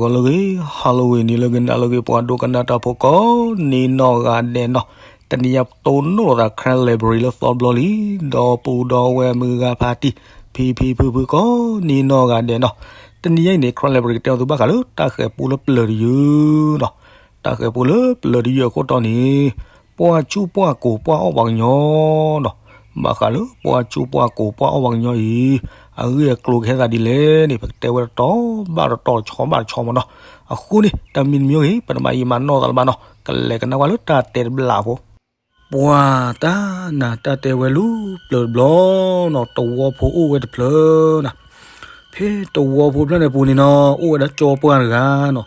ဂီၤလၢအဂ့ၤ, Halloween နံၤလၢအဂ့ၤ နၤလၢအဂ့ၤ ပှၤဒိကနၣ်တၢ်ဖိကိးနံၤနီၢ်ဂၤဒဲးနီၤ, တနံၤအံၤပတိၢ်နီၣ်လိာ်သး Karen Library လၢသီတဘျီလံ, ဒီပုၢ်ဒီဝဲၢ်မုၢ်ဂၤဖါတံၢ် ဖံဖံဖုဖုကိးနံၤနီၢ်ဂၤဒဲးနီၤ, တနံၤအံၤန့ၣ် Karen Library ကတဲအီၤသုဘၣ်ဃးလၢတၢ်ဃဲၤပူလၢပျၢၤတယုၢ်နီၤ, တၢ်ဃဲၤပူလၢပျၢၤတယုၢ်အခိၣ်တီန့ၣ် ပှၢ်ဆူၣ်ပှၢ်ကိၤပှၢ်အီၣ်ပှၤကညီနီၤ, ဘၣ်ဃးလၢပှၢ်ဆူၣ်ပှၢ်ကိၤပှၢ်အီၣ်ပှၤကညီအံၤ အဂ့ၢ်အကျိၤကဟဲသးဒ်လဲၣ်န့ၣ် ပကတဲဝဲတတီၤဘၣ်တဆီဘၣ်တဆီမ့ၢ်နီၤ, အဃိန့ၣ် တၢ်မံၤတမံၤဂ့ၤ ပတမၤယံာ်မၤနီၢ်သးလၢၤဘၣ်နီၤ, ကလဲၤကနၣ်ကွၢ်လၢတၢ်တဲတဘျီဖိ ပှၤတၢ်နးတၢ်တဲဝဲလၢပျၢၤတဘျီနီၤ, တဝီဖိအိၣ်ဝဲတဖျၢၣ်နၤ, ဖဲတဝီဖိဖျၢၣ်န့ၣ်ပူၤန့ၣ်နီၤ အိၣ်ဝဲဒၣ်ကၠီပှၢ်တဂၤနီၤ,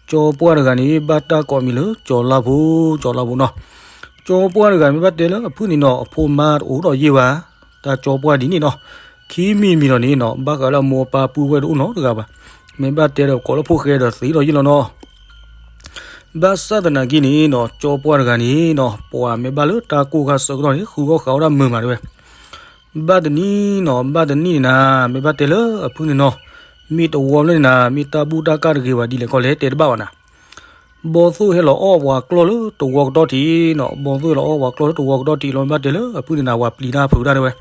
ကၠီပှၢ်တဂၤန့ၣ် ဘၣ်တၢ်ကိးမံၤလၢကၠီၤလါဖိ, ကၠီၤလါဖိနီၤ, ကၠီပှၢ်တဂၤမ့ၢ်ဘၣ်တဲလၢအဖုၣ်န့ၣ်နီၤ အဖိမါတအိၣ်ဒီးယ့ၢ်ဘၣ်, တၢ်ကၠီပှၢ်ဒ်န့ၣ်နီၤ, ခံမံၤတမံၤဒီးန့ၣ်နီၤ ဘၣ်ဃးလၢအမိၢ်အပၢ်ပုၢ်ဝဲၢ်တအိၣ်နီတဂၤဘၣ်, မ့ၢ်ဘၣ်တဲဒီးကိးလၢဖိၣ်ဃဲဒီးသံဒီးယ့ၢ်လီၤနီၤ ဘၣ်ဆၣ်သနာ်က့န့ၣ်နီၤ ကၠီပှၢ်တဂၤန့ၣ်နီၤ ပှၤမ့ၢ်ဘၣ်လၢတၢ်ကိၢ်ခါဆၢကတီၢ်န့ၣ် ဃုအီၣ်ဃုအီတၢ်မုာ်မးတဲဝဲ, ဘၣ်တနံၤနီၤ ဘၣ်တနံၤန့ၣ်နၤ မ့ၢ်ဘၣ်တဲလၢအဖုၣ်န့ၣ်နီၤ, မ့ၢ်တဝီဖျၢၣ်န့ၣ်နၤ မ့ၢ်တၢ်ဘူၣ်တၢ်ကၢ်တဂ့ၤဘၣ်ဒ်လဲၣ်ကီလဲၣ်တဲတဘၣ်ဘၣ်နၤ ဘီသိၣ်ဟဲလီၤအီၣ်ပှၤကျီၢ်လၢတဝီကတီၢ်ထံးနီၤ, ဘီသိၣ်ဟဲလီၤအီၣ်ပှၤကျီၢ်လၢတဝီကတီၢ်ထံးလီၤ မ့ၢ်ဘၣ်တဲလၢအဖုၣ်န့ၣ်နၤ ပှၤပျံၤတၢ်ဖုးတၢ်တဲဝဲ,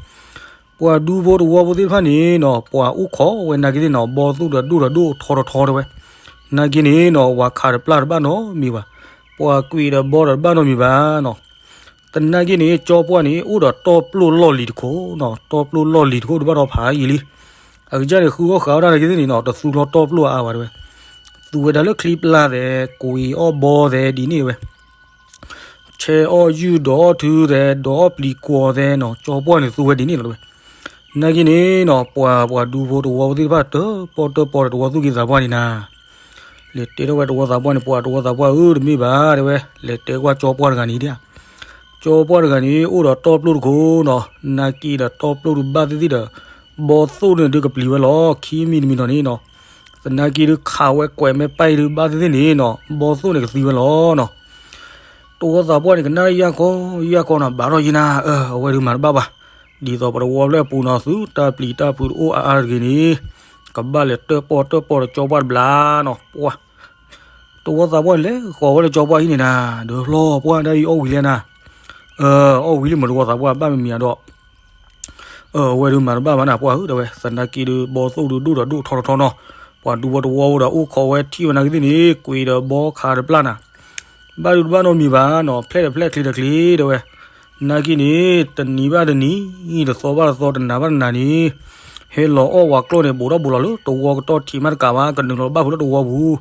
ပှၤဒူဖိတဝီဖိသ့ၣ်တဖၣ်န့ၣ်နီၤ ပှၤအိၣ်ခိးဝဲနာ်က့သ့ၣ်နီၤ ဘီသိၣ်ဒီးဒိၣ်ဒီးဒိၣ်ထီထီထီတဲဝဲ, နာ်က့န့ၣ်နီၤ ပှၤခးတပျၢ်တဘၣ်နီတမံၤဘၣ်, ပှၤကွံာ်ဒီးဘီဒီးတဘၣ်နီတမံၤဘၣ်နီၤ သနာ်က့န့ၣ် ကၠီပှၢ်န့ၣ် အိၣ်ဒီးတီၢ်ပျိၢ်လီၢ်လံၤတခိၣ်နီၤ, တီၢ်ပျိၢ်လီၢ်လံၤတခိၣ်တဘၣ်ဒီးဖးယံာ်လံ, အကစၢ်န့ၣ် ဃုအီၣ်ဃုအီတၢ်နာ်က့သ့ၣ်န့ၣ်နီၤ တသူလီၤတီၢ်ပျိၢ်အါအါဘၣ်တဲဝဲ, သူဝဲဒၣ်လၢချံပျၢ်သဲး ကွံာ်အီၣ်ဘီသဲးဒ်န့ၣ်တဲဝဲ, ဆဲးအီၣ်ယုၢ်ဒီးအီၣ်ထုသဲး ဒီးအီၣ်ပျံၤကွီၤသဲးနီၤ ကၠီပှၢ်န့ၣ်သူဝဲဒ်န့ၣ်လီၤတဲဝဲ, နာ်က့န့ၣ်နီၤ ပှၤပှၤဒူဖိတဝီဖိသ့ၣ်တဖၣ် တၢၣ်ပီၣ်တၢၣ်ပီဒီးတဝီသူၣ်က့သးပှၢ်န့ၣ်နၤ လဲၤတဲထီၣ်ဝဲတဝီသးပှၢ်န့ၣ် ပှၤတဝီသးပှၢ်ဧၢ တမ့ၢ်ဘၣ်တဲဝဲ, လဲၤတဲကွၢ်ကၠီပှၢ်တဂၤန့ၣ်ဒၣ်, ကၠီပှၢ်တဂၤန့ၣ် အိၣ်ဒီးတီၢ်ပျိၢ်တခိၣ်နီၤ, နာ်က့ဒီးတီၢ်ပျိၢ်တဘၣ်သ့ၣ်သ့ၣ်ဒီး ဘီသိၣ်န့ၣ်ဒုးကပျံၤဝဲလီၤ, ခံမံၤတမံၤနီၤန့ၣ်နီၤ, သနာ်က့ဒုးခးဝဲကွဲးမဲပၢ်အံၤဒုးဘၣ်သ့ၣ်သ့ၣ်န့ၣ်နီၤ ဘီသိၣ်န့ၣ်ကသံဝဲလီၤနီၤ တဝီသးပှၢ်န့ၣ် ကနၣ်ယၢ်ခီယၢ်ခီနီၤ ဘၣ်ထီၣ်ယံၤနၤ အဝဲဒုးမၤတဘၣ်ဘၣ်, ဒ်သိးပတဝီဖျၢၣ်အပူၤနီၤ သုတၢ်ပျံၤတၢ်ဖုးတအိၣ်အါအါတဂ့ၤန့ၣ်, ကဘၣ်လဲၤတၢၣ်ပီၣ်တၢၣ်ပီဒီးကၠီပှၢ်တဘျီနီၤ ပှၢ် တဝီသးပှၢ်န့ၣ် လဲၤဃီၤဝဲလၢကၠီပှၢ်ဟံၣ်န့ၣ်နၤ, ဒီးဖျီပှၢ်ဒၣ်အံၤအီၣ်ဝံၤလဲၣ်နၤ, အီၣ်ဝံၤလံမးတဝီသးပှၢ် ဘၣ်မံၤမံၤဒီး အဝဲဒုးမၤတဘၣ်ဘၣ်နၤ ပှၢ်ဧၢ တဲဝဲ, သနာ်က့ဒုး ဘီသိၣ်ဒုးဒိၣ်ဒီးဒိၣ်ထီထီထီနီၤ, ပှၤဒူဖိတဝီဖိဒီးအိၣ်ခိးဝဲထံၣ်ဝဲနာ်က့သ့ၣ်န့ၣ် ကွံာ်ဒီးဘီခးတပျၢ်နၤ, ဘၣ်ဒုးတဘၣ်နီတမံၤဘၣ်နီၤ ဖျဲၣ်တဖျဲၣ်ချံတချံ တဲဝဲ, နာ်က့န့ၣ် တနံၤဘၣ်တနံၤ တသီဘၣ်တသီ တနၤဘၣ်တနၤန့ၣ် ဟဲလီၤအီၣ်ပှၤကျီၢ်န့ၣ် ဘူးထီၣ်ဘူးလီၤလၢတဝီကတီၢ်ထံးမးတကးဘၣ် ကနုာ်လီၤဘၣ်ဖုးလၢတဝီပူၤ,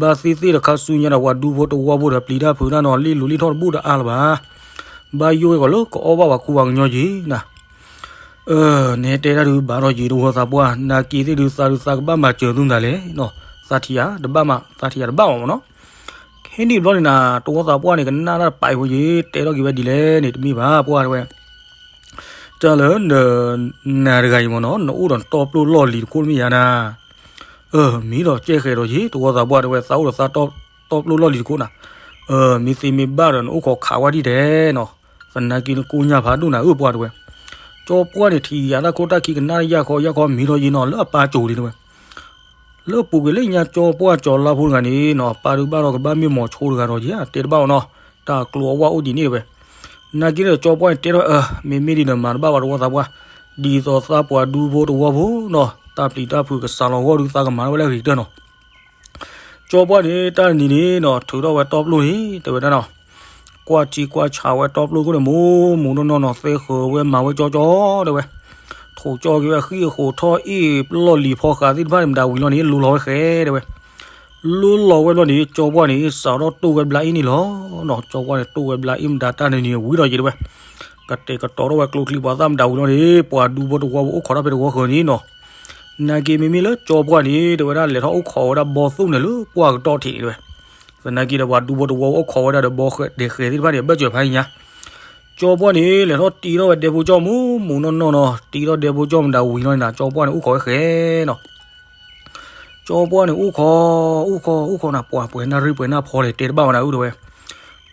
ဘၣ်သ့ၣ်သ့ၣ်တခါဆူညါဒီး ပှၤဒူဖိတဝီဖိဒီးပျံၤတၢ်ဖုးတၢ်နီၤ လ့ၣ်လိၤလ့ၣ်ထီၣ်တဘူၣ်တအါလၢၤဘၣ် ဘၣ်ယိၣ်ဂ့ၤကီးလၢကအီၣ်ဘၣ်ပှၤခူပှၤကညီက့ၤနၤ, နဟဲတဲတၢ်ဒုးဘၣ်ထီၣ်က့ၤတဝီသးပှၢ် နာ်က့သ့ၣ်ဒုးသးဒုးသးကဘၣ်မၤစၢၤသုမတၤလဲၣ်နီၤ, သးထံၣ်ယၤတဘၣ်မး သးထံၣ်ယၤတဘၣ်မးမ့ၢ်နီၤ, ခဲန့ၣ်ဘျီန့ၣ်နၤ တဝီသးပှၢ်န့ၣ် ကနၣ်တၢ်တပာ်အံၤဖိယ့ၤ တဲထီၣ်က့ၤဝဲဒ်လဲၣ်န့ၣ် တမ့ၢ်ဘၣ်ပှၢ်တဲဝဲ တၢ်လၢ နၤတဂၤအံၤမ့ၢ်နီၤ နအိၣ်ဒီးတီၢ်ပျိၢ်လီၢ်လံၤတခိၣ်တမ့ၢ်ဧါနၤ, မ့ၢ်ဒီးကဲဃဲၤဒီးယ့ၤ တဝီသးပှၢ်တဲဝဲ သးအိၣ်ဒီးသးတီၢ်ပျိၢ်လီၢ်လံၤတခိၣ်နၤ, မ့ၢ်သ့မ့ၢ်ဘၣ်ဒီး နအိၣ်ခိးခးဝဲဒ်တဲနီၤ, သနာ်က့နကိညၢ်ဖးဒိၣ်နၤဧၢပှၢ်တဲဝဲ, ကၠီပှၢ်န့ၣ် ထံၣ်ယၤတၢ်ခိၣ်တၢ်ခံကနၣ်ယၢ်ခီယၢ်ခီမ့ၢ်ဒီးယ့ၤနီၤ လၢအပၢ်ကၠိၤလံတဲဝဲ လၢအပူၤကွံာ်လၢညါကၠီပှၢ်ကၠီၤလါဖိတဂၤန့ၣ်နီၤ ပၢ်ဒုးဘၣ်ဒီးကဘၣ်မ့ၢ်မီၤဆိတဂၤဒီးယ့ၤ တဲတဘၣ်အီၤနီၤ, တၢ်ကျိၤအဝဲအိၣ်ဒ်န့ၣ်တဲဝဲ, နာ်က့ဒီးကၠီပှၢ်န့ၣ်တဲထီၣ်အၢ မ့မ့ၢ်ဒ်ဒီးမၤတဘၣ်ဘၣ်တဝီသးပှၢ်, ဒ်သိးသးပှၢ်ဒူဖိတဝီဖိနီၤ တၢ်ပျံၤတၢ်ဖုးကစးလီၤဂီၢ်ဒုးသးကမၤထီၣ်ဝဲလၢအဂ့ၤကတၢၢ်နီၤ ကၠီပှၢ်န့ၣ် တၢ်တနံၤန့ၣ်နီၤ ထုးထီၣ်ဝဲတီၢ်ပျိၢ်န့ၣ် တဲဝဲဒၣ်နီၤ, ကွၢ်ထံကွၢ်ဆးဝဲတီၢ်ပျိၢ်ခိၣ်န့ၣ် မူမူနီၢ်နီၢ်နီၤ သဲဃုာ်ဝဲမၤဝဲကၠီကၠီတဲဝဲ, ထိးကၠီက့ၤဝဲဃံအဃိးထီၣ်အ့ၣ်ပလီၢ်လံၤဖီဃးသ့ၣ်တဖၣ်န့ၣ် မတၤဝံၤလီၤန့ၣ် လူလီၤဝဲဃဲတဲဝဲ, လူလီၤဝဲဘျီန့ၣ် ကၠီပှၢ်န့ၣ် စးထီၣ်တိၢ်ဝဲဘျါအ့ၣ်န့ၣ်လီၤနီၤ, ကၠီပှၢ်န့ၣ် တိၢ်ဝဲဘျါအ့ၣ်မတၤတၢ်န့ၣ်န့ၣ် ဝံၤဒီးက့ၤတဲဝဲ, ကတဲာ်ကတီၤထီၣ်ဝဲကျိချံပှၤသၣ်မတၤဝံၤလီၤန့ၣ် ပှၤဒူဖိတဝီဖိအိၣ်ခိးတၢ်ဖဲတဝီဃၢၤန့ၣ်နီၤ နာ်က့မ့မ့ၢ်လၢကၠီပှၢ်န့ၣ် တဲဝဲဒၣ်လဲၤထီၣ်အိၣ်ခိးဝဲဒၣ်ဘီသိၣ်န့ၣ်လၢပှၢ်ကတီၢ်ထံးန့ၣ်တဲဝဲ, သနာ်က့ဒီးပှၤဒူဖိတဝီအိၣ်ခိးဝဲဒၣ်ဒီးဘီဒဲးဃဲၤသ့ၣ်တဖၣ်န့ၣ် အဘၢၣ်စၢၤဖးညါ, ကၠီပှၢ်န့ၣ် လဲၤထီၣ်တံထီၣ်ဝဲဒဲဖိကၠီမူမူနီၢ်နီၢ်နီၤ တံထီၣ်ဒဲဖိကၠီမတၤဝံၤလီၤန့ၣ်နၤ ကၠီပှၢ်န့ၣ်အိၣ်ခိးဝဲဃဲနီၤ ကၠီပှၢ်န့ၣ်အိၣ်ခိး အိၣ်ခိး အိၣ်ခိးနၤ ပှၤပှဲၤနၣ်ရံၣ်ပှဲၤနၣ်ဖီလဲၣ် တဲတဘၣ်ဝဲနၤအုတဲဝဲ,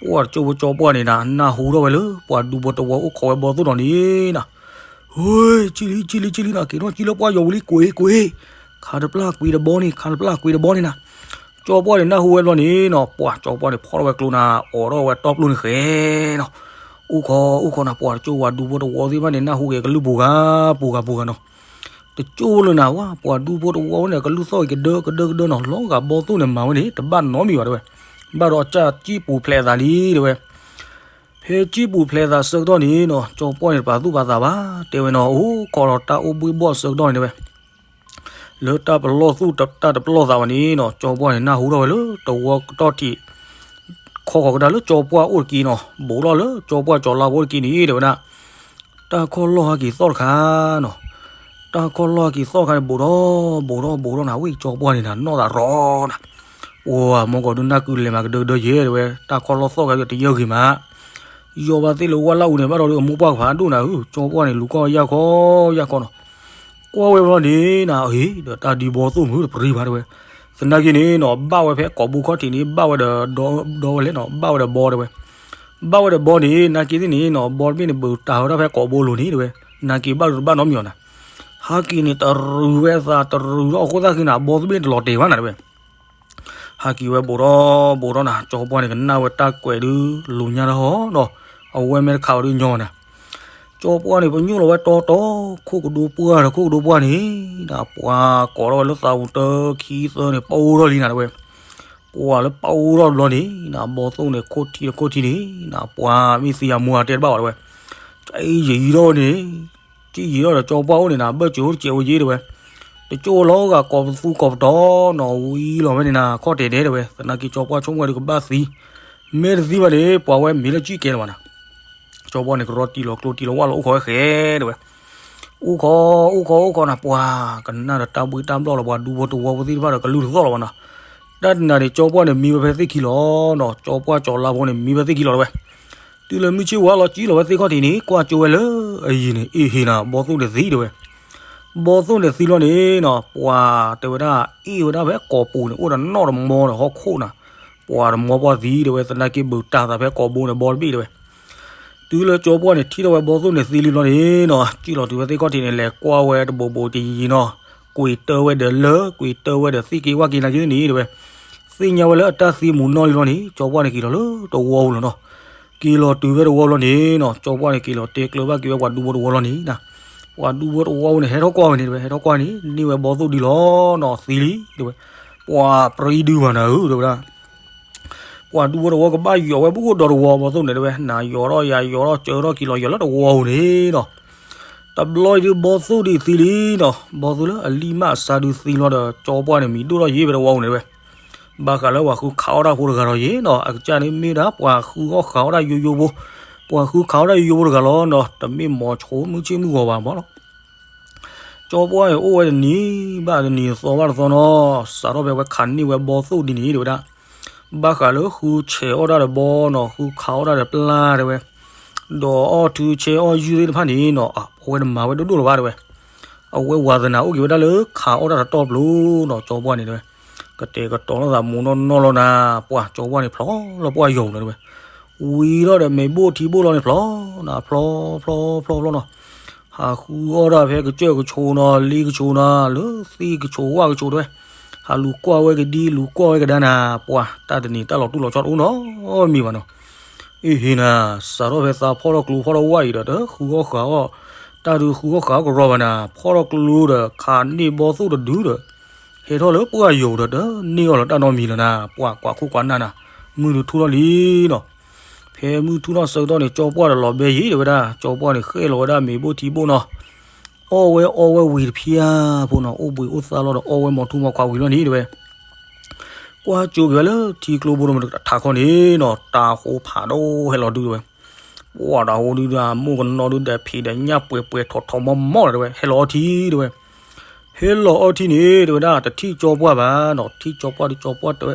ပှၢ်တကၠိဖိကၠီပှၢ်န့ၣ်နၤ နၢ်ဟူထီၣ်ဝဲလၢ ပှၤဒူဖိတဝီအိၣ်ခိးဝဲဘီသိၣ်နီၤန့ၣ်နၤ, ဟ့ ကံလံ ကံလံ ကံလံနၤ က့ၤထီၣ်ကံလၢပှၢ်ယီၤဝံၤလံ ကွံာ် ကွံာ်, ခးတပျၢ်ကွံာ်တဘီန့ၣ် ခးတပျၢ်ကွံာ်တဘီန့ၣ်နၤ, ကၠီပှၢ်န့ၣ်နၢ်ဟူဝဲဘျီန့ၣ်နီၤ ပှၤကၠီပှၢ်န့ၣ်ဖီၣ်ထီၣ်ဝဲကျိနၤ အိးထီၣ်ဝဲတီပျိၢ်န့ၣ်ဃဲနီၤ. အိၣ်ခိးအိၣ်ခိးနၤ ပှၤတကၠိဝၤဒူဖိတဝီသ့ၣ်တဖၣ်န့ၣ် နၢ်ဟူက့ၤကလုၢ်ပူၤဂၤ ပူၤဂၤပူၤဂၤနီၤ. တကၠိလၢနၤဝဲ ပှၤဒူဖိတဝီဝဲန့ၣ် ကလုၢ်သီၣ်က့ၤကဒၢကဒၢကဒၢနီၤ လီၤဂာ်ဘီသိၣ်န့ၣ်မၤဝဲန့ၣ် တဘၣ်နီတမံၤဘၣ်တဲဝဲ. ဘၣ်ဒီးအစၢ်စံၣ်ပူၤဖျဲးအသးလံတဲဝဲ. ဖဲစံၣ်ပူၤဖျဲးသးဆၢကတီၢ်န့ၣ်နီၤ ကၠီပှၢ်န့ၣ်တပာ်သူၣ်ပာ်သးဘၣ် တဲဝဲနီၤ အိၣ်ခိးဒီးတၢ်အိၣ်ဘှ့ၣ်ဘီၣ်ဆၢကတီၢ်န့ၣ်တဲဝဲ လၢတၢ်ပလီၢ်သူၣ်တၢ်တပလီၢ်သးဘၣ်န့ၣ်နီၤ ကၠီပှၢ်န့ၣ်နၢ်ဟူထီၣ်ဝဲလၢတဝီကတီၢ်ထံး ခီဃီၤကဒါလၢကၠီပှၢ်အိၣ်တက့ၢ်နီၤ ဘူးထီၣ်လၢကၠီပှၢ်ကၠီၤလါဖိတက့ၢ်န့ၣ်တဲဝဲဒၣ် တၢ်ခီၣ်လီၢ်ဟဲက့ၤသီၣ်တခါနီၤ. တၢ်ခီၣ်လီၢ်ဟဲက့ၤသီၣ်တခါန့ၣ် ဘူးထီၣ်ဘူးထီၣ်ဘူးထီၣ်နၤ ဝဲကၠီပှၢ်န့ၣ်နၤ နီၢ်သးရီနၤ. ပှၤမီၢ်ကီၤဒုနၢ်ကုလဲၤမးကဒၢကဒၢယဲတဲဝဲ တၢ်ခီၣ်လီၢ်သီၣ်ခါဒီးတယၢဂ့ၤမး ယီၤဘၣ်သ့ၣ်လၢဝါလၢအူန့ၣ် ဘၣ်ဒီးဒုအမိၢ်ပှၢ်ကဖးဒိၣ်နၤဧၢ ကၠီပှၢ်န့ၣ် လူၤကွၢ်ယၢ်ခီယၢ်ခီနီၤ. ကွၢ်ဝဲဘျီန့ၣ်နၤ အ့ ဒီးတၢ်ဒ်ဘီသိၣ်မုၢ်တပရံဘၣ်တဲဝဲ. သနာ်က့န့ၣ်နီၤ ဘၣ်ဝဲဖဲကိာ်ဘိခီၣ်ထံးန့ၣ် ဘၣ်ဝဲဒီးဒီဝဲလဲၣ်နီၤ ဘၣ်ဝဲဒီးဘီတဲဝဲ. ဘၣ်ဝဲဒီးဘီန့ၣ် နာ်က့သ့ၣ်န့ၣ်နီၤ ဘီတဘ့ၣ်န့ၣ် ဘုးတၢ်ဟဲဒၣ်ဖဲကိာ်ဘိလိၤန့ၣ်တဲဝဲ. နာ်က့ဘၣ်ဒီးတဘၣ်နီတမံၤအီၤနၤ. ဟဲက့ၤန့ၣ်တရုၤဝဲအသး တရုၤထီၣ်အဃိသတးက့ၤနၤ ဘီတဘ့ၣ်တလီၤတဲာ်ဘၣ်နၤတဲဝဲ. ဟဲက့ၤဝဲဘူးထီၣ်ဘူးထီၣ်နၤ ကၠီပှၢ်န့ၣ် ကနၣ်ဝဲတၢ်ကွဲးဒု လူၤညါတဟီၣ်ဒီး အဝဲမ့ၢ်တခးဝဲဒုညီနၤ. ကၠီပှၢ်န့ၣ် ပညိၣ်လီၤဝဲတီတီ ခိၣ်ကဒိပှၢ်ဒီးခိၣ်ကဒိပှၢ်န့ၣ် နၤပှၤကိးထီၣ်ဝဲလၢသးပူၤတၢခံသၢန့ၣ် ပအိၣ်ထီၣ်လံနၤတဲဝဲ. ပှၤလၢပအိၣ်ထီၣ်တဘျီန့ၣ် နၤဘီသိၣ်န့ၣ် ခိၣ်ထံဒီးခိၣ်ထံန့ၣ် နၤပှၤမ့ၢ်သံအမူအတဲတဘၣ်ဘၣ်တဲဝဲ. ကယံာ်ထီၣ်န့ၣ် ကယံာ်ထီၣ်ဒီးကၠီပှၢ်အိၣ်န့ၣ်နၤ ဘၢၣ်စၢၤအိၣ်တစဲးဝဲယ့ၢ်တဲဝဲ. တကၠိလီၤဂာ်ကိးပသူကိးပတီၤနီၤ ဝံၤလီၤဝဲန့ၣ်နၤ ခီၣ်တဲာ်ဒဲတဲဝဲ. သနာ်က့ကၠီပှၢ်ဆိကမိၣ်ဝဲဒုကဘၣ်သံ မ့ၢ်တသံဘၣ်န့ၣ် ပှၤဝဲမ့ၢ်လၢကံၣ်ကဲလၢၤဘၣ်နၤ. ကၠီပှၢ်န့ၣ် ကရီတံၢ်လီၤကျိတံၢ်လီၤဝၣ်လီၤအိၣ်ခိးဝဲဃဲတဲဝဲ. အိၣ်ခိးအိၣ်ခိးအိၣ်ခိးနၤ ပှၤကနၣ်ဒီးတၢ်ဘှ့ၣ်တၢ်ဘျီၣ်လီၤ ပှၤဒူဖိတဝီဖိသ့ၣ်တဖၣ်ဒီးကလုၢ်တသီၣ်လီၤဘၣ်နီၤ. တၢ်တနၤန့ၣ် ကၠီပှၢ်န့ၣ်မံဝဲဖဲသ့ၣ်ခံလီၤနီၤ ကၠီပှၢ်ကၠီၤလါဖိန့ၣ် မံဝဲသ့ၣ်ခံလီၤတဲဝဲ. တုၤလၢမုၢ်ဆ့ၣ်ဝါလီၤကံလီၤဝဲသ့ၣ်ခီၣ်ထံးန့ၣ် ကွၢ်ကၠိဝဲလၢအယံၤန့ၣ် အ့ၣ်ဟ့နၤ ဘီသိၣ်န့ၣ်သံတဲဝဲ. ဘီသိၣ်န့ၣ်သံလီၤန့ၣ်နီၤ ပှၤတဲဝဲဒၣ် အ့ၣ်ဝဲဒၣ်ဖဲကိာ်ပူၤန့ၣ် အိၣ်ဒီးနီၣ်တမီဒီးဟီၣ်ခိၣ်နၤ ပှၤတမီပှၢ်သံတဲဝဲ သနာ်က့ဘုးတၢ်သးဖဲကိာ်ဘိန့ၣ် ဘီတဘ့ၣ်တဲဝဲ. တုၤလၢကၠီပှၢ်န့ၣ် ထံၣ်ထီၣ်ဝဲဘီသိၣ်န့ၣ်သံလံဘျီန့ၣ်နီၤ စံၣ်လီၤတုၤဝဲသ့ၣ်ခီၣ်ထံးန့ၣ် လဲၤကွၢ်ဝဲတဘိးဘိးတယံၤနီၤ ကွံာ်တၢဝဲဒီးလၢ ကွံာ်တၢဝဲဒီးသ့ၣ်က့ဝၣ်က့နၤက့န့ၣ်တဲဝဲ. သ့ၣ်ညါဝဲလၢအတၢ်သံမူၤနီၢ်လံဘျီန့ၣ် ကၠီပှၢ်န့ၣ်က့ၤလီၤလၢတဝီပူၤလီၤနီၤ. က့ၤလီၤတုၤဖဲတဝီလီၤန့ၣ်နီၤ ကၠီပှၢ်န့ၣ်က့ၤလီၤတဲကျၢၤဘၣ်က့ၤဝဲပှၤဒူဖိတဝီလီၤန့ၣ်နၤ. ပှၤဒူဖိတဝီန့ၣ် ဟဲထီၣ်ကွၢ်ဝဲန့ၣ်တဲဝဲ ဟဲထီၣ်ကွၢ်န့ၣ် န့ၢ်ဝဲဘီသိၣ်ဒုလီၤနီၤ သံလံတဲဝဲ. ပှၤပြံဒုဘၣ်နၤဧၢတဲဝဲဒၣ် ပှၤဒူဖိတဝီကဘၣ်ယိးဝဲဘူးဒီးတဝီဘီသိၣ်န့ၣ်တဲဝဲ နၤယိးထီၣ်ယၤယိးထီၣ်ကၢထီၣ်က့ၤလီၤယိးလၢတဝီပူၤန့ၣ်နီၤ. တဘျီအံၤဒုးဘီသိၣ်ဒုးသံလံနီၤ ဘီသိၣ်လၢအလံၣ်မးအစါဒုးသံလီၤဒီး ကၠီပှၢ်န့ၣ်မံၤဒိၣ်ထီၣ်ယ့ၢ်ဖဲတဝီပူၤန့ၣ်တဲဝဲ. ဘၣ်ဃးလၢပှၤဃုခးအီၣ်တၢ်ဖိတဂၤလီၤယ့ၢ်နီၤ အကစၢ်န့ၣ်မ့ၢ်ဒၣ်ပှၤဃုအီၣ်ဃးအီၣ်တၢ်ယိယိဖိ ပှၤဃုခးအီၣ်တၢ်ယိယိဖိတဂၤလီၤနီၤ တမ့ၢ်မိၤဆိမုၢ်ဆ့ၣ်မုၢ်ဂီၤဘၣ်မးလီၤ. ကၠီပှၢ်န့ၣ်အိၣ်ဝဲတနံၤဘၣ်တနံၤသီဘၣ်တသီနီၤ စးထီၣ်ဖဲဝဲခးန့ၢ်ဝဲဘီသိၣ်ဒ်န့ၣ်တဲဝဲဒၣ် ဘၣ်ဃးလၢဃုဆဲးအီၣ်တၢ်ဒီးဘီနီၤ ဃုခးအီၣ်တၢ်ဒီးပျၢ်တဲဝဲ ဒီးအီၣ်ထုဆဲးအီၣ်ယုၢ်သ့ၣ်တဖၣ်န့ၣ်နီၤ အဝဲတမၤဝဲဒိၣ်ဒိၣ်လၢၤဘၣ်တဲဝဲ. အဝဲဝါသနာအိၣ်က့ၤဝဲဒၣ်လၢခးအီၣ်တၢ်တတီၢ်ပျိနီၤ ကၠီပှၢ်န့ၣ်တဲဝဲ. ကတဲာ်ကတီၤလိာ်သးမူးနီၢ်နီၢ်လီၤနၤ ပှၤကၠီပှၢ်န့ၣ်ဖျီလၢပှၢ်ယိာ်န့ၣ်တဲဝဲ. ဝံၤထီၣ်ဒီးမ့ၢ်ဘိၣ်ထံဘိၣ်လီၤန့ၣ်ဖျီနၤ ဖျီဖျီဖျီဖျီနီၤ ဟးဃုအီၣ်တၢ်ဖဲကစၢၢ်ကဆိးနီၤ လ့ကဆိးနီၤ လၢသ့ၣ်ကဆိးဝၣ်ကဆိးတဲဝဲ. ဟးလူၤကွၢ်ဝဲကဒံ လူၤကွၢ်ဝဲကဒါနၤ ပှၤတၢ်တနံၤတၢ်လီၤတူၢ်လီၤဆီတအိၣ်နီတမံၤဘၣ်နီၤ. အ့ၣ်ဟ့နၤ စးထီၣ်ဖဲသးဖီၣ်ထီၣ်ကျိဖီၣ်ထီၣ်ဝၣ်အံၤဒီး တဃုအီၣ်ဃးအီၣ် တၢ်ဒုးဃုအီၣ်ဃးအီၣ်ကရီဘၣ်နၤ ဖီၣ်ထီၣ်ကျိဒီးခးန့ၢ်ဘီသိၣ်တဒုဒီး ဟဲထီၣ်လၢပှၢ်ယိာ်ဒီး တန့ၢ်အီၤလၢတၢ်နီတမံၤလၢၤနၤ ပှၤကွၢ်ခိၣ်ကွၢ်နၢ်နၤ မုၢ်ဒုးထူၣ်ထီၣ်လံနီၤ. ဖဲမုၢ်ထူၣ်ထီၣ်ဆၢကတီၢ်န့ၣ် ကၠီပှၢ်ဒီးလီၤဘဲယံၤတဲဝဲဒၣ် ကၠီပှၢ်န့ၣ် ဃဲလီၤဝဲဒၣ်မ့ၤဘိၣ်ထံဘိၣ်နီၤ အီၣ်ဝဲအီဝဲဝံၤတဖျၢၣ်ဖိနီၤ အိၣ်ဘှံးအိၣ်သါလီၤဒီးအီၣ်ဝဲမီၤထူမီၤခွါဝံၤလီၤန့ၣ်တဲဝဲ. ကွၢ်ကၠိက့ၤဝဲလၢထံကျိဘိတမုၢ်တထးခီန့ၣ်နီၤ တၢ်ဟိဖးဒိၣ်ဟဲလီၤဒုတဲဝဲ. ပှၤတၢ်ဟိဒုဒီး မိၢ်ကနီၤဒုဒီး ဖံးဒီးညၣ်ပှဲၤပှဲၤထီၣ်ထီၣ်မီၢ်မီၢ်လီၤတဲဝဲ ဟဲလီၤအီထံတဲဝဲ. ဟဲလီၤအီထံန့ၣ်တဲဝဲဒၣ် တထံၣ်ကၠီပှၢ်ဘၣ်နီၤ ထံၣ်ကၠီပှၢ်ဒုကၠီပှၢ်တဲဝဲ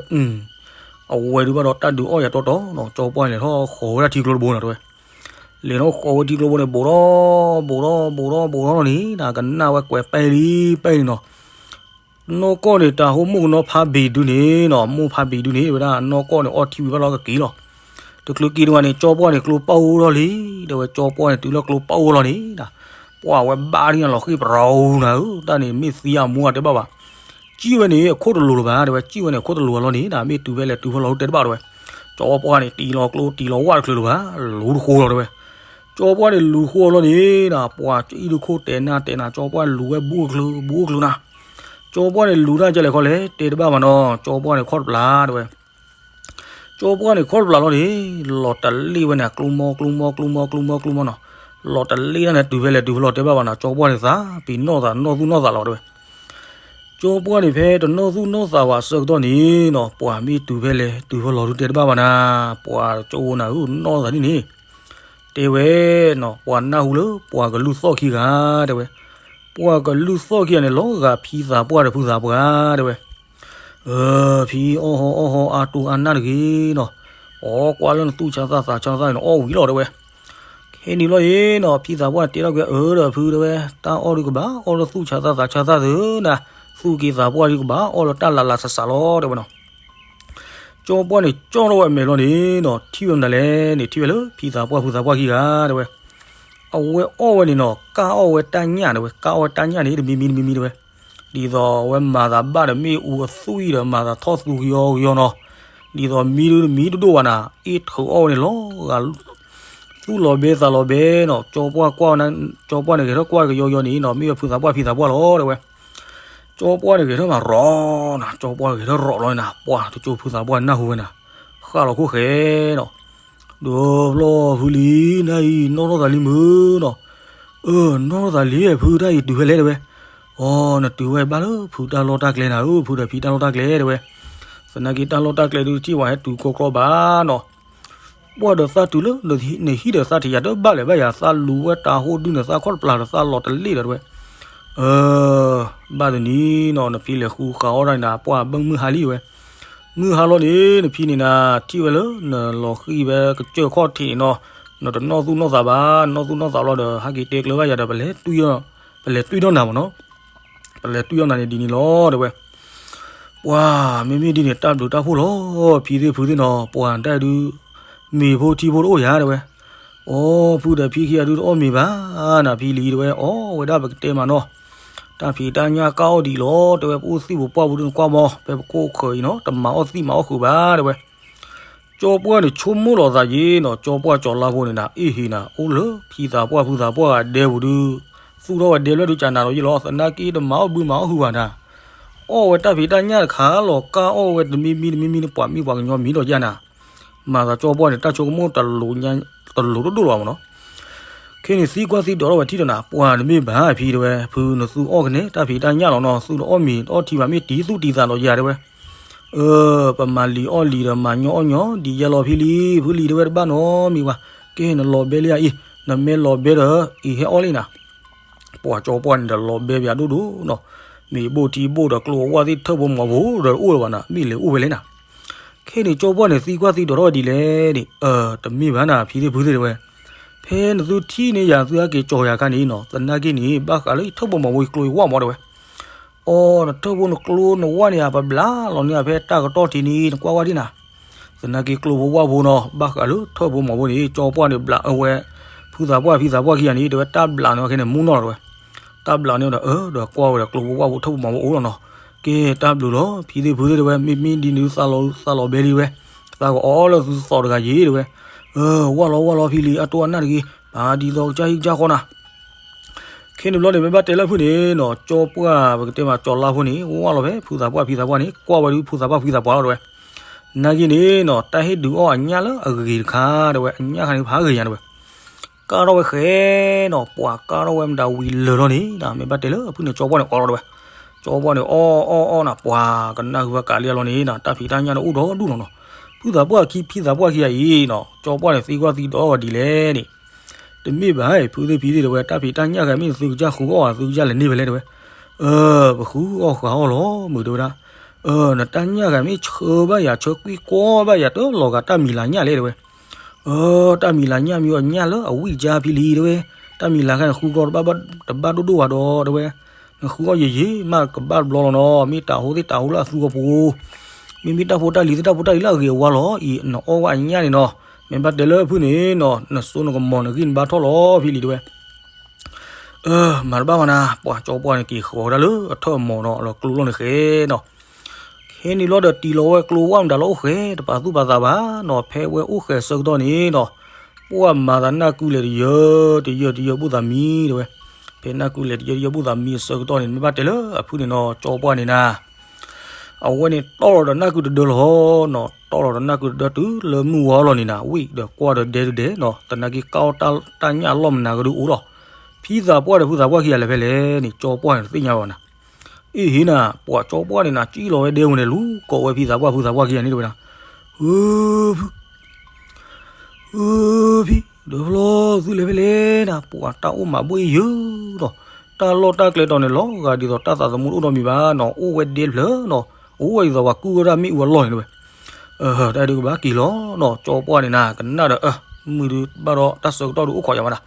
အဝဲဒုဘၣ်ဒီးတၢ်ဒုးအီၣ်ယၤတီတီနီၤ ကၠီပှၢ်န့ၣ် လဲၤထီၣ်ဃီၤဝဲဒၣ်ထံကျိတဘိနီၤတဲဝဲ. လဲၤထီၣ်ဃီၤဝဲထံကျိဘိန့ၣ် ဘူးထီၣ်ဘူးထီၣ်ဘူးထီၣ်ဘူးထီၣ်လီၤန့ၣ် ကနၣ်ဝဲကွဲးပဲလံပဲလံနီၤ. နီၢ်ကီၢ်န့ၣ် တၢ်ဟိမိၢ်ကနီၤဖးဘံၣ်ဒုန့ၣ်နီၤ မိၢ်ဖးဘံၣ်ဒုန့ၣ် တဲဝဲဒၣ် နီၢ်ကီၢ်န့ၣ် အီထံဝံၤဘၣ်လီၤကက့ၤလီၤ. တချုးက့ၤတဝဲန့ၣ် ကၠီပှၢ်န့ၣ် ကျိပၢ်အိၣ်ထီၣ်လံ တဲဝဲ ကၠီပှၢ်န့ၣ် တုၤလၢကျိပၢ်အိၣ်လီၤန့ၣ် ပှၤဝဲဘၣ်ဒ်န့ၣ်လီၤဃံပရီနၤဧၢ တၢ်န့ၣ်မ့ၢ်သံအမူအတဲဘၣ်ဘၣ်. စံၣ်ဝဲန့ၣ် အခိၣ်တလိၤလၢၤဘၣ် တဲဝဲ, စံၣ်ဝဲန့ၣ် အခိၣ်တလိၤအလီၢ်န့ၣ် မ့ၢ်တုၤဖဲလဲၣ်တုၤဖဲလဲၣ် တဲတဘၣ် တဲဝဲ. ကၠီပှၢ်န့ၣ် တံၢ်လီၤကျိ တံၢ်လီၤဝၣ်တချုးလၢၤဘၣ်, လူၤတဃိလီၤ တဲဝဲ. ကၠီပှၢ်န့ၣ် လူၤဃိအလီၢ်န့ၣ် ပှၤကအံၣ်ဒုခိၣ်တဲနၢ်တဲနၢ် ကၠီပှၢ်လူၤဝဲဘူးချုး ဘူးချုးနၤ. ကၠီပှၢ်န့ၣ် လူၤတၢ်ကလဲၣ်ခီလဲၣ် တဲတဘၣ်ဘၣ်နီၤ, ကၠီပှၢ်န့ၣ် ခီၣ်တပျၢ် တဲဝဲ. ကၠီပှၢ်န့ၣ် ခီၣ်တပျၢ်လီၤန့ၣ် လီၤတလ့ၣ်ဝဲန့ၣ် ကျိမီ ကျိမီ ကျိမီ ကျိမီ ကျိမီနီၤ. လီၤတလ့ၣ်တၢ်န့ၣ် တုၤဖဲလဲၣ်တုၤဖဲလဲၣ် တဲဘၣ်ဘၣ်နီၤ, ကၠီပှၢ်န့ၣ်သးပ့ၤနီၣ်သးနီၢ်သူၣ်နီၢ်သးလီၤ တဲဝဲ. ကၠီပှၢ်န့ၣ် ဖဲတနီၢ်သူၣ်နီၢ်သးဝဲအဆၢကတီၢ်န့ၣ်နီၤ, ပှၤမ့ၢ်တုၤဖဲလဲၣ်တုၤဖဲလဲၣ်ဒုး တဲတဘၣ်ဘၣ်နၤ, ပှၤကၠီအိၣ်နၤဧၢ နီၢ်သးဒ်န့ၣ် တဲဝဲနီၤ, ပှၤနၢ်ဟူလၢပှၤကလုၢ်သီၣ်ခံဂၤ တဲဝဲ. ပှၤကလုၢ်သီၣ်ခံဂၤန့ၣ် လီၤဂာ်ဖံသးပှၢ်ဒီးဖုသးပှၢ် တဲဝဲ. အၢ ဖံအီၣ်ဟီၣ်အီၣ်ဟီၣ်အါတိၢ်အါနၢ်တဂ့ၤနီၤ, အီၣ်ကွၢ်လၢနသူၣ်ဆါသးသးဆါသးန့ၣ် အီၣ်ဝံၤလီၤ တဲဝဲ. ခဲန့ၣ်ဘျီအံၤနီၤ ဖံသးပှၢ်တဲထီၣ်ကွံာ် အၢ ဒီးဖု တဲဝဲ, တၢ်အီၣ်ဒုးကဘၣ်အီၣ်လၢသူၣ်ဆါသးသးဆါသးသုနၤ, သူၣ်က့သးပှၢ်ဒုးကဘၣ်အီၣ်လၢတၢ်လၤလၤဆးဆးလီၤ တဲဝဲနီၤ. ကၠီပှၢ်န့ၣ် ကၠီထီၣ်ဝဲအမဲာ်လီၤန့ၣ်နီၤ, ထံၣ်ဝဲမနုၤလဲၣ်န့ၣ် ထံၣ်ဝဲလၢဖံသးပှၢ်ဖုသးပှၢ်ခံဂၤ တဲဝဲ. အဝဲအီၣ်ဝဲန့ၣ်နီၤ ကၢ်အီၣ်ဝဲတၢ်ညၣ် တဲဝဲ, ကၢ်အီၣ်ဝဲတၢ်ညၣ်န့ၣ် တမံၤမံၤတမံၤမံၤ တဲဝဲ. ဒ်သိးအဝဲမၤသးဘၣ်ဒီးမ့ၣ်အူအသွံၣ်ဒီး မၤသးထီၣ်သူကယီကယီနီၤ, ဒ်သိးမံဒုးတမံဒိၣ်ဒိၣ်ဘၣ်နၤ အ့ၣ်ထုးအီၣ်ဝဲန့ၣ်လီၤဂာ် သူၣ်လီၤဘဲသးလီၤဘဲနီၤ, ကၠီပှၢ်ကွၢ်ဝဲ, ကၠီပှၢ်န့ၣ်ဂဲၤထီၣ်ကွၢ်ကယီကယီန့ၣ်နီၤ မ့ၢ်ဝဲဖုသးပှၢ်ဖံသးပှၢ်လီၤ တဲဝဲ. ကၠီပှၢ်န့ၣ်ဂဲၤထီၣ်မးရီၤနၤ, ကၠီပှၢ်ဂဲၤထီၣ်ရီၤလီၤနၤ, ပှၤတကၠိဖုသးပှၢ်နၢ်ဟူဝဲနၤ, ဃၣ်လီၤခိၣ်ဃဲနီၤ, ဒီးဘျီဖုလံၤ နၤအံၤ နီၢ်ထီၣ်သးလံမုၢ်နီၤ, အၢ နီၢ်ထီၣ်သးလံ ဖုတၢ်အံၤတုၤဖဲလဲၣ် တဲဝဲ. အိ နတုၤဝဲဘၣ်လၢဖုတၢ်လီၢ်တၢ်ကျဲနၤဧၢ, ဖုဒီးဖံတၢ်လီၢ်တၢ်ကျဲ တဲဝဲ. သနာ်က့တၢ်လီၢ်တၢ်ကျဲဒုးထံၣ်ဝဲဟဲတုၤခီကျီဘၣ်နီၤ ပှၢ်ဒီးသးတုၤလၢနဟံၣ်ဒီးသးထံၣ်ယၤတဘၣ်လၢၤဘၣ်ယၤ, သးလူၤဝဲတၢ်ဟိၣ်ဒုးန့ၣ် သးခီၣ်တပျၢ်ဒီးသးလီၤတလ့ၣ်ဒီး တဲဝဲ. အၢ ဘၣ်တနံၤနီၤ နဖံလဲၤဃုဃာ်အီၣ်တၢ်န့ၣ်နၤ ပှၢ်ဘၣ်မုၢ်ဟါလံ တဲဝဲ. မုၢ်ဟါလီၤန့ၣ် နဖံန့ၣ်နၤ ထံၣ်ဝဲလၢနလီၤဃံၣ်ဝဲကစၢၢ်ခီၣ်ထံးန့ၣ်နီၤ, နတနီၢ်သူၣ်နီၢ်သးဘၣ်, နနီၢ်သူၣ်နီၢ်သးလီၤဒီး ဟဲက့ၤတဲကျၢၤဘၣ်ယၤဒီး ပလဲၤတွံၢ်ထီၣ်နၤမ့ၢ်နီၤ, ပလဲၤတွံၢ်ထီၣ်နၤန့ၣ်ဒ်န့ၣ်လီၤ တဲဝဲ. ပှၤမ့မ့ၢ်ဒ်န့ၣ် တၢ်ဘျုးတၢ်ဖှိၣ်လီၤ ဖံသ့ၣ်ဖုသ့ၣ်နီၤ, ပှၤတၢ်ဒုး မ့ၤဖိထံဖိတအိၣ်ယၤ တဲဝဲ. အိ ဖုဒီးဖံခံဂၤဒုးတအီၣ်မ့ၤဘၣ်နၤ ဖံလံၤ တဲဝဲ, အီၣ်ဝဲဒၣ်ပကတဲမးနီၤ, တၢ်ဖံးတၢ်ညၣ်ကၢ်အီၣ်ဒံးလီၤ တဲဝဲ, ပအိၣ်သံၣ်ပပှၢ်ပူၤဒုးနကွၢ်မီၤ ဖဲပခိၣ်ဃၢၤအံၤနီၤ တမၤအီၣ်သံၣ်မၤအီၣ်ဃုာ်ဘၣ် တဲဝဲ. ကၠီပှၢ်န့ၣ်ဆိကမိၣ်လီၤသးယ့နီၤ, ကၠီပှၢ်ကၠီၤလါဖိန့ၣ်နၤ အ့ၣ်ဟ့ၣ်နၤ အိၣ်လၢဖံသးပှၢ်ဖုသးပှၢ်ဂၤဒဲပူၤဒုး သူၣ်ထီၣ်ဝဲဒဲဘျဲၣ်ဒုးကနၤဒီးယ့ၣ်လီၤ, သနာ်က့တမၤအီၣ်ဘုမၤအီၣ်ဟုၣ်ဘၣ်နၤ အီၣ်ဝဲတၢ်ဖံးတၢ်ညၣ်တခါလီၤ ကၢ်အီၣ်ဝဲတမံၤမံၤတမံၤမံၤန့ၣ် ပှၤမံပှၤကညီမံဒီးယၤနၤ, မၤသးကၠီပှၢ်န့ၣ် တၢ်ဆိကမိၣ်တလိၤတဒိၣ်လီၤမ့ၢ်နီၤ. ခဲန့ၣ်သံကွၢ်သံဒိးထီၣ်ဝဲထံၣ်ဒီးနၤ ပှၤတမ့ၢ်ဘၣ်ဖံတဲဝဲ, ဖုနသူအီၣ်ကနဲ တၢ်ဖံးတၢ်ညၣ်လီၤနီၤ, သူတအီၣ်မ့ၤတအီထံဘၣ် မ့ၢ်တံၤသူၣ်တံၤသးဒီးယၤတဲဝဲ. အၢ ပမၤလံာ်အီၣ်လံာ်ဒီးမၤညီအီၣ်ညီ ဒ်ယဲလီၤဖံလံ, ဖုလံာ်တဲဝဲတဘၣ်နီတမံၤဘၣ်, ကဲနလီၤဘဲလံဧါအံၤ, နမ့ၢ်လီၤဘဲဒီး အံၤဟဲအီၣ်လံနၤ ပှၤကၠီပှၢ်န့ၣ်ဒီးလီၤဘဲပယၤဒိၣ်ဒိၣ်နီၤ, မ့ၢ်ဘိၣ်ထံဘိၣ်ဒီးကျိအဝၣ်သ့ၣ်ထၢၣ်ဖိမီၤဖိဒီးအိၣ်လၢၤဘၣ်နၤ မ့ၢ်လဲၤအိၣ်ဝဲလဲၣ်နၤ. ခဲန့ၣ် ကၠီပှၢ်န့ၣ်သံကွၢ်သံဒိးထီၣ်ဝဲဒ်လဲၣ်န့ၣ်, အၢ တမ့ၢ်ဘၣ်နၤ ဖံသ့ၣ်ဖုသ့ၣ်တဲဝဲ, ဖဲနသုထံၣ်န့ၢ်ယၤသုဟဲက့ၤကၠီၤယၤခါန့ၣ်နီၤ, သနာ်က့န့ၣ် ဘၣ်ဃးလၢယထၢၣ်ဖိမီၤဖိယကျိယဝၣ်မီၤတဲဝဲ. အိ နထၢၣ်ဖိနကျိနဝၣ်န့ၣ်ဧါ ပဘျးလီၤန့ၢ်ဧါ ဖဲတၢ်ကတီၢ်ထံးန့ၣ် နကွၢ်ဝဲဒ်နၤ သနာ်က့ကျိဖိဝၣ်ဖိနီၤ ဘၣ်ဃးလၢထၢၣ်ဖိမီၤဖိန့ၣ် ကၠီပှၢ်န့ၣ်ဘျးအဝဲ ဖုသးပှၢ်ဖံသးပှၢ်ခံဂၤန့ၣ် တဲဝဲတၢ်ဘျးန့ၣ်ဝဲခဲန့ၣ် မူနီၢ်လီၤတဲဝဲ, တၢ်ဘျးန့ၣ်ဒီး အၢ ဒီးကွၢ်ဝဲဒီးကျိဖိဝၣ်ဖိထၢၣ်ဖိမီၤဖိအိၣ်လီၤနီၤ. ကဲတၢ်ဘျုးလီၤ ဖံသ့ၣ်ဖုသ့ၣ်တဲဝဲ မ့မ့ၢ်ဒ်န့ၣ်သးလီၤဘဲလံဝဲ, သးကအီၣ်လၢသုသီၣ်တဂၤယ့ၤတဲဝဲ, အၢ ဝၣ်လီၤဝၣ်လီၤဖံလံအါတိၢ်အါနၢ်တဂ့ၤ, ပာ်ဒ်သိးကစၢ်ဟံၣ်ကစၢ်ဃီနၤ ခဲန့ၣ်ဘျီန့ၣ် မ့ၢ်ဘၣ်တဲလၢဖုန့ၣ်နီၤ ကၠီပှၢ်ပကတဲမးကၠီၤလါဖိန့ၣ် ဝၣ်လီၤဖဲဖုသးပှၢ်ဖံသးပှၢ်န့ၣ် ကွၢ်ဝဲဒုးဖုသးပှၢ်ဖံသးပှၢ်လီၤတဲဝဲ, နာ်က့န့ၣ်နီၤ တၢ်ဟ့ၣ်ဒုးအီၣ်အညၣ်လၢအဂ့ၤတခါတဲဝဲ အညၣ်ခါန့ၣ်ဖးဂ့ၤညါတဲဝဲ, ကၢ်ထီၣ်ဝဲဃဲနီၤ ပှၤကၢ်ထီၣ်ဝဲမတၤဝံၤလၢာ်လီၤန့ၣ် မ့ၢ်ဘၣ်တဲလၢဖုန့ၣ် ကၠီပှၢ်န့ၣ်အီလီၤတဲဝဲ, ကၠီပှၢ်န့ၣ်အီၣ်အီၣ်အီၣ်နၤ ပှၤကနၣ်ဃုာ်ဘၣ်ကးလံအလီၤန့ၣ် တၢ်ဖံးတၢ်ညၣ်န့ၣ်အိၣ်ဒီဒူၣ်လီၤနီၤ, ဖုသးပှၢ်ခံဖံသးပှၢ်ခံဂၤအံၤနီၤ ကၠီပှၢ်န့ၣ်သံကွၢ်သံဒိးဝဲဒ်လဲၣ်န့ၣ် တမ့ၢ်ဘၣ် ဖုသ့ၣ်ဖံသ့ၣ်တဲဝဲ တၢ်ဖံးတၢ်ညၣ်ဂၤမ့ၢ်နသုကစၢ်ဃုအီၣ်ဧါ သုကစၢ်လဲၤန့ၢ်ဖဲလဲၣ်တဲဝဲ, အၢ ပဃုအီၣ်ဃုအီၣ်လီၤ မုၢ်တဲဝဲဒၣ်, အၢ နတၢ်ညၣ်ဂၤမ့ၢ်ဆၢဘၣ်ယၤ ဆၢကွံၢ်ကွီၢ်ဘၣ်ယၤ တလီၤဂာ်တၢ်မံၤလၤညၣ်လဲၣ်တဲဝဲ, အၢ တၢ်မံၤလၤညၣ်မ့ၢ်အီၣ်ညၣ်လၢအဝံၣ်ကၢ်ဖံလံတဲဝဲ, တၢ်မံၤလၤခါန့ၣ် ဃုကီၢ်တဘၣ်ဒိၣ်ဒိၣ်ဘၣ်ဒီးတဲဝဲ, နဃုအီၣ်ယံာ်ယံာ်မးကဘၣ်တဘျီလီၤနီၤ မ့ၢ်တၢ်ဟိသ့ၣ်တၢ်ဟိလၢအသူအပူၤ မ့မ့ၢ်တၢ်ဖိတၢ်လံၤသ့ၣ်တၢ်ဖိတၢ်လံၤလၢအဂ့ၤအဝါလီၤအံၤ နအီၣ်ဝဲအညၣ်န့ၣ်နီၤ, မ့ၢ်ဘၣ်တဲလၢဖုန့ၣ်နီၤ နစိနကမီၤနဂံၢ်နဘါထီၣ်လီၤဖံလံတဲဝဲ, မၤတဘၣ်မးနၤ, ပှၤကၠီပှၢ်န့ၣ်က့ၤဃီၤဝဲဒၣ်လၢအထၢၣ်မီၤနီၤ လီၤကျိလီၤန့ၣ်ဃဲနီၤ. ခဲန့ၣ်လီၤဒီးတံၤလီၤဝဲကျိဝဲမတၤလီၤအိၣ်ဃဲ တပာ်သူၣ်ပာ်သးဘၣ်နီၤ, ဖဲဝဲအိၣ်ဃဲအဆၢကတီၢ်န့ၣ်နီၤ, ပှၢ်မၤသးနၢ်ကုလဲၤတယၢတယၢတယၢဘူၣ်သးမံတဲဝဲ, ဖဲနၢ်ကုလဲၤတယၢတယၢဘူၣ်သးမံအဆၢကတီၢ်န့ၣ် မ့ၢ်ဘၣ်တဲလၢအဖုန့ၣ်နီၤ ကၠီပှၢ်န့ၣ်နၤ အဝဲန့ၣ်တီၢ်လီၤဒီးနၢ်ကုတဒၢလီၤနီၤ, တီၢ်လီၤဒီးနၢ်ကုတဒၢတုၤလၢမုၢ်ဝါလီၤန့ၣ်နၤ, ဝံၤဒီးကွၢ်ဒီးဒဲဒုဒဲးနီၤ, သနာ်က့ကၢ်အီၣ်တၢ်ညၣ်အလီၢ်မနၤကဒုအိၣ်လီၤ. ဖံသးပှၢ်ဒီးဖုသးပှၢ်ခံဂၤလဲၤဖဲလဲၣ်န့ၣ် ကၠီပှၢ်န့ၣ်တသ့ၣ်ညါဘၣ်နၤ. အ့ၣ်ဟ့နၤ, ပှၤကၠီပှၢ်န့ၣ်နၤ ကံၣ်လီၤဝဲဒဲဝဲန့ၣ် လူၤကိးဝဲဖံသးပှၢ်ဖုသးပှၢ်ခံဂၤန့ၣ်တဲဝဲနၤ, ဧၢ ဖု ဧၢ ဖံ ဒီးဖျီ သုလဲၤဖဲလဲၣ်နၤ, ပှၤတၢ်အိၣ်မးဘှ့ၣ်ယၢၤဒီး တၢ်လီၢ်တၢ်ကျဲတီၤန့ၣ် လီၤဂာ်ဒ်သိးတၢ်သးသမူတအိၣ်နီတမံၤဘၣ်နီၤ, အိၣ်ဝဲဒဲတဖျၢၣ်နီၤ, အိၣ်ဝဲဒ်သိးပှၤကူၣ်ဝဲဒၣ်မ့ၣ်အူအလီၢ်န့ၣ်တဲဝဲ. တၢ်ဒုးကဘၣ်က့ၤလီၤနီၤ, ကၠီပှၢ်န့ၣ်နၤ ကနၣ်ဒီး မုၢ်ဒုးဘၣ်ဒီးတၢ်ဆၢကတီၢ်ဒုးအိၣ်ခိးယၤမးနၤ.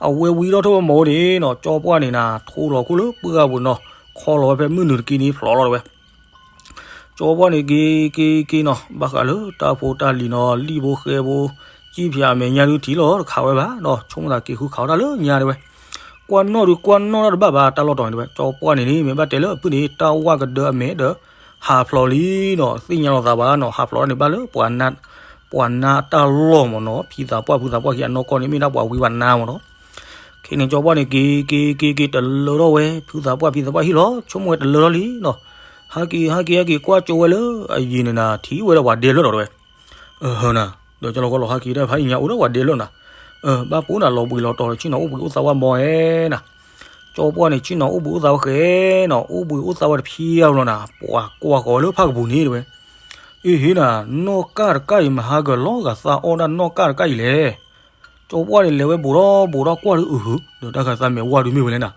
အဝဲဝံၤဒီးထီၣ်ဝဲမီၤအိၣ်န့ၣ်နီၤ, ကၠီပှၢ်န့ၣ်နၤ ထိလီၤခိၣ်လၢပှၢ်ပူၤနီၤ, ခီလီၤဝဲဖဲမုၢ်နုာ်တက့ၢ်န့ၣ်ဖျိးလီၤတဲဝဲ. ကၠီပှၢ်န့ၣ်က့ၤက့ၤက့ၤနီၤ, ဘၣ်ဃးလၢတၢ်ဖိတၢ်လံၤနီၤ, လံၣ်ဖိဃဲဖိ ကံၣ်ဖၠးအမဲာ်ညါဒုးထံၣ်လီၤတခးဝဲဘၣ်နီၤ, ဆိကမိၣ်သးက့ၤဃုခးဝဲဒၣ်လၢညါတဲဝဲ. ကွၢ်နီၣ်ဒုးကွၢ်နီၣ်တၢ်တဘၣ်ဘၣ် တၢ်လီၢ်တီၤန့ၣ်တဲဝဲ. ကၠီပှၢ်န့ၣ်န့ၣ် မ့ၢ်ဘၣ်တဲလၢအဖုန့ၣ် တၢ်ဝၢ်ကဒၢအမဲာ်ဒီး ဟးဖျိးလံနီၤ, သ့ၣ်ညါလီၤသးဘၣ်နီၤ, ဟးဖျိးန့ၣ်ဘၣ်လၢ ပှၤနါတၢ်လီၢ်မ့ၢ်နီၤ, ဖံသးပှၢ်ဖုသးပှၢ်ခံဂၤနီၢ်ကီၢ်န့ၣ် မ့ၢ်ဒၣ်ပှၤဝံပှၤနါမ့ၢ်နီၤ. ခဲန့ၣ်ကၠီပှၢ်န့ၣ်က့ၤက့ၤက့ၤက့ၤတလၢထီၣ်ဝဲ ဖုသးပှၢ်ဖံသးပှၢ်ဟံၣ်လီၤ, ဆိကမိၣ်ဝဲတလၢထီၣ်လံနီၤ, ဟးက့ၤဟးက့ၤဟဲက့ၤကွၢ်ကၠိဝဲလၢအယံၤန့ၣ်နၤ ထံၣ်ဝဲဒၣ်ပှၤဒဲဖျၢၣ်ဒီးတဲဝဲ. နၤ, ဒီးကၠီလီၤကီလီၤဟးက့ၤတၢ်ဖးယံၤညါအိၣ်ဒီးပှၤဒဲဖျၢၣ်နၤ, ဘၣ်ပိာ်နၤလီၤဘှံးလီၤတီၤ ဆ့ၣ်နီၤအိၣ်ဘှံးအိၣ်သါဝဲမီၤဧဲနၤ. ကၠီပှၢ်န့ၣ် ဆ့ၣ်နီၤအိၣ်ဘှံးအိၣ်သါဝဲဃဲနီၤ, အိၣ်ဘှံးအိၣ်သါဝဲတဖျၢၣ်လီၤနၤ, ပှၤကွၢ်ဃီၤဝဲလၢဖၣ်ကပူၤန့ၣ်တဲဝဲ. အ့ၣ်ဟ့နၤ, နီၢ်ကၢ်တကၢ်အံၤ မဟါကၢၤလီၤဂာ်သးအီၣ်ဒၣ်နီၢ်ကၢ်တကၢ်အံၤလဲၣ်. ကၠီပှၢ်န့ၣ်လဲၤဝဲဘူးထီၣ်ဘူးထီၣ်ကွၢ်ဒုးအုးဟုး, ဒီးတၢ်ခါသးမဲာ်ဝါဒုးမ့ၢ်ဝဲလဲၣ်နၤ.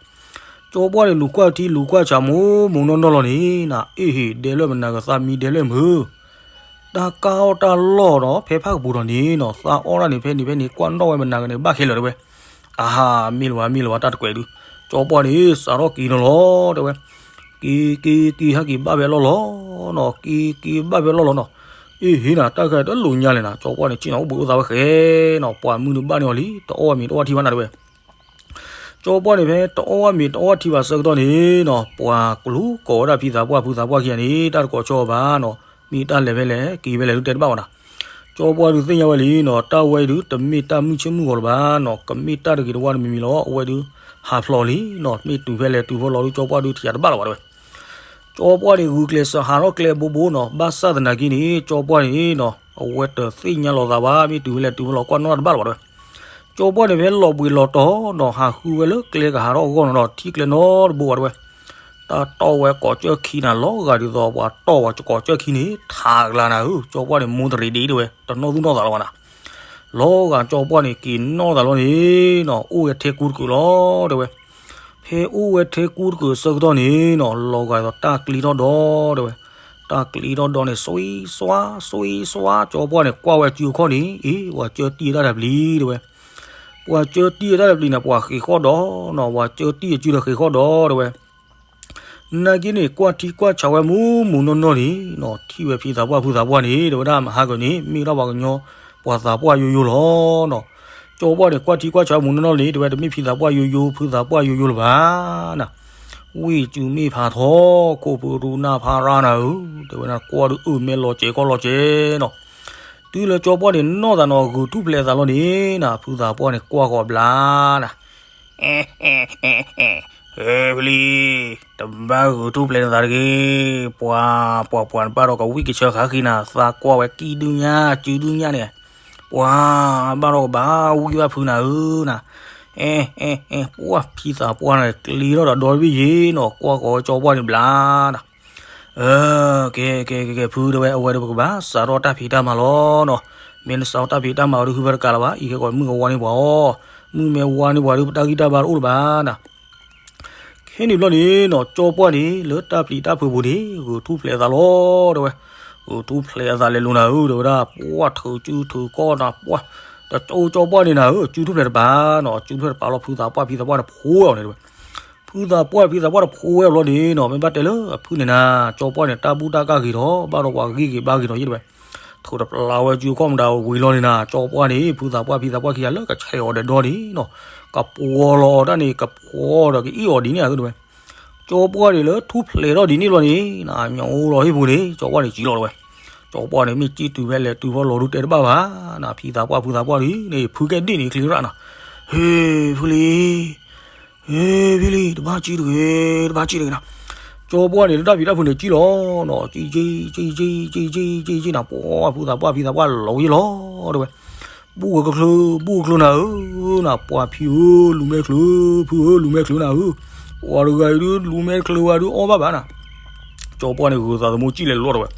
ကၠီပှၢ်န့ၣ်လူၤကွၢ်ထံလူၤကွၢ်ဆးမိၢ်မိၢ်နီၢ်နီၢ်လီၤန့ၣ်နၤ, အ့ၣ်ဟ့ ဒဲဖျၢၣ်မနၤကသးမံဒဲဖျၢၣ်မုၢ် တၢ်ကၢ်အီၣ်တၢ်လီၢ်ဒီး ဖဲဖၣ်ကပူၤဒီးန့ၣ်နီၤ, သးအီၣ်ဒၣ်န့ၣ် ဖဲန့ၣ်ဖဲန့ၣ် ကွၢ်နီၣ်ဝဲမနၤကန့ၣ် ဘၣ်ခဲလၢာ်တဲဝဲ. အဟါ, မ့ၢ်လၢၤဘၣ် မ့ၢ်လၢၤဘၣ် တၢ်တကွဲးဒုး, ကၠီပှၢ်န့ၣ် စးထီၣ်က့ၤနီၤလီၤတဲဝဲ. က့ၤက့ၤက့ၤ ဟဲက့ၤဘၣ်ဖဲလီၢ်လီၤနီၤ, က့ၤက့ၤဘၣ်ဖဲလီၢ်လီၤနီၤ. အ့ၣ်ဟ့နၤ, တၢ်ခဲတလိာ်ညါလဲၣ်နၤ, ကၠီပှၢ်န့ၣ် ဆ့ၣ်နီၤအိၣ်ဘှံးအိၣ်သါဝဲဃဲနီၤ, ပှၤမုၢ်ဒုးဘၣ်န့ၢ်အီၤလံ, တအီၣ်ဝဲမ့ၤတအီၣ်ထံဘၣ်နၤတဲဝဲ. ကၠီပှၢ်န့ၣ် ဖဲတအီၣ်ဝဲမ့ၤတအီၣ်ထံဘၣ်ဆၢကတီၢ်န့ၣ်နီၤ, ပှၤကလူၤကိးဝဲဒၣ်ဖံသးပှၢ်ဖုသးပှၢ်ခံဂၤန့ၣ် တၢ်တကိးဆီဘၣ်နီၤ, မ့ၢ်တၢ်လဲၤဖဲလဲၣ် က့ၤဖဲလဲၣ်ဒုးတဲတဘၣ်ဘၣ်နၤ. ကၠီပှၢ်ဒုးသ့ၣ်ညါဝဲလံနီၤ, တၢ်ဝဲအံၤဒုး တမ့ၢ်တၢ်မုၢ်ဆ့ၣ်မုၢ်ဂီၤလၢၤဘၣ်နီၤ, ကမ့ၢ်တၢ်တဂ့ၤတဝါတမံၤမံၤလီၤ, အဝဲဒုး ဟးဖျိးလံနီၤ, မ့ၢ်တုၤဖဲလဲၣ်တုၤဖဲလဲၣ်ဒုး ကၠီပှၢ်ဒုးထံၣ်တဘၣ်လၢၤဘၣ်တဲဝဲ. ကၠီပှၢ်န့ၣ် ဂုာ်ကျဲးစၢးဟးထီၣ်ကျဲဘိဘိနီၤ, ဘၣ်ဆၣ်သနာ်က့န့ၣ် ကၠီပှၢ်န့ၣ်နီၤ, အဝဲတသ့ၣ်ညါလီၤသးဘၣ်, မ့ၢ်တုၤဖဲလဲၣ်တုၤဖဲလဲၣ် ကွၢ်နီၣ်တၢ်တဘၣ်လၢၤဘၣ်တဲဝဲ. ကၠီပှၢ်န့ၣ် ဖဲလီၤဘှံးလီၤတီၤနီၤ, ဟးဃုဝဲလၢကျဲကဟးထီၣ်အဂီၢ်နီၤဒီး ထံၣ်ကျဲနီတဘိဘၣ်တဲဝဲ. တၢ်တီၢ်ဝဲကိးကၠၢၢ်ခံနၤ, လီၤဂာ်ဒ်သိးပှၤတီၢ်ဝဲကိးကၠၢၢ်ခံန့ၣ် ထးကလၤနၤဧၢ, ကၠီပှၢ်န့ၣ် မူတရံးဒံးတဲဝဲ, တနီၣ်သူၣ်နီၣ်သးလၢၤဘၣ်နၤ. လီၤဂာ်ကၠီပှၢ်န့ၣ် က့ၤနီၣ်သးလီၤန့ၣ်နီၤ, အိၣ်ဝဲထဲကူတကုာ်လီၤတဲဝဲ. ဖဲအိၣ်ဝဲထဲကူတကုာ်အဆၢကတီၢ်န့ၣ်နီၤ, လီၤဂာ်ဒ်သိးတၢ်ကျ့ထီၣ်ဒီတဲဝဲ. တၢ်ကျ့ထီၣ်ဒီန့ၣ် စွံစွါ စွံစွါ, ကၠီပှၢ်န့ၣ် ကွၢ်ဝဲစုအခီၣ်န့ၣ်, အ့ ပှၤကၢတံၢ်အတၢ်တပျံၤတဲဝဲ. ပှၤကၢတံၢ်အတၢ်တပျံၤန့ၣ် ပှၤဃ့ၢ်ဃီၣ်ဒီနီၤ, ပှၤကၢတံၢ်အစုဒီးဃ့ၢ်ဃီၣ်ဒီတဲဝဲ. နာ်က့န့ၣ် ကွၢ်ထံကွၢ်ဆးဝဲမူးမူးနီၢ်နီၢ်န့ၣ်နီၤ, ထံၣ်ဝဲဖံသးပှၢ်ဖုသးပှၢ်န့ၣ် တဲဝဲဒၣ် မဟါကၢၤန့ၣ် မ့ၢ်ဝဲဒၣ်ပှၤကညီ ပှၤသးပှၢ်ယိယိလီၤနီၤ. ကၠီပှၢ်န့ၣ် ကွၢ်ထံကွၢ်ဆးဝဲမူးနီၢ်နီၢ်န့ၣ် တဲဝဲ တမ့ၢ်ဖံသးပှၢ်ယိယိ ဖုသးပှၢ်ယိယိလၢၤဘၣ်နၤ. ဝ့ၢ်စုမ့ၢ်ဖးထီ ခိၣ်ဖုရူနၢ်ဖးရၣ်နၤဧၢ, တဲဝဲဒၣ် ကွၢ်ဒုးအၢၣ်မဲာ်လီၤစဲးကီၢ်လီၤစဲးနီၤ. တုၤလၢကၠီပှၢ်န့ၣ် နီၢ်သးနီၤ ဂုာ်ထူၣ်ဖျဲးအသးလီၤန့ၣ်နၤ, ဖုသးပှၢ်န့ၣ် ကွၢ်ဃီၤဘျါနၤ. ဖဲဖဲ ဖဲဖဲ ဖဲဖဲလံ, တဘၣ်ဂုာ်ထူၣ်ဖျဲးနသးတဂ့ၤ, ပှၤ ပှၤ ပှၤဘၣ်ဒီးကဝံၣ်ကဆၢဃာ်ဃံနၤ, သးကွၢ်ဝဲကံၣ်ဒုညၣ် စုဒုညၣ်န့ၣ်, ပှၤ ဘၣ်ဒီးကဘၣ်ဝံၣ်ဘၣ်ဖုနၤဧၢနၤ. အဲ အဲ အဲ ပှၢ်ဖံသးပှၢ်န့ၣ် ကျ့ထီၣ်ဒီးဒီတဘ့ၣ်ယ့ၤနီၤ, ကွၢ်ဃီၤဝဲကၠီပှၢ်န့ၣ်ဘျါနၤ. ကဲ ကဲ ကဲ ကဲ ဖုတဲဝဲ အဝဲဒီးပကဘၣ်စးထီၣ်တၢ်ဖံးတၢ်မၤလီၤနီၤ. မ့ၢ်နစးထီၣ်တၢ်ဖံးတၢ်မၤအီၤဒီး ဟုဖဲတကးလၢၤဘၣ်, အံၤခဲကီးမုၢ်ကဝါန့ၢ်ပှၤအီၤ, မုၢ်မ့ၢ်ဝါန့ၢ်ပှၤဒီး ပတၢ်ဂံၢ်တၢ်ဘါတအိၣ်လၢၤဘၣ်နၤ. ခဲန့ၣ်ဘျီန့ၣ်နီၤ, ကၠီပှၢ်န့ၣ် လၢတၢ်ပျံၤတၢ်ဖုးပူၤန့ၣ် ဂုာ်ထူၣ်ဖျဲးအသးလီၤတဲဝဲ. ဂုာ်ထူၣ်ဖျဲးအသးလဲၤလိၤနၤဧၢ တဲဝဲဒၣ်, ပှၢ်ထုးစုထုးကီၢ်နၤ, ပှၢ် တကၠိကၠီပှၢ်န့ၣ်နၤဧၢ, စုထူၣ်ဖျဲးတပၤနီၤ, စုထူၣ်ဖျဲးတပၤလီၤ, ဖုသးပှၢ်ဖံသးပှၢ်န့ၣ် ဖိဝဲအီၤန့ၣ်တဲဝဲ. ဖုသးပှၢ်ဖံသးပှၢ်န့ၣ် ဖိဝဲအီၤဘျီန့ၣ်နီၤ, မ့ၢ်ဘၣ်တဲလၢအဖုန့ၣ်နၤ, ကၠီပှၢ်န့ၣ် တၢ်ဘူၣ်တၢ်ကၢ်ဂ့ၤဒီး ဘၣ်ဒီးပှၤဂံၢ်ဂ့ၤဘါဂ့ၤဒီးယ့ၢ်တဲဝဲ. ထိၣ်တပျၢ်ဝဲစုခီၣ်မတၤဝံၤလီၤန့ၣ်နၤ, ကၠီပှၢ်န့ၣ် ဖုသးပှၢ်ဖံသးပှၢ်ခံဂၤလၢကဆဲးအီၤဒီးဒီန့ၣ်နီၤ, ကပှီၤလီၤအီၤတၢ်န့ၣ် ကဖှီဒီးကအ့ၣ်အီၤဒ်န့ၣ်ဧါသုတဲဝဲ. ကၠီပှၢ်န့ၣ်လၢထူၣ်ဖျဲးထီၣ်ဒ်န့ၣ်လီၤန့ၣ်နၤ, ညိလီၤဟံၣ်ပူၤန့ၣ် ကၠီပှၢ်န့ၣ်ကံလီၤတဲဝဲ. ကၠီပှၢ်န့ၣ်မ့ၢ်ကံတုၤဖဲလဲၣ်တုၤဖဲလဲၣ်ဒုးတဲတဘၣ်ဘၣ်နၤ, ဖံသးပှၢ်ဖုသးပှၢ်ဒ်န့ၣ် ဖုကဲဒ့ၣ်န့ၣ်ချ့ရၣ်နၤ, ဟ့ၣ်ဖုလံ ဟ့ၣ်ဖံလံ တဘၣ်ကံတဂ့ၤ, တဘၣ်ကံတဂ့ၤနၤ. ကၠီပှၢ်န့ၣ်လၢတၢ်ဖံးတၢ်ဖုးန့ၣ်ကံလီၤနီၤ, ကံကံကံကံကံကံကံကံကံကံနၤ, ပှၤဖုသးပှၢ်ဖံသးပှၢ်လီၤယ့ၢ်လီၤတဲဝဲ. ဘူၣ်ဝဲကချုး ဘူၣ်ကချုးနၤဧၢ, နၤပှၤဖံဧၢ လူၤမဲချုး, ဖုဧၢ လူၤမဲချုးနၤဧၢ, ပှၤတဂၤအံၤဒုးလူၤမဲချုးဝဲဒုးအီၣ်ဘၣ်ဘၣ်နၤ. ကၠီပှၢ်န့ၣ်ဂုာ်သးသမူကံလဲၤလီၤတဲဝဲ.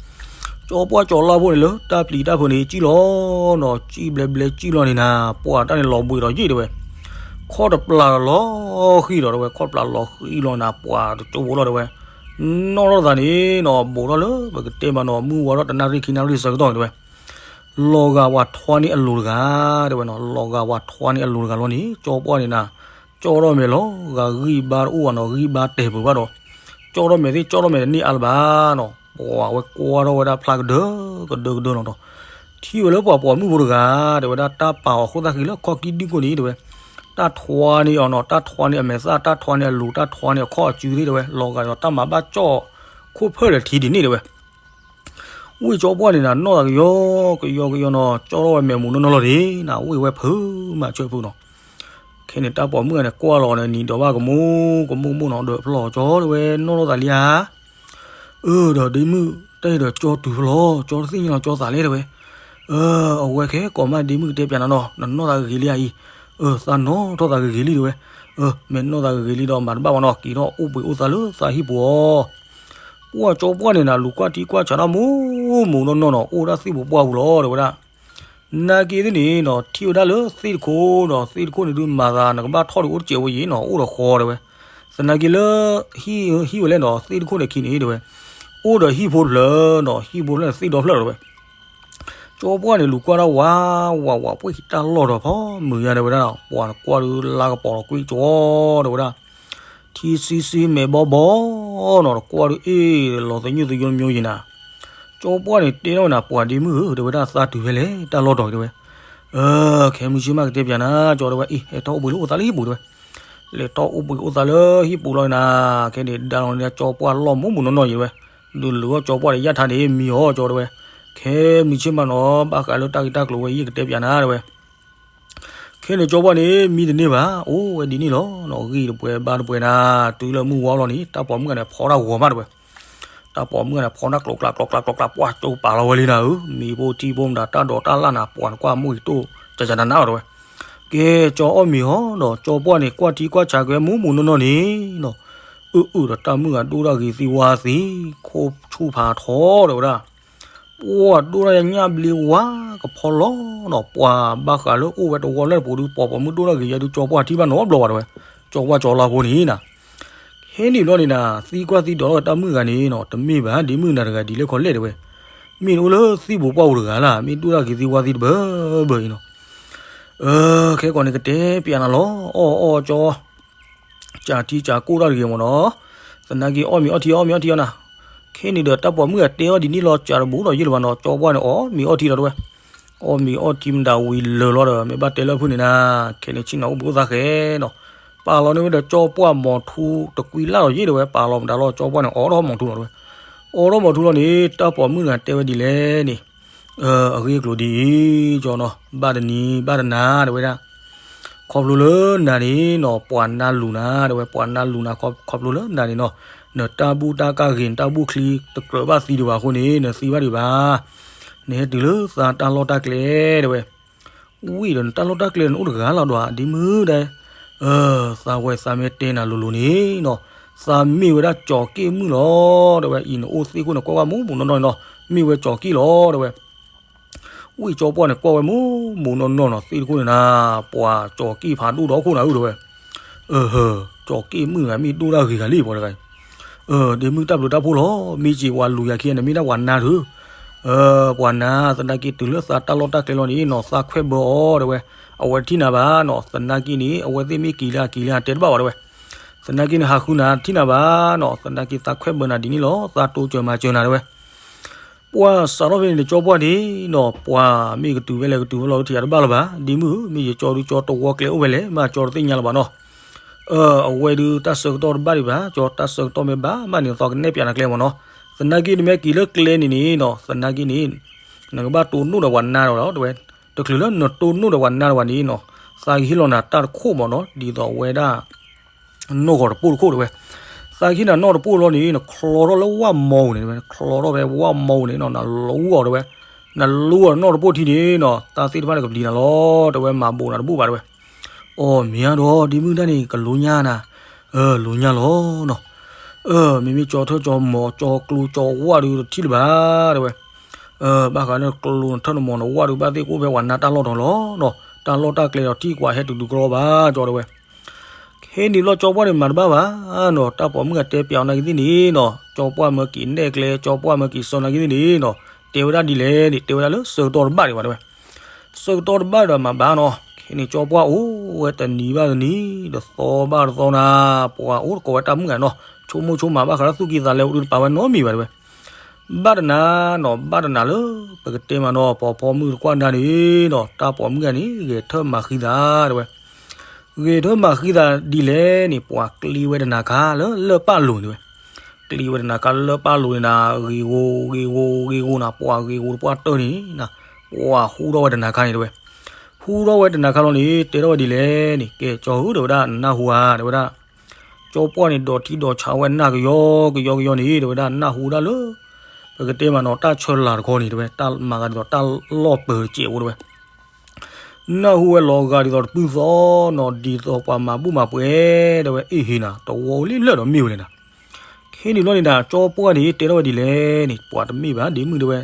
ကၠီပှၢ်ကၠီလါဖိန့ၣ်လၢတၢ်ပျံၤတၢ်ဖုးန့ၣ်ကံလီၤနီၤ, ကံဘျဲဘျဲကံလီၤန့ၣ်နၤ, ပှၤတၢ်န့ၣ်လီၤဘှံးဒီးယ့ၢ်တဲဝဲ. ခီၣ်တပျၢ်လီၤဃံၤလီၤတဲဝဲ, ခီၣ်တပျၢ်လီၤဃံၤလီၤနၤ, ပှၤတကၠိဖိလီၤတဲဝဲ. နီၣ်ထီၣ်သးန့ၣ်နီၤ, ဘူးထီၣ်လၢပကတဲမးနီၤ, မုၢ်ဝါထီၣ်တနၣ်ရံၣ်ခံနၣ်ရံၣ်ဆၢကတီၢ်တဲဝဲ. လီၤဂာ်ပှၤထွါန့ၢ်အလိၤတဂၤတဲဝဲနီၤ, လီၤဂာ်ပှၤထွါန့ၢ်အလိၤတဂၤလီၤန့ၣ် ကၠီပှၢ်န့ၣ်နၤ, ကၠီထီၣ်မဲာ်လီၤဂာ်ဂံၢ်ဘါတအိၣ်ဘၣ်နီၤ, ဂံၢ်ဘါတဲာ်ပၢၢ်ဘၣ်ဒီး, ကၠီထီၣ်မဲာ်သ့ၣ်ကၠီထီၣ်မဲာ်တန့ၢ်အါလၢၤဘၣ်နီၤ, ပှၤဝဲကွၢ်ထီၣ်ဝဲဒၣ်ဖျါကဒၢကဒၢကဒၢလီၤဒီး, ထံၣ်ဝဲလၢပှၤပိာ်မုၣ်ဖိတဂၤတဲဝဲဒၣ်, တၢ်ပာ်အီၤခိၣ်သၣ်ဃံလၢခီၣ်ကံၢ်ဒုၣ်ခိၣ်န့ၣ်တဲဝဲ, တၢ်ထွါန့ၢ်အီၤနီၤ, တၢ်ထွါန့ၢ်အမဲာ်သၣ်, တၢ်ထွါန့ၢ်အလိၤ, တၢ်ထွါန့ၢ်အခီၣ်အစုသ့ၣ်တဲဝဲ, လီၤဂာ်ဒီးတၢ်မၤဘၣ်ကၠီၣ်ခိၣ်ဖၢၣ်လဲၤထံဒ်န့ၣ်တဲဝဲ. ဝ့ၢ်ကၠီပှၢ်န့ၣ်နၤ, နီၢ်သးကယီကယီကယီနီၤ, ကၠီထီၣ်ဝဲမဲာ်မူးနီၢ်နီၢ်လီၤန့ၣ်နၤ, ဝ့ၢ်ဝဲဖုးမးဆၢဖုးနီၤ. ခဲန့ၣ်တၢ်ပိာ်မုၣ်ဂၤန့ၣ်ကွၢ်လီၤန့ၣ် နံၤဒီးဘၣ်ကမူကမူကမူနီၤ, ဒီးဖျီၣ်ကၠီတဲဝဲ, နီၢ်ထီၣ်သးလံဧါ. အၢ ဒီးဒ့မုၣ် တၢ်အံၤဒီးကၠီတုၤဖျီၣ်, ကၠီတသ့ၣ်ညါလီၤကၠီသးလဲၣ်တဲဝဲ. အၢ အဝဲခဲကိးမးဒ့မုၣ်ကတဲပၠးနၤနီၤ, နနီၢ်သးဂ့ၤဂ့ၤလံဧါအံၤ. အၢ သးနီၢ်ထီၣ်သးဂ့ၤဂ့ၤလံတဲဝဲ. အၢ မ့ၢ်နီၢ်သးဂ့ၤဂ့ၤလံဒီးမၤတဘၣ်ဘၣ်နီၤ, က့ၤထီၣ်အိၣ်ဘှံးအိၣ်သါလၢသးဟံၣ်ပူၤအီၤ. ပှၢ်ကၠီပှၢ်န့ၣ်နၤ, လူၤကွၢ်ထံကွၢ်ဆးတၢ်မူးမူးနီၢ်နီၢ်နီၤ, အိၣ်ဝဲဒၣ်သ့ၣ်ပူၤပှၢ်ပူၤလီၤတဲဝဲဒၣ်. နာ်က့သ့ၣ်န့ၣ်နီၤ, ထံၣ်ဝဲဒၣ်လၢသ့ၣ်တခိၣ်ဒီး သ့ၣ်တခိၣ်န့ၣ်ဒုးမၤသး နကဘၣ်ထီၣ်ဒုးအိၣ်တစဲးဝဲယံၤနီၤ, အိၣ်ဒီးဃီတဲဝဲ. သနာ်က့လၢ ဟံၣ်ဟံၣ်ဝဲလဲၣ်နီၤ, သ့ၣ်တခိၣ်န့ၣ်ခံန့ၣ်တဲဝဲ, အိၣ်ဒီးဟံၣ်ဖိတဖျၢၣ်နီၤ, ဟံၣ်ဖိတဖျၢၣ်န့ၣ်သ့ၣ်ဒီဖျၢၣ်လီၤတဲဝဲ. ကၠီပှၢ်န့ၣ်လူၤကွၢ်တၢ်ဝးဝးဝး, ပှ့ၤတၢ်လီၢ်ဒီးဖီမုၢ်ယါတဲဝဲဒၣ်, ပှၤနကွၢ်ဒုးလါကပီၤလီၤကွံာ်ကၠီတဲဝဲဒၣ်. ထံဆံဆံမဲာ်ဘီဘီနီၤ, တကွၢ်ဒုးအ့ၣ်လီၤသညိၣ်သညိၣ်မၠိယံၤနၤ. ကၠီပှၢ်န့ၣ်တဲထီၣ်ဝဲနၤ, ပှၤဒ့မုၣ်ဧၢ တဲဝဲဒၣ်, သးတုၤဖဲလဲၣ် တၢ်လီၢ်တီၤတဲဝဲ. အၢ ခဲမုၢ်ဆ့ၣ်မးကတဲပၠးနၤ ကၠီတဲဝဲ, အ့ၣ် ဟဲထီၣ်အိၣ်ဘှံးလၢအိၣ်သးလၢဟံၣ်ပူၤတဲဝဲ. လဲၤထီၣ်အိၣ်ဘှံးအိၣ်သးလၢဟံၣ်ပူၤလီၤနၤ, ခဲန့ၣ်ဒါလီၤန့ၣ် ကၠီပှၢ်လီၤမူးမူးနီၢ်နီၢ်ယံၤတဲဝဲ. ဒုးလုာ်အီၣ်ကၠီပှၢ်ဒီးယၣ်ထါန့ၣ် မံအီၤကၠီတဲဝဲ. ခဲမုၢ်ဆ့ၣ်မးနီၤ, ဘၣ်ဃးလၢတၢ်ဂ့ၢ်တၢ်ကျိၤဝဲ ယကတဲပၠးနၤတဲဝဲ. ခဲန့ၣ်ကၠီပှၢ်န့ၣ် မံတန့ၢ်ဘၣ်, အိၣ်ဝဲဒ်န့ၣ်လီၤနီၤ, ဂံၢ်တပှဲၤဘါတပှဲၤနၤ, တုၤလၢမုၢ်ဝါလီၤန့ၣ် တၢ်ပိာ်မုၣ်ဂၤန့ၣ် ဖီတၢ်ဂီၤမးတဲဝဲ. တၢ်ပိာ်မုၣ်ဂၤန့ၣ် ဖီတၢ်ကျိၤကျါကျိၤကျါကျိၤကျါ, ပှၢ်ကၠိပာ်လီၤဝဲလံနၤဧၢ, မံၤဖိထံဖိမတၤ တၢ်ဒိးတၢ်လၣ်နၤ, ပှၤနကွၢ်မိၢ်ဂ့ၤတိၢ် ကကနနၤအီၤတဲဝဲ. ကဲ ကၠီအီၣ်မ့ၤဟီဒီး ကၠီပှၢ်န့ၣ် ကွၢ်ထံကွၢ်ဆးက့ၤဝဲမူးမူးနီၢ်နီၢ်န့ၣ်နီၤ, အၢအၢဒီး တၢ်မုၣ်ဂၤဒိၣ်တၢ်ဂ့ၤသံဝါသံ, ခိၣ်ဆူၣ်ဖးထီတဲဝဲဒၣ်. ပှၢ်ဒိၣ်တၢ်ညၣ်ဘျ့ဝါကဖီလီၤနီၤ, ပှၤဘၣ်ဃးလၢအိၣ်ဝဲတဝီလၢတပူၤဒုး ပိာ်ပိာ်မုၣ်ဒိၣ်တၢ်ဂ့ၤယါဒုး ကၠီပှၢ်ထံၣ်ဘၣ်နီတဘျီဘၣ်တဲဝဲ. ကၠီပှၢ်ကၠီလါဖိန့ၣ်နၤ, ဟဲန့ၣ်ဘျီန့ၣ်နၤ, သံကွၢ်သံဒိးထီၣ်တၢ်မုၣ်ဂၤန့ၣ်နီၤ, တမ့ၢ်ဘၣ် ဒ့မုၣ်နၤတဂၤဒ်လဲၣ်ခီလဲၣ်တဲဝဲ. မ့ၢ်နအိၣ်လၢသံၣ်ဘိပှၢ်ပူၤတဂၤလၢ်, မ့ၢ်ဒိၣ်တၢ်ဂ့ၤသံဝါသံတဘၢဘၢအံၤနီၤ. အၢ ခဲကိးန့ၣ်ကတဲပၠးနၤလီၤ, အီၣ်အီၣ်ကၠီ ကၠးထံကၠးကိၢ်တၢ်တဂ့ၤမ့ၢ်နီၤ, သနာ်က့အီၣ်မ့ၤအီၣ်ထံ အီၣ်မ့ၤအီၣ်ထံအီၤနၤ. ခဲန့ၣ်ဒီးတၢ်ပိာ်မုၣ်ဂၤတဲအီၤဒ်န့ၣ်လီၤ, ကၠးတဘူးဒီးယ့ၢ်လၢၤဘၣ်နီၤ, ကၠီပှၢ်န့ၣ် အီၣ်မ့ၤအီၣ်ထံဒီးတဲဝဲ. အီၣ်မ့ၤအီၣ်ထံမတၤဝံၤလၢာ်လီၤဒီး မ့ၢ်ဘၣ်တဲလၢဖုၣ်န့ၣ်နၤ, ခဲန့ၣ်ဆ့ၣ်နီၤအိၣ်ဘှံးအိၣ်သါဃဲနီၤ. ပာ်လီၤန့ၢ်ဝဲဒီးကၠီပှၢ်မီၤထူတကွံလၢ်ဒီးယ့ၢ်တဲဝဲ, ပာ်လီၤမတၤလီၤ ကၠီပှၢ်န့ၣ် အီၣ်ထီၣ်မီၤထူလီၤတဲဝဲ. အီၣ်ထီၣ်မီၤထူလီၤန့ၣ် တၢ်ပိာ်မုၣ်ဂၤတဲဝဲဒ်လဲၣ်န့ၣ် အဂ့ၢ်အကျိၤဒ်အံၤ, ကၠီနီၤ, ဘၣ်တနံၤဘၣ်တနၤတဲဝဲဒၣ်, ခီဖျိလၢနၤန့ၣ်နီၤ ပှၤနါလူၤနၤတဲဝဲ, ပှၤနါလူၤနၤခီဖျိလၢနၤန့ၣ်နီၤ, နတၢ်ဘူၣ်တၢ်ကၢ်ဂ့ၤ နတၢ်ဘူၣ်ချံတကြၢးဘၣ်သံဒံးဘၣ်အဃိန့ၣ် နသံဘၣ်ဒံးဘၣ်, နဟဲတုၤလၢသးတၢ်လီၢ်တၢ်ကျဲတဲဝဲ. ဝံၤဒီးနတၢ်လီၢ်တၢ်ကျဲန့ၣ်အိၣ်တဂၤလီၤဒီး ဒ့မုၣ်ဒဲး, သးဝဲသးမ့ၢ်တဲနၤလိၤလိၤန့ၣ်နီၤ, သးမ့ၢ်ဝဲဒၣ်ကၠီၤက့ၣ်မုၣ်လီၤတဲဝဲ, အံၤနအိၣ်သ့ၣ်ခိၣ်န့ၣ်ကွၢ်ကွၢ်မူးမူးနီၢ်နီၢ်န့ၣ်နီၤ, မ့ၢ်ဝဲကၠီၤက့ၣ်လီၤတဲဝဲ. ဝံၢ်ကၠီပှၢ်န့ၣ်ကွၢ်ဝဲမူးမူးနီၢ်နီၢ်နီၤ, သ့ၣ်တခိၣ်န့ၣ်နၤ, ပှၤကၠီၤက့ၣ်ဖးဒိၣ်ဒီးခိၣ်နၤဧၢတဲဝဲ. အၢ ကၠီၤက့ၣ်မုၣ်ဂၤမ့ၢ်ဒိၣ်တၢ်ဂ့ၤဂၤလံပှၤတဂၤအံၤ. အၢ ဒ့မုၣ်တၢ်ဘျုးတၢ်ဖှိၣ်လီၤ, မ့ၢ်စ့ၢ်ပှၤလူၤယၤခံဂၤန့ၣ် မ့ၢ်ဒၣ်ပှၤနါဒုး, ပှၤနါ, သနာ်က့တုၤလၢသးတၢ်လီၢ်တၢ်ကျဲလီၤန့ၣ်နီၤ, သးခွဲးဘၢအီၤတဲဝဲ. အဝဲတထံၣ်နၤဘၣ်နီၤ, သနာ်က့န့ၣ် အဝဲသ့ၣ်မ့ၢ်က့ၤလၢက့ၤလၢတဲတဘၣ်ဘၣ်တဲဝဲ. သနာ်က့န့ၣ် ဟးဃုနၤတထံၣ်နၤဘၣ်နီၤ, သနာ်က့သးခွဲးဘၢနၤဒ်န့ၣ်လီၤ, သးတိစၢၤမၤစၢၤနၤတဲဝဲ. ပှၢ်စးထီၣ်ဖဲန့ၣ်န့ၣ် ကၠီပှၢ်န့ၣ်နီၤ ပှၤမ့ၢ်ကတုၤဖဲလဲၣ်ကတုၤဖဲလဲၣ် ထံၣ်အတဘၣ်လၢၤဘၣ် ဒ်မုၢ်ဧၢ မ့ၢ်ယကၠီဒုးကၠီတဝီကျဲအိၣ်ဖဲလဲၣ် မ့ၢ်ကၠီတသ့ၣ်ညါလၢၤဘၣ်နီၤ. အဝဲဒုးတၢ်ဆၢကတီၢ်တဘၣ်ဒံးဘၣ် ကၠီတၢ်ဆၢကတီၢ်မ့ၢ်ဘၣ်ဘၣ်န့ၣ် သီကနဲၣ်ပၠးနၤကျဲမ့ၢ်နီၤ. သနာ်က့နမ့ၢ်က့ၤလၢကျဲန့ၣ်န့ၣ်နီၤ သနာ်က့န့ၣ် နကဘၣ်တိၢ်နီၣ်ဒီးပှၤနါဒီးလီၤ တဲဝဲ. တချုးလၢနတိၢ်နီၣ်ဒီးပှၤနါဒီးဘၣ်န့ၣ်နီၤ သးကဟ့ၣ်လီၤနၤတၢ်တခိၣ်မ့ၢ်နီၤ ဒ်သိးအဝဲဒၣ် နီၢ်ဂီၤတပိၢ်တခိၣ်တဲဝဲ. သးကဟ့ၣ်နၤနီၢ်တပိၢ်လီၤန့ၣ် နချီထီၣ်လၢဝၣ်မီပူၤန့ၣ်တဲဝဲ နချီထီၣ်ဖဲဝၣ်မီပူၤန့ၣ်နီၤ နလူအီၤတဲဝဲ. နလူအီၤနီၢ်တပိၢ်ထံန့ၣ်နီၤ တၢ်သ့ၣ်တဖၣ်န့ၣ်ကပျံၤနၤလီၤ တဲဝဲ မၤဘိးနၤတဘူၣ်ဘၣ်တဲဝဲ. အိ မ့ၢ်ဧါဒီး ဒ်မုၢ်တၢ်န့ၣ် ကလိညါနၤ, လိညါလီၤနီၤ. မ့မ့ၢ်ကၠီထၢၣ်ကၠီမီၤ ကၠီကျိကၠီဝၣ်ဒုးတထံၣ်လၢၤဘၣ်တဲဝဲ. ဘၣ်ဃးလၢကျိနထၢၣ်နမီၤနဝၣ်ဒုး ဘၣ်သ့ၣ်ကအိၣ်ဖဲပှၤနါတၢ်လီၢ်တီၤလီၤနီၤ. တၢ်လီၢ်တၢ်ကျဲဒီးထံၣ်ကွၢ်ဟဲတုၤတုၤကရီဘၣ် ကၠီတဲဝဲ. ခဲန့ၣ်ဘျီကၠီပှၢ်န့ၣ်မၤတဘၣ်ဘၣ်နီၤ တၢ်ပိာ်မုၣ်အတဲပၠးအီၤနာ်က့သ့ၣ်န့ၣ်နီၤ ကၠီပှၢ်မၢက့ၤနဲၣ်ကျဲ ကၠီပှၢ်မၢက့ၤစီနာ်က့သ့ၣ်န့ၣ်နီၤ တဲဝဲဒၣ်ဒ်လဲၣ်န့ၣ် တဲဝဲဒၣ်လၢဆၢကတီၢ်တဘၣ်ဒံးဘၣ်တဲဝဲ. ဆၢကတီၢ်တဘၣ်ဒီးမၤဘၣ်နီၤ ခဲန့ၣ်ကၠီပှၢ်အိၣ်ဝဲတနံၤဘၣ်တနံၤ တသီဘၣ်တသီနၤ ပှၤအိၣ်တကိးဝဲတၢ်မုၣ်ဂၤနီၤ ဆိကမိၣ်ဆိကမးဘၣ်ဃးလၢသူၣ်ကံၢ်သးလဲအူဒုးတပာ်ဝဲနီတမံၤဘၣ်တဲဝဲ. ဘၣ်တနၤနီၤ ဘၣ်တနၤလၢ ပကတဲမးနီၤ ပိာ်ဖီမုၣ်တကွၢ်ဒါန့ၣ်နီၤ တၢ်ပိာ်မုၣ်ဂၤန့ၣ် ဂဲၤထၢၣ်မၤဃံသးတဲဝဲ. ဂဲၤထၢၣ်မၤဃံသးဒ်လဲၣ်န့ၣ် ပှၤကျံဝဲတနၤခါလၢလၢၢ်ပၢ်လိၤန့ၣ်တဲဝဲ. ကျံဝဲတနၤခါလၢလၢၢ်ပၢ်လိၤန့ၣ်နၤ ဂ့ၤဂိၤဂ့ၤဂိၤဂ့ၤဂိၤနၤ ပှၤဂ့ၤဂိၤတပှၢ်တၢၢ်န့ၣ်နၤ ပှၤဟူထီၣ်ဝဲတနၤခါန့ၣ်တဲဝဲ. ဟူထီၣ်ဝဲတနၤခါလီၤန့ၣ် တဲထီၣ်ဝဲဒ်လဲၣ်န့ၣ် ကဲကၠီဧၢ တဲဝဲဒၣ် နနၢ်ဟူဧါ တဲဝဲဒၣ်. ကၠီပှၢ်န့ၣ် ဒိးထံဒိးဆးဝဲနၢ်ကယီကယီကယီန့ၣ် တဲဝဲဒၣ် နၢ်ဟူဒၣ်လၢ ပကတဲမးနီၤ တၢ်ဆၢလာ်တခီန့ၣ် တဲဝဲ တၢ်မၤသးဒ်သိးတၢ်လီၢ်ပၢၤတစဲးဖိတဲဝဲ. နၢ်ဟူဝဲလီၤဂာ်ဒ်သိးတပုၢ်သီနီၤ ဒ်သိးပှၤမၤဘူၣ်မၤပှဲၤ တဲဝဲ အ့ၣ်ဟ့နၤ တဝီအိၣ်လံလၢာ်ဒီးမ့ၢ်ဝဲလဲၣ်နၤ. ခဲန့ၣ်ဘျီန့ၣ်နၤ ကၠီပှၢ်န့ၣ် တဲထီၣ်ဝဲဒ်လဲၣ်န့ၣ် ပှၤတမ့ၢ်ဘၣ် ဒ့မုၣ်တဲဝဲ,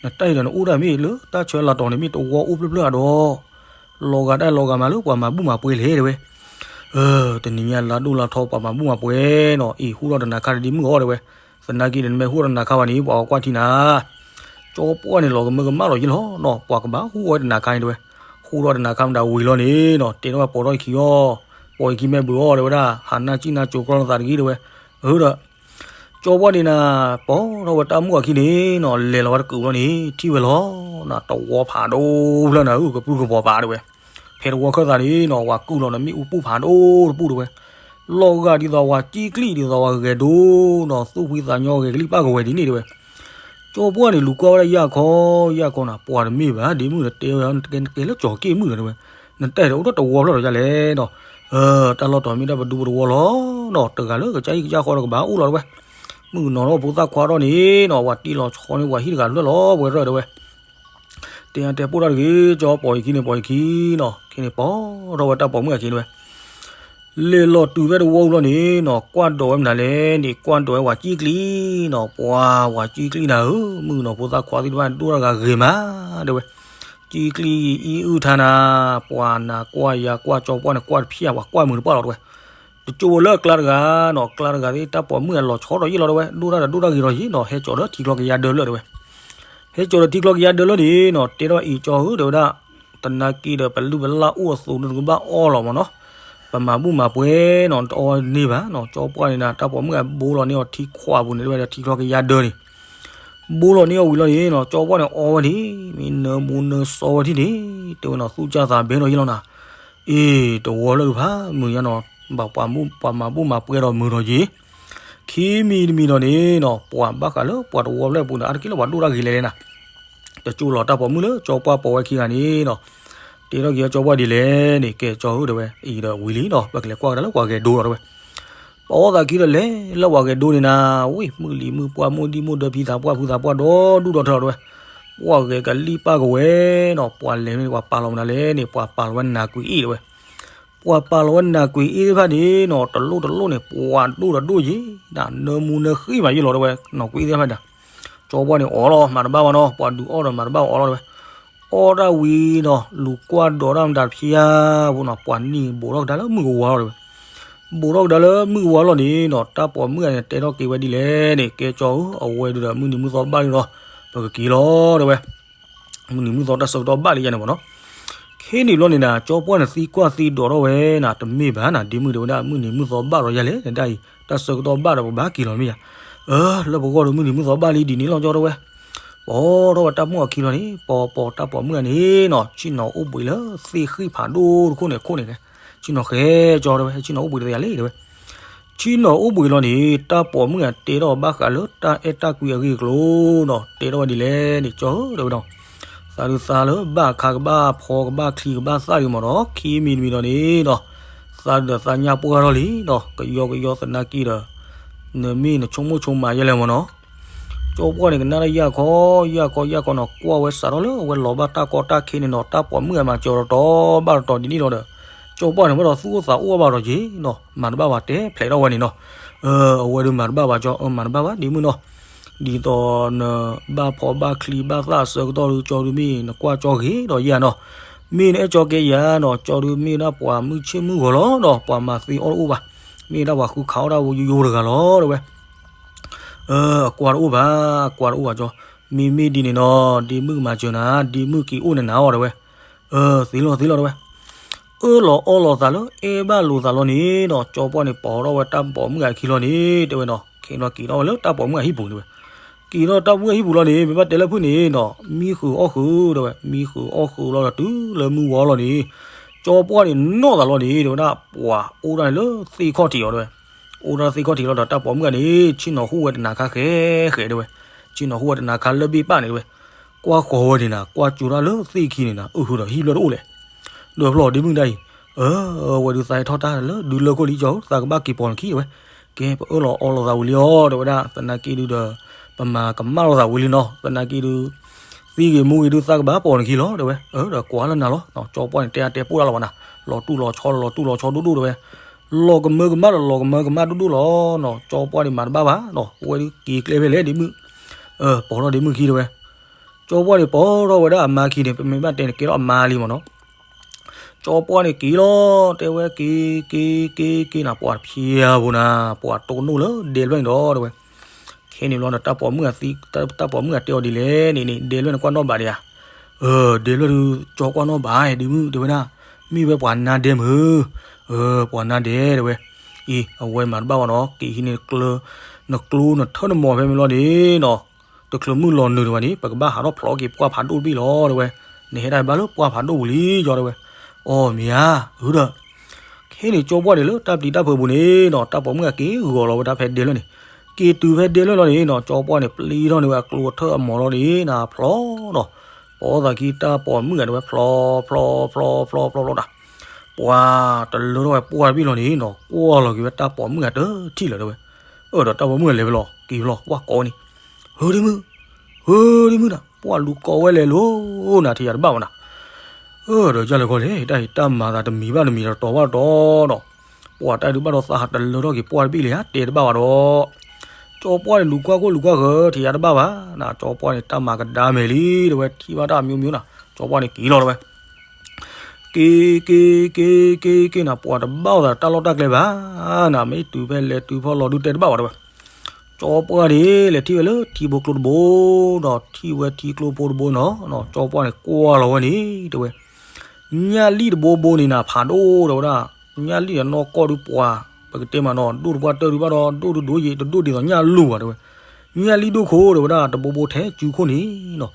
နတၢ်အံၤဒီးနအိၣ်ဒၣ်မ့ၢ်လၢတၢ်ဆၢလာ်တီၤန့ၣ် မ့ၢ်တဝီအိၣ်ဖျၢၣ်ဖျၢၣ်ဧါဒီး လီၤဂာ်တၢ်လီၤဂာ်မးလၢပှၤမၤဘူၣ်မၤပှဲၤလဲၣ်တဲဝဲ. တနံၤညါလါဒိၣ်လါထီပှၤမၤဘူၣ်မၤပှဲၤနီၤ အ့ၣ်ဟူထီၣ်တနၤခါန့ၣ်ဒ့မုၣ်အီၤတဲဝဲ. သနာ်က့ဒီးနမ့ၢ်ဟူထီၣ်တနၤခါဘၣ်န့ၣ် ပှၤအီကွၢ်ထံနၤ ကၠီပှၢ်န့ၣ် လီၤကမၢကမၣ်လီၤယ့ၢ်လီၤနီၤ ပှၤကဘၣ်ဟူအီၤဝဲတနၤခါန့ၣ်တဲဝဲ. ဟူထီၣ်တနၤခါမတၤဝံၤလီၤန့ၣ်နီၤ တဲထီၣ်ဝဲပိာ်ထီၣ်အခံအီၤ, ပိာ်အခံမ့ၢ်ဘုးအီၤတဲဝဲဒၣ် ဟးနၢ်စံၣ်နၢ်စိၤကျီနသးတဂ့ၤတဲဝဲ. အၢဒီး ကၠီပှၢ်န့ၣ်နၤ ပိာ်ထီၣ်ဝဲတၢ်မုၣ်အခံန့ၣ်နီၤ လဲၤလီၤဝဲတကုာ်ဘျီန့ၣ် ထံၣ်ဝဲလီၤနၤ တဝီဖးဒိၣ်ဖျၢၣ်နၤ ကပြုၢ်ကပြီၤပာ်တဲဝဲ. ဖဲတဝီခၢၣ်သးန့ၣ်နီၤ ဝၤကုၢ်လီၤနမ့ၣ်အူပူၤဖးဒိၣ်တပူၤတဲဝဲ. လီၤဂာ်ဒ်သိးဝၤကံၣ်ကျံၣ်ဒ်သိးဝၤဂဲၤဒိနီၤ သူၣ်ဖှံသးညီဂဲၤကလံၣ်ပၢ်ကဝဲၤဒ်န့ၣ်တဲဝဲ. ကၠီပှၢ်န့ၣ် လူၤကွၢ်ဝဲဒၣ်ယၢ်ခီ ယၢ်ခီနၤ ပှၤတမ့ၢ်ဘၣ် ဒ့မုၣ်ဒီးတဲဝဲ နကဲလၢကၠီၤက့ၣ်မုၣ်ဒီးတဲဝဲ, နတၢ်အံၤဒီးအိၣ်ထီၣ်တဝီဖျၢၣ်ဒီးယၤလဲၣ်နီၤ. တၢ်လီၢ်တီၤမ့ၢ်တၢ်ပဒူပတဝီလီၤနီၤ တဂၤလၢကစၢ်အံၣ်ကစၢ်ဃီဒီးကဘၣ်အိၣ်လီၤတဲဝဲ. မုၣ်ကနီၤထီၣ်ဖိသၣ်ခွါထီၣ်န့ၣ်နီၤ ဝၤတံၢ်လီၤဆီန့ၢ်ဝၤဟံၣ်တဂၤဖျၢၣ်လီၤ ပှဲၤထီၣ်တဲဝဲ. တဲတဲပိၢ်တၢ်တဂ့ၤ ကၠီပိာ်အခံန့ၣ် ပိာ်အခံနီၤ ခဲန့ၣ်ပိာ်ထီၣ်ဝဲတၢ်ပိာ်မုၣ်အခံန့ၣ်ဝဲ လဲၤလီၤတုၤဖဲတဝီအူလီၤန့ၣ်နီၤ ကွၢ်ဒိးဝဲမနုၤလဲၣ်န့ၣ် ကွၢ်ဒိးဝဲဝၤကံၣ်ကျံၣ်နီၤ ပှၤဝၤကံၣ်ကျံၣ်နၤဧၢ မုၣ်ကနီၤဖိသၣ်ခွါသ့ၣ်တဖၣ်ဒိၣ်တၢ်တဂၤဂ့ၤမးတဲဝဲ. ကံၣ်ကျံၣ်အံၣ်အုၣ်ထါနၤ ပှၤနၤကွၢ်ယၤကွၢ်ကၠီပှၢ်န့ၣ် ကွၢ်တဖျၢၣ် ပှၤကွၢ်မုာ်တပှၢ်လီၤတဲဝဲ. တကၠိဝဲလၢအကျါတဂၤနီၤ အကျါတဂၤသ့ၣ် တၢ်ပိာ်မုၣ်အလီၤဆီဒီးယ့ၢ်လီၤတဲဝဲ ဒိၣ်တၢ်ဒီးဒိၣ်တၢ်ဂ့ၤလီၤယ့ၢ်နီၤ ဟဲကၠီၤဒီးထံချီကယါဒၢလၢတဲဝဲ. ဟဲကၠီၤဒီးထံချီကယါဒၢလၢန့ၣ်နီၤ တဲထီၣ်အံၤကၠီဧၢ တဲဝဲဒၣ် သနာ်က့ဒီး ပလုၢ်ပလၢ်အိၣ်အသိးဒုးကဘၣ်အီၣ်လီၤမ့ၢ်နီၤ. ပမၤဘူၣ်မၤပှဲၤနီၤ တအီဝဲန့ၢ်ဘၣ်နီၤ ကၠီပှၢ်န့ၣ်နၤ တၢ်ပိာ်မုၣ်အဘိလီၤန့ၢ်အီၤထံခွးပူၤန့ၣ် တဲဝဲဒၣ်ထံချီကယါဒၢန့ၣ် ဘိလီၤန့ၢ်အီၤဝံၤလီၤန့ၣ်နီၤ ကၠီပှၢ်န့ၣ်အီဝဲန့ၣ် မ့ၢ်နၢမူနၢစီဝဲထံၣ်န့ၣ် တဲဝဲနီၤ သူၣ်ကၢ်သးဘဲနီၤယ့ၢ်လီၤနၤ. အ့ တဝီဖျၢၣ်တဖၣ်မုာ်ညါနီၤ ဘၣ်ပှၤမၤဘူၣ်မၤပှဲၤဒီးမုာ်ဒီးယ့ၢ် ခံမံၤတမံၤဒီးန့ၣ်နီၤ ပှၤဘၣ်ဃးလၢပှၤတဝီဖျၢၣ်အပူၤန့ၣ် အါတက့ၢ်လၢပှၤဒိၣ်တၢ်ဂ့ၤလဲၣ်လဲၣ်နၤ. တကၠိလီၤတၢ်ပိာ်မုၣ်လၢကၠီပှၢ်ပိာ်ဝဲခံဂၤန့ၣ်နီၤ တဲထီၣ်က့ၤအီၤကၠီပှၢ်ဒ်လဲၣ်န့ၣ် ကဲကၠီဧၢ တဲဝဲ အံၤဒီးဝံၤလံနီၤ ပကလဲၤကွၢ်ကဒါလၢပှၤဂဲၤဒိလီၤတဲဝဲ. ပအီၣ်သးခံဒီးလဲၤလၢပှၤဂဲၤဒိန့ၣ်နၤ ဝံၤ မုၢ်လံၤမုၢ်ပှၢ် မိၢ်ဒံမိၢ်ဒၢ ဖံသးပှၢ်ဖုသးပှၢ် ဒီဒူၣ်ဒီထၢလီၤတဲဝဲ. ပှၤဂဲၤကလံၣ်ပၢ်ကဝဲၤနီၤ ပှၤလဲၤမ့ၢ်ပှၤပာ်လီၤမနုၤလဲၣ်န့ၣ် ပှၤပာ်လီၤဝဲနးကွံာ်အ့ၣ်တဲဝဲ. ပှၤပာ်လီၤဝဲနးကွံာ်အ့ၣ်သ့ၣ်တဖၣ်န့ၣ်နီၤ တလိၣ်တလိၣ်န့ၣ် ပှၤဒိၣ်ဒီးဒိၣ်ယ့ၢ် နၢမူနၢဃံမးယ့ၢ်လီၤတဲဝဲ နီၢ်ကွံာ်အ့ၣ်သ့ၣ်တဖၣ်န့ၣ်. ကၠီပှၢ်န့ၣ်အီၣ်လီၤ မၤတဘၣ်ဘၣ်နီၤ ပှၤဒုးအီၣ်ဒီးမၤတဘၣ်အီၣ်လီၤတဲဝဲ. အီၣ်တၢ်ဝံၤနီၤ လူၤကွၢ်ဒိးတၢ်မတၤတဖျါဖိနီၤ ပှၤနံၣ်ဘိးထီၣ်ကဒါလၢမုၢ်ကဝါလီၤတဲဝဲ. ဘိးထီၣ်ကဒါလၢမုၢ်ကဝါလီၤန့ၣ်နီၤ တၢ်ပိာ်မုၣ်ဂၤန့ၣ် တဲထီၣ်က့ၤဝဲဒ်လဲၣ်န့ၣ် ကဲကၠီဧၢ အဝဲဒုးဒီးမုၢ်နံၤမုၢ်သီဘၣ်လံလီၤ ပကက့ၤလီၤတဲဝဲ. မုၢ်နံၤမုၢ်သီတၢ်ဆၢကတီၢ်ဘၣ်လံယါန့ၣ်မ့ၢ်နီၤ. ခဲန့ၣ်ဘျီန့ၣ်နၤ ကၠီပှၢ်န့ၣ်သံကွၢ်သံဒိးထီၣ်ဝဲနၤ တမ့ၢ်ဘၣ်နၤ ဒ့မုၣ်တဲဝဲဒၣ် မုၢ်နံၤမုၢ်သီဘၣ်ဒီးယါလဲၣ် နတၢ်အံၤ တၢ်ဆၢကတီၢ်ဘၣ်ဒီးပဘၣ်က့ၤလီၤမ့ၢ်ယါ. အၢ လၢပဂီၢ်ဒီးမုၢ်နံၤမုၢ်သီဘၣ်လံဒ်န့ၣ်လီၤကၠီတဲဝဲ. ပိာ်ထီၣ်ဝဲတၢ်ပိာ်မုၣ်အခံလီၤန့ၣ်, ပိာ်ပိာ်တၢ်ပိာ်မုၣ်ဂၤန့ၣ်နီၤ, ဆ့ၣ်နီၤအိၣ်ဘှံးလၢသ့ၣ်ဃံၣ်ဖးဒိၣ်တခိၣ်န့ၣ်အခိၣ်န့ၣ်, ဆ့ၣ်နီၤဃဲကၠီတဲဝဲ, ဆ့ၣ်နီၤအိၣ်ဘှံးတသ့ယၤလံတဲဝဲ. ဆ့ၣ်နီၤအိၣ်ဘှံးလီၤန့ၣ်, တၢ်ပိာ်မုၣ်ဂၤတဲထီၣ်ဘၣ်ဃးလၢတၢ်အဲၣ်တၢ်ကွံအဂ့ၢ်အကျိၤနီၤ, တဲထီၣ်ဝဲဒ်လဲၣ်န့ၣ် ကၠီဧၢတဲဝဲဒီး, သးဒုးသးလၢဘၣ်အခါကဘၣ်ဖီကဘၣ်ချံ ကဘၣ်သၣ်ဒုးမ့ၢ်နီၤ, ခံမံၤတမံၤဒီးန့ၣ်ဒီး, သးဒုးသးညါပှၢ်ထီၣ်လံဒီး ကယီကယီသနာ်က့ဒီး, နမ့ၢ်နဆိကမိၣ်ဆိကမးယဲလဲၣ်မ့ၢ်နီၤ. ကၠီပှၢ်န့ၣ် ကနၣ်တၢ်ယၢ်ခီ, ယၢ်ခီယၢ်ခီနီၤ, ကွၢ်ဝဲစးထီၣ်လၢအဝဲလီၤဘၣ်တၢ်ကီတၢ်ခဲန့ၣ်နီၤ, တၢ်ပိာ်မုၣ်အမၤစၢၤတီတီဘၣ်တီတီဒ်န့ၣ်လီၤဒီး, ကၠီပှၢ်န့ၣ် ဝဲဒီးသူၣ်အိၣ်သးအိၣ်ဘၣ်ဒီးက့ၤနီၤ, မၤတဘၣ်ဘၣ်တဲဖျဲးထီၣ်ဝဲန့ၣ်နီၤ. အဝဲဒုးမၤတဘၣ်ဘၣ်ကၠီ, မၤတဘၣ်ဘၣ်ဒ့မုၣ်နီၤ. ဒ်သိးနဘၣ်ဖီဘၣ်ချံဘၣ်သၣ်အဆၢကတီၢ်ဒုး ကၠီဒုးမ့ၢ်နကွၢ်ကၠီဂ့ၤဒီးယၤနီၤ, မ့ၢ်နအဲၣ်ကၠီကဲယၤနီၤ, ကၠီဒုးမ့ၢ်ဒၣ်ပှၤမုၣ်ဆ့ၣ်မုၣ်ဂီၤလီၤဒီး ပှၤမၤသ့အီၣ်တအိၣ်ဘၣ်, မ့ၢ်ဒၣ်ပှၤဃုခးအီၣ်တၢ်ဝဲယိယိတဂၤလီၤတဲဝဲ. အကွၢ်တအိၣ်ဘၣ်, ကွၢ်တအိၣ်ဘၣ်ကၠီ, မ့မ့ၢ်ဒ်န့ၣ်နီၤ, ဒ့မုၣ်ကမၤစၢၤနၤ, ဒ့မုၣ်က့ၤအိၣ်နနၤအီၤတဲဝဲ. သ့လီၤသ့လီၤတဲဝဲ. အၢၣ်လီၤအီလီၤသးလၢအဲၣ်ဘၣ်လိာ်သးလီၤန့ၣ်နီၤ, ကၠီပှၢ်န့ၣ် ပိာ်ထီၣ်ဝဲတၢ်ပိာ်မုၣ်အခံလီၤန့ၣ်တဲဝဲနီၤ, ခဲန့ၣ်က့ၤထီၣ်ဝဲလၢတၢ်ပိာ်မုၣ်အဟံၣ်ပူၤန့ၣ်တဲဝဲ. က့ၤထီၣ်တၢ်ပိာ်မုၣ်အဟံၣ်ပူၤလီၤန့ၣ် မ့ၢ်ဘၣ်တဲလၢဖုၣ်န့ၣ်နီၤ, မံဃုာ်အီၣ်ဃုာ်တဲဝဲ, မံဃုာ်အီၣ်ဃုာ်လီၤဒီးတုၤလၢမုၢ်ဝီလီၤန့ၣ်, ကၠီပှၢ်န့ၣ်နီၢ်သးလီၤန့ၣ်တဲဝဲဒၣ်, ပှၤအိၣ်ဒၣ်န့ၣ်လၢသ့ၣ်ခီၣ်ထံးအီၤတဲဝဲ. အိၣ်ဒၣ်သ့ၣ်ခီၣ်ထံးလီၤဒီး တၢ်ပိာ်မုၣ်ဂၤန့ၣ် ဆ့ၣ်နီၤဟူၣ်ဝဲတနၤခါဃဲဃဲတဲဝဲ, ဆ့ၣ်နီၤဟူၣ်ဝဲတနၤခါလၢဘ့ၣ်ပၢ်န့ၣ်တဲဝဲ. ကွၢ်ဃီၤဝဲန့ၣ်နၤ, ကွၢ်ကၠိတၢ်လၢသ့ၣ်ခံန့ၣ်နၤ, အုၣ်ဟုဒီးဟံၣ်ဘျၢၣ်တအိၣ်လဲၣ်. ဒီးဖျီၣ်ဒ့မုၣ်ဒၣ်အံၤ, အဝဲဒုးသးဟဲထီၣ်တၢ်လၢဒုးလၢခိၣ်လံကၠီ, သးကဘၣ်က့ၤပိာ်နခံတဲဝဲ. ကဲ ပအၢၣ်လီၤအီလီၤသးဝံၤလံအီၤတဲဝဲဒၣ်, သနာ်က့ဒုးဒီး ပမၤကမၣ်လိာ်သးဝံၤလံနီၤ, သနာ်က့ဒုး သံဂ့ၤမူဂ့ၤဒုးသးကဘၣ်ပိာ်နခံလီၤတဲဝဲ. ဒီးကွၢ်လၢနၤလီၤ, ကၠီပှၢ်န့ၣ်တဲအါတဲပှၢ်လီၤဘၣ်နၤ, လီၤတူၢ်လီၤဆီလီၤတူၢ်လီၤဆီဒိၣ်ဒိၣ်တဲဝဲ. လီၤကမၢကမၣ်ဒီးလီၤကမၢကမၣ်ဒိၣ်ဒိၣ်လီၤနီၤ, ကၠီပှၢ်န့ၣ်မၤတဘၣ်ဘၣ်နီၤ, ဝဲဒုးက့ၤကျဲဖဲလဲၣ်ဒ့မုၣ်, ပိာ်ထီၣ်ဒ့မုၣ်ခံတဲဝဲ. ကၠီပှၢ်န့ၣ်ပိာ်ထီၣ်ဝဲဒၣ်အမါခံန့ၣ် ပမ့ၢ်ဘၣ်တဲန့ၣ် ကဲထီၣ်အမါလံမ့ၢ်နီၤ. ကၠီပှၢ်န့ၣ်က့ၤလီၤတဲဝဲ, က့ၤ က့ၤ က့ၤ က့ၤနၤ, ပှၤတဖျဲးဘိနၤ, ပှၤတိၢ်နီၣ်လၢဒဲလွဲၢ်န့ၣ်ဒီးတဲဝဲ. ခဲန့ၣ်ဘျီဒီး တၢ်ပိာ်မုၣ်ဂၤတဲအီၤဒ်လဲၣ်န့ၣ်န့ၣ်, ဒဲလွဲၢ်န့ၣ်ကွၢ်နီၣ်ဘၣ်ဒံးဧါ. ဒဲလွဲၢ်ဒုး ကၠီကွၢ်နီၣ်ဘၣ် ဒ့မုၣ်တဲဝဲဒၣ်, မ့ၢ်ဝဲပှၤနါဒဲမုၢ်, ပှၤနါဒဲတဲဝဲ. အံၤ အဝဲမၤတဘၣ်ဘၣ်နီၤ, က့ၤဟံးန့ၢ် နကျိနထၢနမီၤဖဲမ့ၢ်လီၤန့ၣ်နီၤ, တချုးမုၢ်လီၤနုာ်ဒံးဘၣ်န့ၣ် ပကဘၣ်ဟးထီၣ်ဖျိးက့ၤပှၢ်ဖးဒိၣ်တဘ့ၣ်လီၤတဲဝဲ. နဟဲဒၣ်ဘၣ်လၢပှၢ်ဖးဒိၣ်ပူၤလံကၠီတဲဝဲ. အီၣ်မ့ၢ်ဧါ, အုဒီး ခဲန့ၣ်ကၠီပှၢ်န့ၣ်လၢတၢ်ပျံၤတၢ်ဖုးပူၤန့ၣ်နီၤ, တၢ်ပိာ်မုၣ်ဂၤက့ၤဂီၤလီၤဝဲဒၣ်ဖဲဒဲလွဲၢ်န့ၣ်, က့ၤတုၤဖဲဒဲလွဲၢ်လီၤန့ၣ်နီၤ, ကၠီပှၢ်န့ၣ် ပျံၤထီၣ်န့ၢ်ဝဲအကျိအထၢအမီၤလီၤန့ၣ်နၤ ဖျိးနီၤ. ပိာ်သးခံတၢ်ပိာ်မုၣ်ဂၤတဲဝဲ ဖျိး ဖျိး ဖျိး ဖျိး ဖျိး ဖျိးတၢ် ပှၤတလၢထီၣ်ဝဲပှၢ်တဘ့ၣ်လီၤန့ၣ်နီၤ, ကွၢ်လီၤက့ၤဝဲတၢ်ပိာ်မုၣ်ဂၤတထံၣ်လၢၤတဲဝဲ. အၢ ဒီးတၢ်ပိာ်မုၣ်ဂၤလဲၤဝဲလီၤ က့ၤလီၤ ကွၢ်ကိးန့ၣ်, ဟၢဒ့မုၣ်, ဟၢဒ့မုၣ်နၤ, ပှၢ်လူၤကိးဝဲလဲၤလိၤနၤ ထံၣ်ယၤတဘၣ်ဘၣ်နၤ. အၢ ဒီးယလဲၤခီလဲၣ် တၢ်အံၤတၢ်မၤသးတမံၤဘၣ်တမံၤဒီးတီၤဘၣ်တီၤနီၤ, ပှၤတၢ်ဒုးဘၣ်ဒီးသးဟးတလၢထီၣ်က့ၤပှၢ်တဘ့ၣ်လံဧါ တဲတဘၣ်ဘၣ်ဒီး ကၠီပှၢ်န့ၣ် လူၤကွၢ်ခိၣ်လူၤကွၢ်ဃၢၤ ထံၣ်ယၤတဘၣ်ဘၣ်နၤ, ကၠီပှၢ်န့ၣ် တၢ်မၤကဒါမဲာ်လံတဲဝဲ, ထံၣ်ဘၣ်တၢ်အမျိုးမျိုးနၤ, ကၠီပှၢ်န့ၣ်က့ၤလီၤတဲဝဲ. က့ၤ က့ၤ က့ၤ က့ၤ က့ၤနၤ, ပှၤတဘၣ်အသးတၢ်လီၢ်တၢ်ကျဲဘၣ်နၤ, မ့ၢ်တုၤဖဲလဲၤတုၤဖီလီၤဒုးတဲတဘၣ်ဘၣ်တဲဝဲ. ကၠီပှၢ်န့ၣ် လဲၤထံၣ်ဝဲလၢထံဘိကျိတဘိဒီး ထံၣ်ဝဲထံကျိဖိတဘိနီၤ, ကၠီပှၢ်န့ၣ် ကွၢ်လီၤဝဲန့ၣ်တဲဝဲ. ညၣ်လံၣ်တဘိဘိန့ၣ်နၤ ဖးဒိၣ်တဲဝဲဒၣ်, ညၣ်လံၣ်ဒီးနီၢ်ကီၢ်ဒုးပှၤ ပကတဲမးနီၤ ဒိၣ်တပှၢ်တၢၢ်ဒုးဘၣ်ဒီး ဒိၣ်ဒုဒိၣ်ယံၤ တဒိၣ်ဒ်သိးညၣ်လူၢ်ဘၣ်တဲဝဲ. ညၣ်လံၣ်ဒိၣ်ခိၣ်တဲဝဲဒၣ် တဘိဘိထဲကုခိၣ်န့ၣ်နီၤ,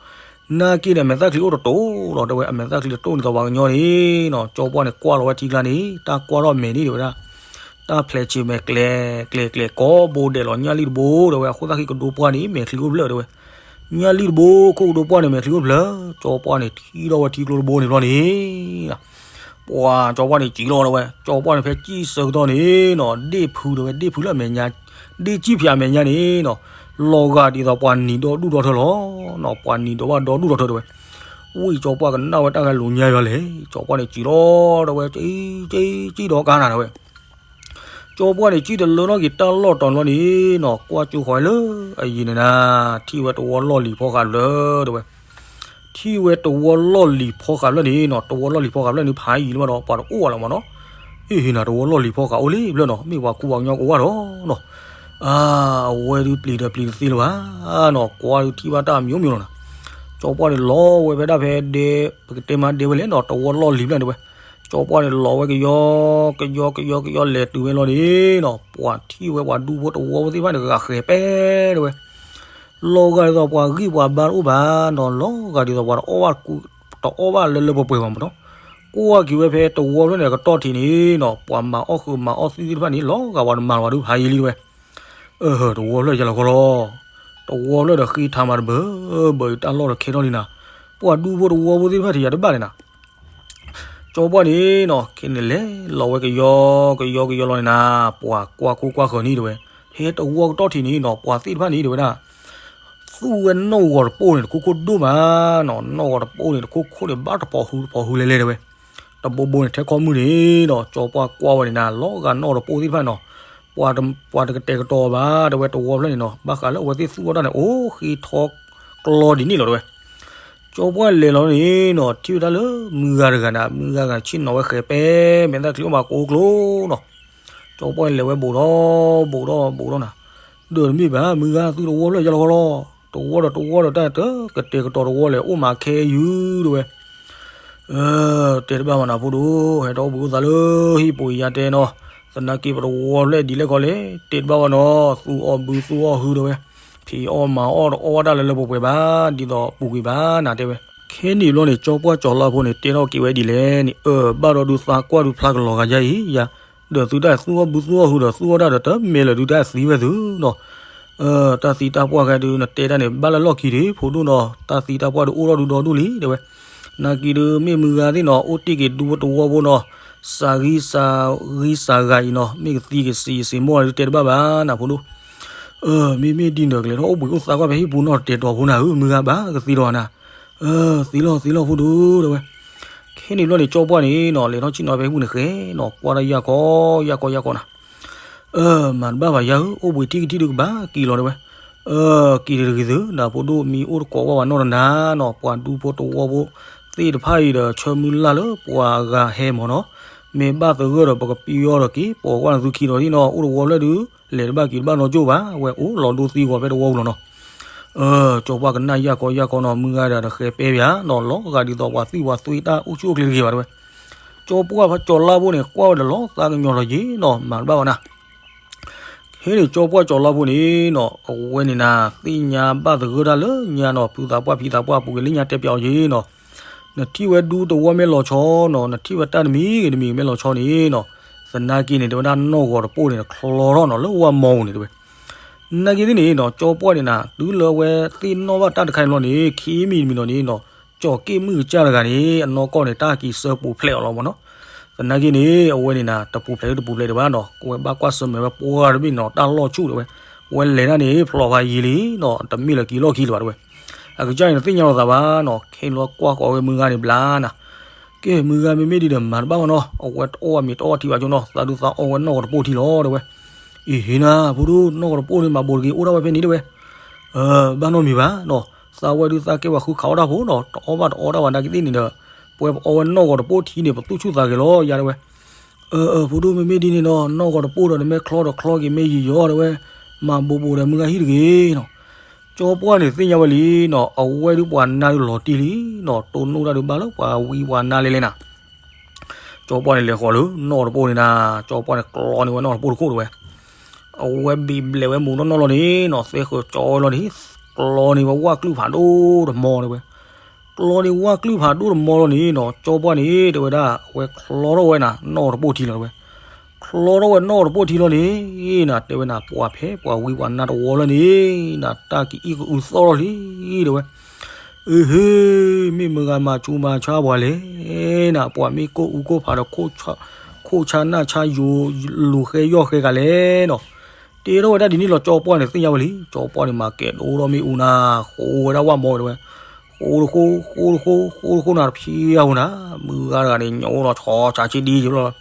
နာ်က့န့ၣ် အမဲာ်သၣ်ချံအိၣ်တတိၤလီၤတဲဝဲ, အမဲာ်သၣ်ချံတတိၤဒ်သိးပှၤကညီန့ၣ်နီၤ, ကၠီပှၢ်န့ၣ် ကွၢ်လီၤဝဲထံကျါန့ၣ် တၢ်ကွၢ်ထီၣ်မဲာ်န့ၣ်တဲဝဲဒၣ်, တၢ်ဖျဲးဆံးမဲာ်ကျဲၤ ကျဲၤ ကျဲၤ ကိးဘိဒဲးလီၤ ညၣ်လံၣ်တဘိတဲဝဲ, အဃိသတးက့ၤကဒိပှၢ်န့ၣ် မဲာ်ချံအိၣ်ဖျၢၣ်တဲဝဲ. ညၣ်လံၣ်တဘိခိၣ်ကဒိပှၢ်န့ၣ် မဲာ်ချံအိၣ်ဖျၢၣ်, ကၠီပှၢ်န့ၣ် ထံၣ်ထီၣ်ဝဲထံကျိတဘိန့ၣ်ဘျီန့ၣ် ပှၤကၠီပှၢ်န့ၣ်စံးလီၤတဲဝဲ, ကၠီပှၢ်န့ၣ်ဖဲစံးဆၢကတီၢ်န့ၣ်နီၤ ဒ့ၣ်ဖုတဲဝဲ, ဒ့ၣ်ဖုလၢအမဲာ်ညါ, ဒ့ၣ်ကံၣ်ဖၠးအမဲာ်ညါန့ၣ်နီၤ, လီၤဂာ်ဒ်သိးပှၤနံၤဒီဒူၣ်ဒီထၢလီၤနီၤ, ပှၤနံၤဒီးဝဲဒီဒူၣ်ဒီထၢတဲဝဲ. ဝံၣ်ကၠီပှၢ်ကနၣ်ဝဲတၢ်ဂဲၤလိာ်ညါယွၤလဲၣ်, ကၠီပှၢ်န့ၣ်စံးလီၤတဲဝဲ, စံး စံး စံးဒီးကါနၤတဲဝဲ. ကၠီပှၢ်န့ၣ် စံၣ်တလၢထီၣ်က့ၤတၢ်လီၢ်တီၤန့ၣ်ဘျီန့ၣ်နီၤ, ကွၢ်ကၠိဃီၤလၢအယံၤန့ၣ်နၤ, ထံၣ်ဝဲတဝီလီၢ်လံၤဖီဃးဖျၢၣ်တဲဝဲ. ထံၣ်ဝဲတဝီလီၢ်လံၤဖီဃးဖျၢၣ်န့ၣ်နီၤ, တဝီလီၢ်လံၤဖီဃးဖျၢၣ်န့ၣ် ဖးယံၤလံဘၣ်ဒီး ပှၤတအိၣ်ဝဲလၢၤမးနီၤ. အ့ၣ် ဟ့ၣ်နၤ တဝီလီၢ်လံၤဖီဃးအိၣ်လံဖျၢၣ်နီၤ, မ့ၢ်ပှၤကူပှၤကညီကအိၣ်ဘၣ်ဒီးနီၤ. အါ အဝဲဒုးပျံၤဒီးပျံၤတသ့လၢၤဘၣ်နီၤ, ကွၢ်ဒုးထံၣ်ဘၣ်တၢ်အမျိုးမျိုးလီၤနၤ. ကၠီပှၢ်န့ၣ်လီၤဝဲဖဲဒၣ်ဖဲဒဲ, ပကတဲမးဒဲဝဲလဲၣ်နီၤ, တဝီလီၢ်လံၤဖျၢၣ်တဲဝဲ. ကၠီပှၢ်န့ၣ်လီၤဝဲကယီ ကယီ ကယီ ကယီ လဲၤတုၤဝဲလီၤန့ၣ်နီၤ, ပှၤထံၣ်ဝဲပှၤဒူဖိတဝီဖိသ့ၣ်တဖၣ်န့ၣ် ဂၤဃဲၤပဲတဲဝဲ. လီၤဂာ်ဒ်သိးပှၤဂံၢ်ပှၤဘါတအိၣ်ဘၣ်နီၤ, လီၤဂာ်ဒ်သိးပှၤတအီၣ်ဘၣ် တအီၣ်ဘၣ်လၢလၢပှဲၤပှဲၤဘၣ်မးနီၤ. ကွၢ်က့ၤဝဲဖဲတဝီဖျၢၣ်န့ၣ် အကတီၢ်ထံးန့ၣ်နီၤ, ပှၤမၤအီၣ်ဃုာ်မၤအီၣ်သံၣ်သ့ၣ်တဖၣ်န့ၣ် လီၤဂာ်ပှၤတမၤလီၤဘၣ်ဒုးဖးယံာ်လံတဲဝဲ. အၢ တဝီဖျၢၣ်ယလီၤခီလီၤ, တဝီဖျၢၣ်ဒီးဃ့ထါမၤတဘၢဘၢအံၤ တၢ်လီၢ်ဒီးခဲထီၣ်လံနၤ, ပှၤဒူဖိတဝီဖိသ့ၣ်တဖၣ်ထံးယၤတဘၣ်န့ၣ်နၤ. ကၠီပှၢ်န့ၣ်နီၤ ခဲန့ၣ်လဲၤလီၤဝဲကယီကယီကယီလီၤန့ၣ်နၤ, ပှၤကွၢ်ခိၣ်ကွၢ်ဃၢၤန့ၣ်တဲဝဲ, ဖဲတဝီကတီၢ်ထံးန့ၣ်နီၤ ပှၤသ့ၣ်တဖၣ်န့ၣ်တဲဝဲဒၣ် သူၣ်ဝဲနီၣ်ဂီၤတပိၢ်န့ၣ် တခိၣ်ခိၣ်ဒိၣ်မးနီၤ, နီၣ်ဂီၤတပိၢ်န့ၣ် တခိၣ်ခိၣ်န့ၣ် ဘၣ်တပီၤဃုတပီၤဃုလဲၤလဲၤတဲဝဲ. တဘိဘိန့ၣ် ထဲခီမုၢ်န့ၣ်နီၤ ကၠီပှၢ်ကွၢ်ဝဲန့ၣ်နၤ လီၤဂာ်နီၣ်ဂီၤတပိၢ်သ့ၣ်တဖၣ်နီၤ, ပှၤတကတဲာ်ကတီၤဘၣ်တဲဝဲ တဝီဖျၢၣ်န့ၣ်နီၤ, ဘၣ်ဃးလၢအဝဲသ့ၣ်သူၣ်အီၣ်တၢ်န့ၣ် အိၣ်ဃ့ထီကျီဒ်န့ၣ်လီၤတဲဝဲ. ကၠီပှၢ်လဲၤလီၤန့ၣ်နီၤ ထံၣ်ဝဲဒၣ်လၢမုၢ်ဂၤတဂၤနၤ, မုၢ်ဂၤဂၤဆ့ၣ်နီၤဝဲဃဲၤပဲ မဲာ်သၣ်ချံအိၣ်မးကိးကျိနီၤ. ကၠီပှၢ်လဲၤဝဲဘူးဒီးဘူးဒီးဘူးဒီးနၤ, ဒီးတမ့ၢ်ဘၣ် မုၢ်ဂၤသူၣ်တဝီဖျၢၣ်ယလီၤခီလီၤ, တဝီဒီးတဝီဒီးတၢ်တကတဲာ်ကတီၤတဝီလဲၣ် အိၣ်မးခဲအံၤတဲဝဲ. တဲတဘၣ်ဘၣ်နၤဖိဒိၣ်, ဟဲတအိၣ်ဘှံးအိၣ်သါလၢဟံၣ်ပူၤယတဲနီၤ, သနာ်က့ပတဝီဖျၢၣ်ဒ်လဲၣ်ခီလဲၣ် တဲတဘၣ်ဘၣ်နီၤ, သူၣ်အီၣ်ဘုသူၣ်အီၣ်ဟုတဲဝဲ, ဖံးအီၣ်မၤအီၣ်တအီၣ်ဘၣ်တၢ်လၢလၢပှဲၤပှဲၤဘၣ် ဒ်သိးပူၤကွံာ်ဘၣ်နၤတဲဝဲ. ခဲန့ၣ်ဘျီန့ၣ် ကၠီပှၢ်ကၠီၤလါဖိန့ၣ် တဲထီၣ်က့ၤဝဲဒ်လဲၣ်န့ၣ်, အၢ ဘၣ်ဒီးဒုးသးကွၢ်ဒုးဖျါကလီၤဂာ်ယါအံၤယၤ, ဒီးသုတၢ်သူၣ်အီၣ်ဘုသူၣ်အီၣ်ဟုဒီးသူၣ်အီၣ်တၢ်ဒီးတမ့ၢ်လၢၤဒုးတၢ်သံဝဲသုနီၤ, တၢ်သံတၢ်ပှၢ်ခဲဒုး နတဲတၢ်န့ၣ် ဘၣ်လၢလီၢ်ခံဒံး ဖိဒိၣ်နီၤ, တၢ်သံတၢ်ပှၢ်ဒုးအိၣ်ထီၣ်ဒုးဒီဒူၣ်လံတဲဝဲ. နာ်က့ဒုး မ့ၢ်မုၢ်ဂၤသ့ၣ်နီၤ အိၣ်တ့ၢ်က့ၤဒူဖိတဝီဖိနီၤ, စၤဂံစၤဂံစၤဂၤအံၤနီၤ, မ့ၢ်ကသံကစံးစ့မိၢ်ဒုးတဲတဘၣ်ဘၣ်နၤဖိဒိၣ်. မ့မ့ၢ်ဒ်န့ၣ်ဒီး ကလဲၤထီၣ်အိၣ်ဘှံးအိၣ်သါကွၢ်ဖဲဟံၣ်ပူၤနီၤ တဲတီၤဖိနၤဧၢ မုၢ်ဂၤဘၣ်ကသံဒီးနၤ, သံလီၤသံလီၤဖိဒိၣ်တဲဝဲ. ခဲန့ၣ်ဘျီန့ၣ် ကၠီပှၢ်န့ၣ်နီၤ လဲၤထီၣ်ဆ့ၣ်နီၤဖဲဟံၣ်ပူၤန့ၣ်ဃဲနီၤ ကွၢ်တၢ်ယၢ်ကီယၢ်ကီယၢ်ကီနၤ မၤတဘၣ်ဘၣ်ယၤဧၢ, အိၣ်ဘှံးထံၣ်ကထံၣ်ဒုးကဘၣ်က့ၤလီၤတဲဝဲ. က့ၤတဂ့ၤသု နၤဖိဒိၣ် မ့ၢ်အိၣ်တကိးဝဲပှၤနီၢ်တနၤနီၤ, ပှၤဒူဖိတဝီဖိသ့ၣ်တဖၣ်အံၤဒီး ဆၢမုၢ်လၢ်လၢပှၤဂၤဟဲမၢ်နီၤ, မ့ၢ်ဘၣ်သဂၢၢ်ဒီး ပကပံအီၤဒီးက့ၤ ပိာ်ကွၢ်နသုခံဒီးဒ်နီၤ, အိၣ်တဝီဖျၢၣ်ဒုး လဲၤတဘၣ်က့ၤတဘၣ်နီတစိၢ်ဘၣ်, ဝဲအိၣ်လီၤဒိသံဂီၤဖဲတဝီပူၤလီၤနီၤ. ကၠီပှၢ်ကနၣ်ယၢ်ကီယၢ်ကီနီၤ, မုၢ်ဂၤဒီးတဃဲၤပဲပၠးနီၤ, လီၤဂာ်ဒ်သိးပှၤသွံၣ်ပှၤသွံၣ်တၢ်အိၣ်ဆူၣ်အိၣ်ချ့တဂ့ၤဘၣ်တဲဝဲ. ကၠီပှၢ်ကၠီၤလါဖိန့ၣ် ကွၢ်ဝဲဒီးလီၤသးကညီၤလီၤယံၤနီၤ, မၤတဘၣ်ဘၣ်နၤ ခဲန့ၣ် ကၠီပှၢ်ကၠီၤလါဖိန့ၣ်နီၤ အဝဲန့ၣ်နၤ သ့ၣ်ညါဘၣ်သဂၢၢ်တၢ်လၢညါနီၤ, ဖုသးပှၢ်ဖံသးပှၢ် ပူၤကွံာ်လၢညါတဲပၠးအီၤယံၤနီၤ, နထံၣ်ဝဲဒူတဝီမ့ၢ်လီၤဆီနီၤ, နထံၣ်ဝဲတၢ်တမံၤဂ့ၤတမံၤမ့ၢ်လီၤဆီန့ၣ်နီၤ, သနာ်က့န့ၣ် တဲဝဲဒၣ်နီၢ်ဂီၤတပိၢ်န့ၣ် ချီထီၣ်နီၤ လၢဝၢ်မီပူၤန့ၣ်တဲဝဲ. နာ်က့သ့ၣ်န့ၣ်နီၤ ကၠီပှၢ်န့ၣ်နၤ တုၤလၢအဝဲသ့ၣ်နီၣ်ဘၣ်တၢ်တခါန့ၣ်လီၤန့ၣ် ခံမံၤတမံၤလီၤန့ၣ်နီၤ, ကၠီၤက့ၣ်မုၢ်ကစၢ်တဂၤန့ၣ် အနီၢ်ကီၢ်န့ၣ် တၢ်က့ၤစၢပူၤဖျဲးအီၤလီၤမၢ်နီၤ. သနာ်က့န့ၣ် အဝဲန့ၣ်နၤ တပူၤဖျဲးတပူၤဖျဲးဒံးဘၣ်နီၤ, အဝဲဘၣ်ကွၢ်ဆၢၣ်မဲာ်ဝဲပှၢ်တဘ့ၣ်နီၤ, တၢ်လီၢ်ဆူၣ်တဲဝဲ, ဝဲလဲၤတၢ်န့ၣ် ဖျိးဖးယံၤလံနီၤ, တမ့ၢ်လၢက့ၤလီၢ်ခံလၢၤဘၣ်တဲဝဲ. အကစၢ်န့ၣ် တသ့ၣ်ညါလီၤသးဘၣ်နီၤ, ခဲလီၤကွၢ်ဃီၤဝဲမုၢ်ဂၤန့ၣ်ဘျါနၤ, ကဲ မုၢ်ဂၤမ့မ့ၢ်ဒ်ဒီးမၤတဘၣ်ဘၣ်နီၤ, အဝဲတအီၣ်မ့ၤတအီၣ်ထံဘၣ်ကၠိနီၤ, သးဒုးသးအီဝဲနီၢ်ဂီၤတပိၢ်ထံလီၤတဲဝဲ. အ့ဟ့နၤ ဖိဒိၣ် နီၢ်ဂီၤတပိၢ်န့ၣ် မၤဘိးတဂ့ၤ အိၣ်ဒၣ်ဝဲဖဲန့ၣ်တဲဝဲ. ဘၣ်နီတမံၤဘၣ်နီၤ, သးဝဲဒုးသးကဲပှၤဃုခးအီၣ်တၢ်ဖိနီၤ, တအီၣ်ဘၣ်တအီတၢ်ဘၣ်နာ်က့သ့ၣ်န့ၣ်ဒီး ပဝဲပအီဝဲနီၢ်ဂီၤတပိၢ်ထံန့ၣ် ပသူၣ်ဆူၣ်သးဂဲၤလီၤယၤတဲဝဲ. အၢ အၢ ဖိဒိၣ် မ့မ့ၢ်ဒ်န့ၣ်နီၤ, နီၢ်ဂီၤတပိၢ်ဒီး နမ့ၢ်ချီဒီးချီက့ၤ မ့ၢ်ယံာ်ယီၤတဲဝဲ, မၤဘိးဘိးဒီးမုၢ်ဂၤဟံၣ်တဂ့ၤနီၤ. ကၠီပှၢ်န့ၣ်သ့ၣ်ညါဝဲလံနီၤ, အဝဲဒုးပှၤနါဒုးလီၤတံၢ်လံနီၤ, တိၢ်နီၣ်တၢ်ဒုးဘၣ်လၢပှၤဝံပှၤနါလဲၣ်လဲၣ်နၤ. ကၠီပှၢ်န့ၣ်လဲၤဃီၤလၢနီၢ်ဂီၤတပိၢ်န့ၣ်နၤ, ကၠီပှၢ်န့ၣ်ကျီန့ၢ်ဝဲနီၢ်ဂီၤတပိၢ်တခိၣ်တဲဝဲ. အဝဲဘံးဘျဲးဝဲမူးနီၢ်နီၢ်လီၤန့ၣ်နီၤ, သဲဃုာ်ကၠီဝဲလီၤန့ၣ်, ကျီန့ၢ်ဝဲဝၣ်ကျုၢ်ဖးဒိၣ်တမီၤတဲဝဲ. ကျီန့ၢ်ဝၣ်ကျုၢ်ဖးဒိၣ်တမီၤလီၤန့ၣ်နီၤ, ကၠီပှၢ်န့ၣ် တဲဝဲဒၣ် အဝဲချီထီၣ်ဝဲနၤ နီၢ်ဂီၤတပိၢ်ထံလီၤတဲဝဲ. ချီထီၣ်ဝဲနီၢ်ဂီၤတပိၢ်ထံလီၤန့ၣ်နၤ, တဲဝဲနၤ ပှၤဖဲပှၤဝံပှၤနါတဝီလၢန့ၣ်နၤ, တၢ်ကအံၣ်ကအုသီၣ်လီၤလံတဲဝဲ. အဟ့, မ့ၢ်မတၤဂၤမၤဆူးမၤဆါပှၤလဲၣ်နၤ, ပှၤမ့ၢ်ကိၢ်အူကိၢ်ဖးဒီး ခိၣ်ဆါနၢ်ဆါယိၤ လူၤဃဲယီၢ်ဃဲဂၤလဲၣ်နီၤ. တဲထီၣ်ဝဲဒၣ်ဒ်န့ၣ်လီၤ, ကၠီပှၢ်န့ၣ်သ့ၣ်ညါဝဲလံ, ကၠီပှၢ်န့ၣ် မၤကဲၤဒိၣ်ထီၣ်မ့ၣ်အူနၤ, ဃိဝဲဒၣ်ဝၣ်မီၤတဲဝဲ. ဃိတဃိ, ဃိတဃိ, ဃိတဃိနၤ တဖျံအပူၤနၤ, မုၢ်ဂၤတဂၤန့ၣ် ညိလီၤဆီဆးဆံဒံက့ၤလီၤ.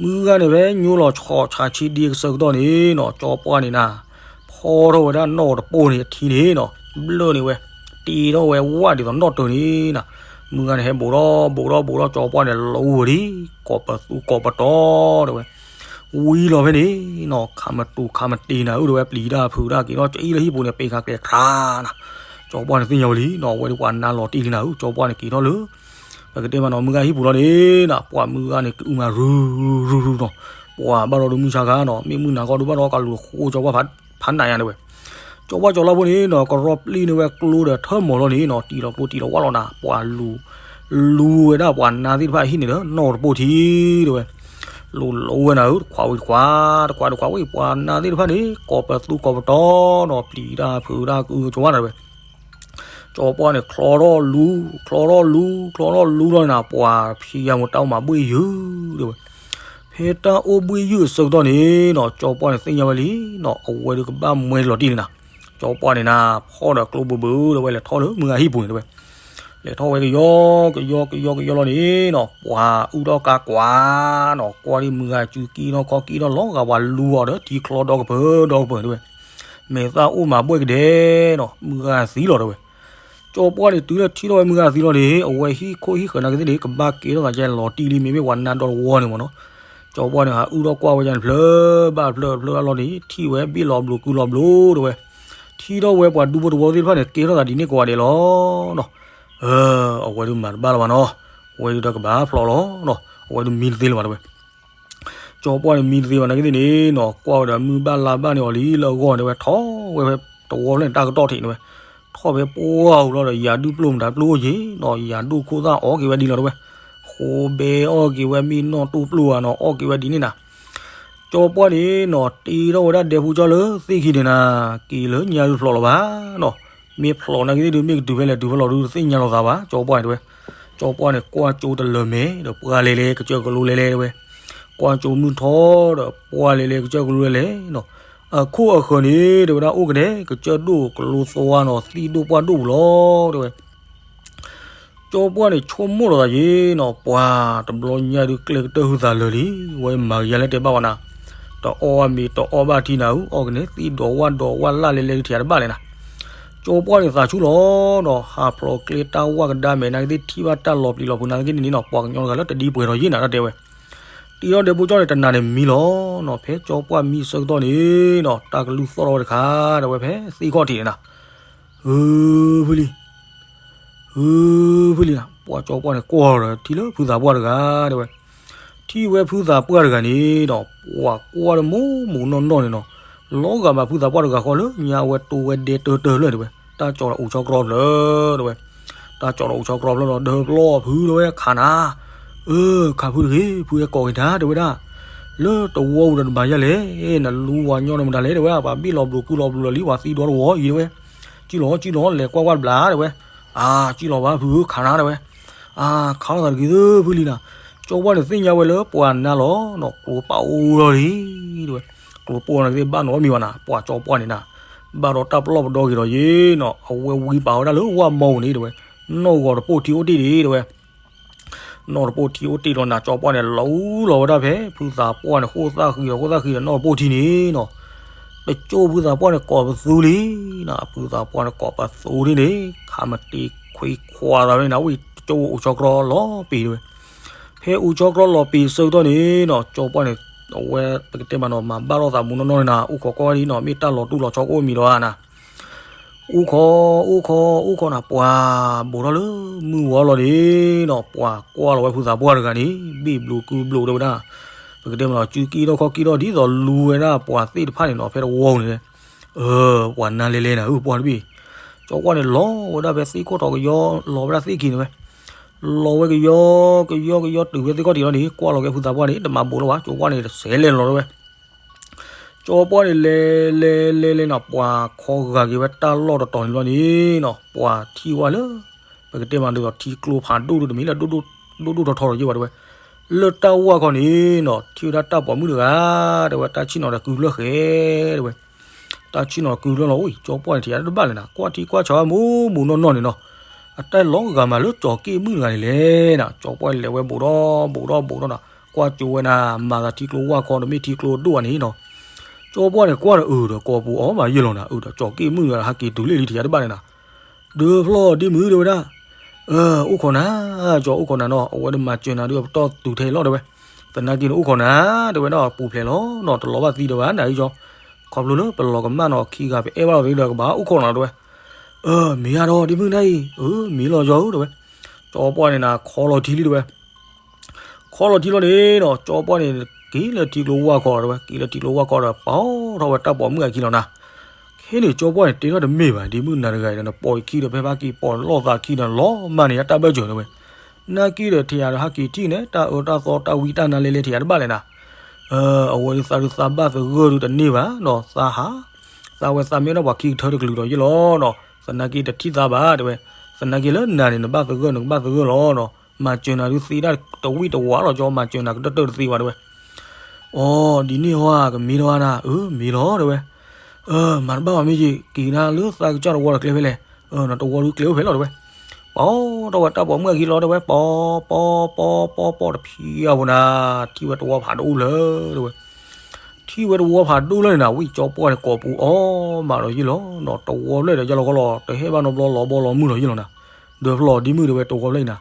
မုၢ်ဂၤန့ၣ် ဖဲညိလီၤဆီဆးဆံဒံကစၢၢ်ကတီၢ်န့ၣ်နီၤ, ကၠီပှၢ်န့ၣ်နၤ ဖီထီၣ်ဝဲဒၣ်နီၢ်ဂီၤတပိၢ်န့ၣ်အထံန့ၣ်နီၤ, ဘျၢၣ်န့ၢ်ဝဲ, တ့ထီၣ်ဝဲဝၣ်ဒ်သိးနီၣ်တၢၤန့ၣ်နၤ. မုၢ်ဂၤန့ၣ် ဟဲဘူးထီၣ်ဘူးထီၣ်ဘူးထီၣ် ကၠီပှၢ်န့ၣ် လူၤဝဲဒၣ် ကိးပသူကိးပတီၤတဲဝဲ. ဝံၤလီၤဖဲန့ၣ်နီၤ, ခးမတူၤခးမတ့ၤနၤဧၢတဲဝဲ, ပျံၤတၢ်ဖုးတၢ်က့ၤထီၣ်ကအံၣ်လၢဟံၣ်ပူၤန့ၣ် ပ့ၤခးကျဲၤထါနၤ. ကၠီပှၢ်န့ၣ်သ့ၣ်ညါဝဲလံနီၤ, အဝဲဒၣ်ပှၤနါလီၤတံၢ်လံနၤဧၢ, ကၠီပှၢ်န့ၣ်က့ၤထီၣ်လၢ ပကတဲမးနီၤ မုၢ်ဂၤဟံၣ်ပူၤလီၤန့ၣ်နၤ, ပှၤမုၢ်ဂၤန့ၣ် ကအုမၤရုၢ်ရုၢ်ရုၢ်နီၤ, ပှၤဘၣ်ဒီးဒုးမုၢ်ဆါခါနီၤ, မ့ၢ်မုၢ်နၤခီဒုးဘၣ်ဒီးကလူၤဃိကၠီပှၢ်ဖးနးညါတဲဝဲ. ကၠီပှၢ်ကၠီလါဖိန့ၣ်နီၤ ကရီပျံၤန့ၢ်ဝဲကျိဒီးထၢၣ်မီၤလီၤန့ၣ်နီၤ တံၢ်လီၤကျိတံၢ်လီၤဝၣ်လီၤနၤ ပှၤလူၤ လူၤဝဲဒၣ်ပှၤနါသ့ၣ်တဖၣ်အဟံၣ်န့ၣ်ဒီး နီၢ်တပိၢ်ထံတဲဝဲ, လူၤလိဝဲနၤဧၢ တခွးဝံၤတခွး တခွးတခွးဝံၤ ပှၤနါသ့ၣ်တဖၣ်န့ၣ် ကိးပသူကိးပတီၤနီၤ ပျံၤတၢ်ဖုးတၢ်ကုကၠီဝါနၤတဲဝဲ ကၠီပှၢ်န့ၣ် ချီထီၣ်လူၤ ချီထီၣ်လူၤ ချီထီၣ်လူၤလီၤနၤ ပှၤဖံးယါမူးတၢ်အိၣ်မးဘှ့ၣ်ယုာ်တဲဝဲ, ဖဲတၢ်အိၣ်ဘှ့ၣ်ယုာ်အဆၢကတီၢ်န့ၣ်နီၤ ကၠီပှၢ်န့ၣ်သ့ၣ်ညါဝဲလံနီၤ အဝဲဒုးကဘၣ်မှဲလီၤတံၢ်လံနၤ, ကၠီပှၢ်န့ၣ်နၤ ဖီၣ်ဒီးကျိဘၢဘၢတဲဝဲ လဲၤထီၣ်လၢမုၢ်ဂၤဟံၣ်ပူၤန့ၣ်တဲဝဲ, လဲၤထီၣ်ဝဲကယီ ကယီ ကယီ ကယီလီၤန့ၣ်နီၤ ပှၤအုၣ်ထီၣ်ကါကွၢ်နီၤ ကွၢ်ဒ်မုၢ်ဂၤစုကံထီၣ်ခီကံထီၣ်လီၤဂာ်ပှၤလူၤအီၤဒီးထံချီဒီကပၢၤဒီကပၢၤတဲဝဲ, မဲာ်သၣ်အိၣ်မးဘှ့ၣ်ကဒဲနီၤ မုၢ်ဂၤသံလီၤတဲဝဲ ကၠီပှၢ်န့ၣ် တုၤလၢထံၣ်ထီၣ်ဝဲမုၢ်ဂၤသံလီၤန့ၣ် အဝဲဟံၣ်ခိၣ်ဟံၣ်ဃၢၤနာ်က့သ့ၣ်န့ၣ် ကဘၣ်ကဲထီၣ်သးကဲလီၤတံၢ်လံ မ့မ့ၢ်ပှၤနါဒီတဝီန့ၣ်မ့ၢ်နီၤ, ကၠီပှၢ်န့ၣ် ဟးအုၣ်ထီၣ်ကွၢ်ဝဲဒၣ်န့ၣ် ဖျၢၣ်ဘၣ်ဖျၢၣ်ဖျၢၣ်လီၤန့ၣ် ထံၣ်ဝဲဘ့ၣ်လီၤဘျိးကုလီၤဘျိးတဲဝဲ, ထံၣ်ထီၣ်ဝဲပှၤဒူဖိတဝီသ့ၣ်တဖၣ်န့ၣ် ကဲထီၣ်သးဒ်န့ၣ်ကိးဂၤဒဲးလီၤနီၤ, အဝဲဒုးမၤတဘၣ်လၢၤဘၣ်နီၤ, အဝဲဒုးဒီးကဘၣ်ဖျိးလီၤနီၤ အဝဲဒုးမံတသ့လၢၤဘၣ်တဲဝဲ ကၠီပှၢ်န့ၣ်မံတသ့ဘၣ်နာ်က့သ့ၣ်န့ၣ်နီၤ ကွၢ်ဝဲဒီးမုၢ်ဘၣ်လါဘၣ်န့ၢ်အီၤလံလၢအဂီၢ်န့ၣ်တဲဝဲ ထီၣ်ဝဲဖဲတဝီဖျၢၣ်န့ၣ် တၢ်ကတီၢ်ထံးန့ၣ်ဝဲ, ထီၣ်ဖဲပှၢ်အူၤလီၤဒီး ယၤဒူၣ်ပျိၢ်မတၤပျိၢ်အိၣ်က့ၤနီၤ ယၤဒိၣ်ခိၣ်သၣ်အီၣ်က့ၤဝဲဒ်လီၤတဲဝဲ, ဃိဘဲအီၣ်က့ၤဝဲ မ့ၢ်နီၢ်တိၢ်ပျိၢ်ဧါနီၤ အီၣ်က့ၤဝဲဒ်န့ၣ်နၤ ကၠီပှၢ်န့ၣ်နီၤ တ့ထီၣ်ဝဲဒၣ်ဒဲဖိကၠီလၢသ့ၣ်ခံန့ၣ်နၤ, က့ၤလၢညါဒုးဖျိးလီၤဘၣ်နီၤ, မ့ၢ်ဖျိးနာ်က့သ့ၣ်ဒုး မ့ၢ်ကတုၤဖဲလဲၣ်တုၤဖဲလဲၣ်ဒုး တသ့ၣ်ညါလီၤသးဘၣ် ကၠီပှၢ်န့ၣ်တဲဝဲ, ကၠီပှၢ်န့ၣ် ကွၢ်ကၠိတလၢၤမဲာ်ဒီးပှၢ်လဲၤလဲၤ ကစၢၢ်ကလိလဲၤလဲၤတဲဝဲ, ကွၢ်ကၠိမုၢ်ထီၣ်ဒီးပှၢ်လဲၤလဲၤ ကစၢၢ်ကလိလဲၤလဲၤနီၤ, အခိၣ်အဃၢၤန့ၣ် တဲဝဲဒၣ်အိၣ်ကနဲ ကစၢၢ်ဒိၣ်ကလိသဝါနီၤ သံၣ်ဒိၣ်ပှၢ်ဒိၣ်ပူၤလီၤတဲဝဲ ကၠီပှၢ်န့ၣ် ဆိကမိၣ်လီၤသးယ့ၣ်နီၤ ပှၤတဘျီညါဒုး ကျဲကတၢၢ်ဟုသးလၢာ်လံ, ဝဲမၤကယၤလၢတဲဘၣ်ဝဲနၤ, တအီၣ်ဘၣ်မ့ၤ တအီၣ်ဘၣ်ထံနၤဧၢ, အီၣ်ကနဲ သံၣ်ဒိၣ်ဝၣ်ဒိၣ်ဝၣ်လၢ်လဲၤလဲၤဒုး ထံၣ်တဘၣ်လဲၣ်နၤ, ကၠီပှၢ်န့ၣ်သးဆူၣ်လီၤနီၤ, ဟးဖျိးကျဲတၢ်ဝၣ်ကဒါမဲာ်နာ်က့သ့ၣ် ထံၣ်ဘၣ်တၢ်လီၤပျံၤလီၤဖုးနာ်က့န့ၣ်နီၤ ပှၤကညီတဂၤလၢတဒ်ပှဲၤထီၣ်ယ့ၣ်နၤတၢ်တဲဝဲ, တ့ထီၣ်ဒဲဖိကၠီန့ၣ် တနၤန့ၣ်မံလီၤနီၤ, ဖဲကၠီပှၢ်မံဆၢကတီၢ်န့ၣ်နီၤ တၢ်ကလုၢ်သီၣ်ထီၣ်ဝဲတခါ တဲဝဲဖဲသ့ၣ်ခီၣ်ထံးန့ၣ်နၤ, ဟုဖုလံ ဟုဖုလံနၤ, ပှၤကၠီပှၢ်န့ၣ် ကွၢ်ဒီးထံၣ်လၢဖုသးပှၢ်တဂၤတဲဝဲ, ထံၣ်ဝဲဖုသးပှၢ်တဂၤန့ၣ်ဒီး ပှၤကွၢ်တမိၢ်မိၢ်နီၢ်နီၢ်န့ၣ်နီၤ, လီၤဂာ်ဘၣ်ဖုသးပှၢ်တဂၤဃီလၢညါဝဲတိဝဲဒဲတၢတၢလၢတဲဝဲ, တၢ်ကၠီဒီးအိၣ်ဆီကြီဖျၢၣ်တဲဝဲ, တၢ်ကၠီဒီးအိၣ်ဆီကြီဖျၢၣ်လီၤ ဒၢဖျီၣ်ဖုတဲဝဲ ခးနၤ အၢ ခးဖုတဂ့ၤ ဖုအဲၣ်ကိးက့ၤတၢ်တဲဝဲဒၣ်, လၢတဝီပူၤဒီးတဘၣ်ယဲလဲၣ်, နလူဝၤညီနုၢ်မတၤလဲၣ်တဲဝဲ, ပှၤဘ့ၣ်လီၤဘျိးကုလီၤဘျိးလီၤလံ ပှၤသံဒီတဝီအံၤတဲဝဲ, ကံၣ်လီၤ ကံၣ်လီၤ လဲၤကွၢ်ကွၢ်တဘျီတဲဝဲ, အါ ကံၣ်လီၤဘၣ်ဖုဧၢ ခးနၤတဲဝဲ, အါ ခးလိာ်သးတဂ့ၤသၢဖုလံနၤ, ကၠီပှၢ်န့ၣ်သ့ၣ်ညါဝဲလၢပှၤနါလီၤနီၤ ကျိပာ်အိၣ်လီၤလံတဲဝဲ, ကျိပာ်အိၣ်နာ်က့သ့ၣ်ဘၣ်နီတမံၤဘၣ်နၤ, ပှၤကၠီပှၢ်န့ၣ်နၤ, ဘၣ်ဒီးတၢ်ပလီၢ်ပဒီက့ၤဒီးယ့ၣ်နီၤ အဝဲဝံပာ်ဝဲဒၣ်လၢဝၣ်မီပူၤန့ၣ်တဲဝဲ, နီၢ်ဂီၤတပိၢ်ထံအိၣ်တ့ၢ်ဒံးတဲဝဲ နီၢ်တပိၢ်ထံအိၣ်တ့ၢ်လီၤနၤ ကၠီပှၢ်န့ၣ် လီၤအူလီၤဝဲဒၣ်ဖဲဖုသးပှၢ်န့ၣ် ဃိၣ်သၣ်ဃံးဒီးဃိၣ်သၣ်ဃံးဒီးနီၢ်တပိၢ်ထံန့ၣ်နီၤ, တကၠိၣ်ဖုသးပှၢ်န့ၣ် ကိးပသူလံနၤ, ဖုသးပှၢ်န့ၣ် ကိးပသူဒ်န့ၣ် ခးမတ့ခွံခွါသးန့ၣ်နၤ ဝံတကၠိၣ်အိၣ်ဆီကြီလီၤပ့ၤတဲဝဲ, ဖဲအိၣ်ဆီကြီလီၤပ့ၤဆၢကတီၢ်န့ၣ်နီၤ ကၠီပှၢ်န့ၣ် အဝဲပကတဲမးနီၤ မၤဘၣ်လိာ်သးမူနီၢ်နီၢ်န့ၣ်နၤ အိၣ်ခိးကွၢ်ဒ်နီၤ မ့ၢ်တၢ်လီၤတူၢ်လီၤဆီကအိၣ်မံၤဒီးဧါနၤ အိၣ်ခိး အိၣ်ခိး အိၣ်ခိးနၤ ပှၤဘူးထီၣ်လၢမုၢ်ဝီလီၤန့ၣ်နီၤ ပှၤကွၢ်လီၤဝဲဖုသးပှၢ်တဂၤန့ၣ် ဘ့ၣ်ဘျိးကုဘျိးတဲဝဲဒၣ်, ပကတဲမးနီၤ စုကံထီၣ်ခီကံထီၣ်ဒ်သိးလူၤဝဲဒၣ်ပှၤသ့ၣ်တဖၣ်န့ၣ်နီၤ ဖဲတဝီန့ၣ်, ပှၤနါလဲၤလဲၤနၤဧၢ ပှၢ်တဘ့ၣ်, ကၠီပှၢ်န့ၣ် လီၤဝဲဒၣ်ဖဲသ့ၣ်ခိၣ်ထီၣ်ကယီ လီၤဝဲဒၣ်သ့ၣ်ခံန့ၣ်ဝဲ, လီၤဝဲကယီ ကယီ ကယီ တုၤဖဲသ့ၣ်ခိၣ်ထံးလီၤန့ၣ် ကွၢ်လီၤက့ၤဖုသးပှၢ်န့ၣ် တမၤဘူးလီၤဘၣ် ကၠီပှၢ်န့ၣ် တစဲးလဲၤလီၤတဲဝဲ ကၠီပှၢ်န့ၣ် လဲၤလဲၤလဲၤလဲၤနၤ ပှၤခီဂာ်က့ၤဝဲတၢ်လီၢ်တတီၤန့ၣ်လီၤန့ၣ်နီၤ ပှၤထံၣ်ဝဲလၢ ပကတဲမးဒ်သိးထံကျိဖးဒိၣ်ဒိၣ်တမံၤလၢ ဒိၣ်ဒိၣ်ထီထီဒီးယ့ၢ်ဝဲတဲဝဲ, လၢတၢ်ဝၢ်ခီန့ၣ်နီၤ ထံၣ်ဝဲဒၣ်တၢ်ပိာ်မုၣ်တဂၤ တဲဝဲ တၢ်ဆ့ၣ်နီၤဒီးကုဖျၢၣ်ဃဲ တဲဝဲ, တၢ်ဆ့ၣ်နီၤကုဖျၢၣ်လီၤ အိၣ် ကၠီပှၢ်န့ၣ် ထံၣ်တဘၣ်လဲၣ်နၤ ကွၢ်ထံကွၢ်ဆးဝဲမူမူနီၢ်နီၢ်န့ၣ်နီၤ, အတၢ်လီၤဂာ်မးလၢကၠီၤက့ၣ်မုၣ်တဂၤန့ၣ်လဲၣ်နၤ ကၠီပှၢ်လဲၤဝဲဘူးဒီးဘူးဒီးဘူးဒီးနၤ ကွၢ်ကၠိဝဲနၤ မၤသးထံကျိဝၢ်ခီဒီးမ့ၢ်ထံကျိဒိၣ်ဧါန့ၣ်နီၤ, ကၠီပှၢ်န့ၣ် ကွၢ်ဒီးအုးဒီးကိာ်ပူၤအီၤမးယဲၢ်လီၤနၤ အုးဒီးကၠီၤက့ၣ်မုၣ်တဂၤ ဟးက့ၤတုၤလၢလံထံၣ်တဘၣ်လဲၣ်နၤ, ဒုးဖျီၣ်ဒ့မုၣ်တဲဝဲဒၣ်, အိၣ်ခိးနၤ, ကၠီအိၣ်ခိးနၤနီၤ အဝဲဒၣ်မၤစၢၤနၤဒုးအပတီၢ်တုၤထဲလီၤတဲဝဲ, သနာ်က့န့ၣ်အိၣ်ခိးနၤ တဲဝဲဒၣ်ပူၤဖျဲးလီၤနီၤ တလီၤဘၣ်သံဒီးဘၣ်နၤအံၤကၠီ, ခီဖျိလၢပလီၤကမၣ်နီၤ ခံဂၤပအဲၣ်ဘၣ်လီၤသ့ဒီးကဘၣ်အိၣ်ခိးနၤတဲဝဲ, မ့ၢ်ဧါဒီးဒ့မုၣ်နၤအံၤ, မ့ၢ်လီၤကၠီဧၢတဲဝဲ, ကၠီပှၢ်န့ၣ်နၤ ခီလီၤထံလံတဲဝဲ ခီလီၤထံလီၤန့ၣ်နီၤ ကၠီပှၢ်န့ၣ် က့ၤလၢထံကျိဝၢ်ခီတဲဝဲ က့ၤလၢထံကျိဝၢ်ခီဒီး ပာ်ထီၣ်ဝဲတၢ်ပိာ်မုၣ်အခံလီၤနၤ, က ဟဲန့ၣ်ကၠီပှၢ်န့ၣ် တဲထီၣ်တမ့ၢ်ဘၣ်, ဒ်မုၢ်နၤတဂၤအံၤဒီး နပိာ်ယခံဒီး ဖဲဖးက့ၤပိာ်လီၢ်သးခံဒီး လီၤမၢ်န့ၢ်ယတၢ်ဘၢၣ်စၢၤတဲဝဲ, နာ်က့ဒီး ထံၣ်ယၤဒီးဟးက့ၤထံၣ်န့ၣ် တၢ်အၢတၢ်သီတၢ်ဝံတၢ်နါလဲလဲ ထံၣ်ယၤတဘၣ်လဲၣ်နၤ, အဝဲဒုးသးဒုးသးဘၣ်သဂၢၢ်ဒုးတန့ၢ်ဘၣ်နီၤ, သးဟး သးဝဲသးမ့ၢ်နီၢ်ပှၤခံကထၢတကလုာ်ဒီးယ့ၢ်လီၤနီၤ, သနာ်က့တထံၣ်သးဘၣ်တဲဝဲ, သနာ်က့လၢနၤန့ၣ် နဘၣ်သဂၢၢ်နကဘၣ်သဂၢၢ်လီၤနီၤ, မၤစၢၤနၤဒုးသ့ဒၣ်တဝံၣ်တဝါလီၤ, ကၠီမၤစၢၤနၤကတၢၢ်တၢၢ်တသ့ဘၣ်တဲဝဲ, အိ ဒ်န့ၣ်ဟီဧါ ကမ့ၢ်လီၤဧါနၤ, အၢ မ့ၢ်လီၤတဲဝဲ, မၤတဘၣ်ဘၣ်မ့ၢ်ယက့ၤနၤလၢသးကစၢ်တဝီဒီးကျဲဖဲလဲၣ်, တဝီဒုးကျဲအိၣ်ဖဲလဲၣ်တဲဝဲ, ပီၤထီၣ်ဝဲတၢ်ပိာ်မုၣ်အခံလီၤတဲဝဲ, ပီၤ ပီၤ ပီၤ ပီၤတဖံးအပူၤနၤ, ထံၣ်ဝဲတဝီဖးဒိၣ်လၢတဲဝဲ ထံၣ်ဝဲတဝီဖးဒိၣ်လၢန့ၣ်နၤ, ဝံၣ်ကၠီပှၢ်န့ၣ် ကိးပူၤအီၣ်မးဒီးယ့ၢ်လီၤနီၤ, တဝီဖျၢၣ်ဒီးယလီၤခီလီၤ, တဟဲဘၣ်နီတဘျီလီၤဘီလီၤမုၢ်လီၤယ့ၢ်လီၤနၤ, ဒီးဖျီၣ်ဒ်မုၢ်တဲဝဲ တဝီဖျၢၣ်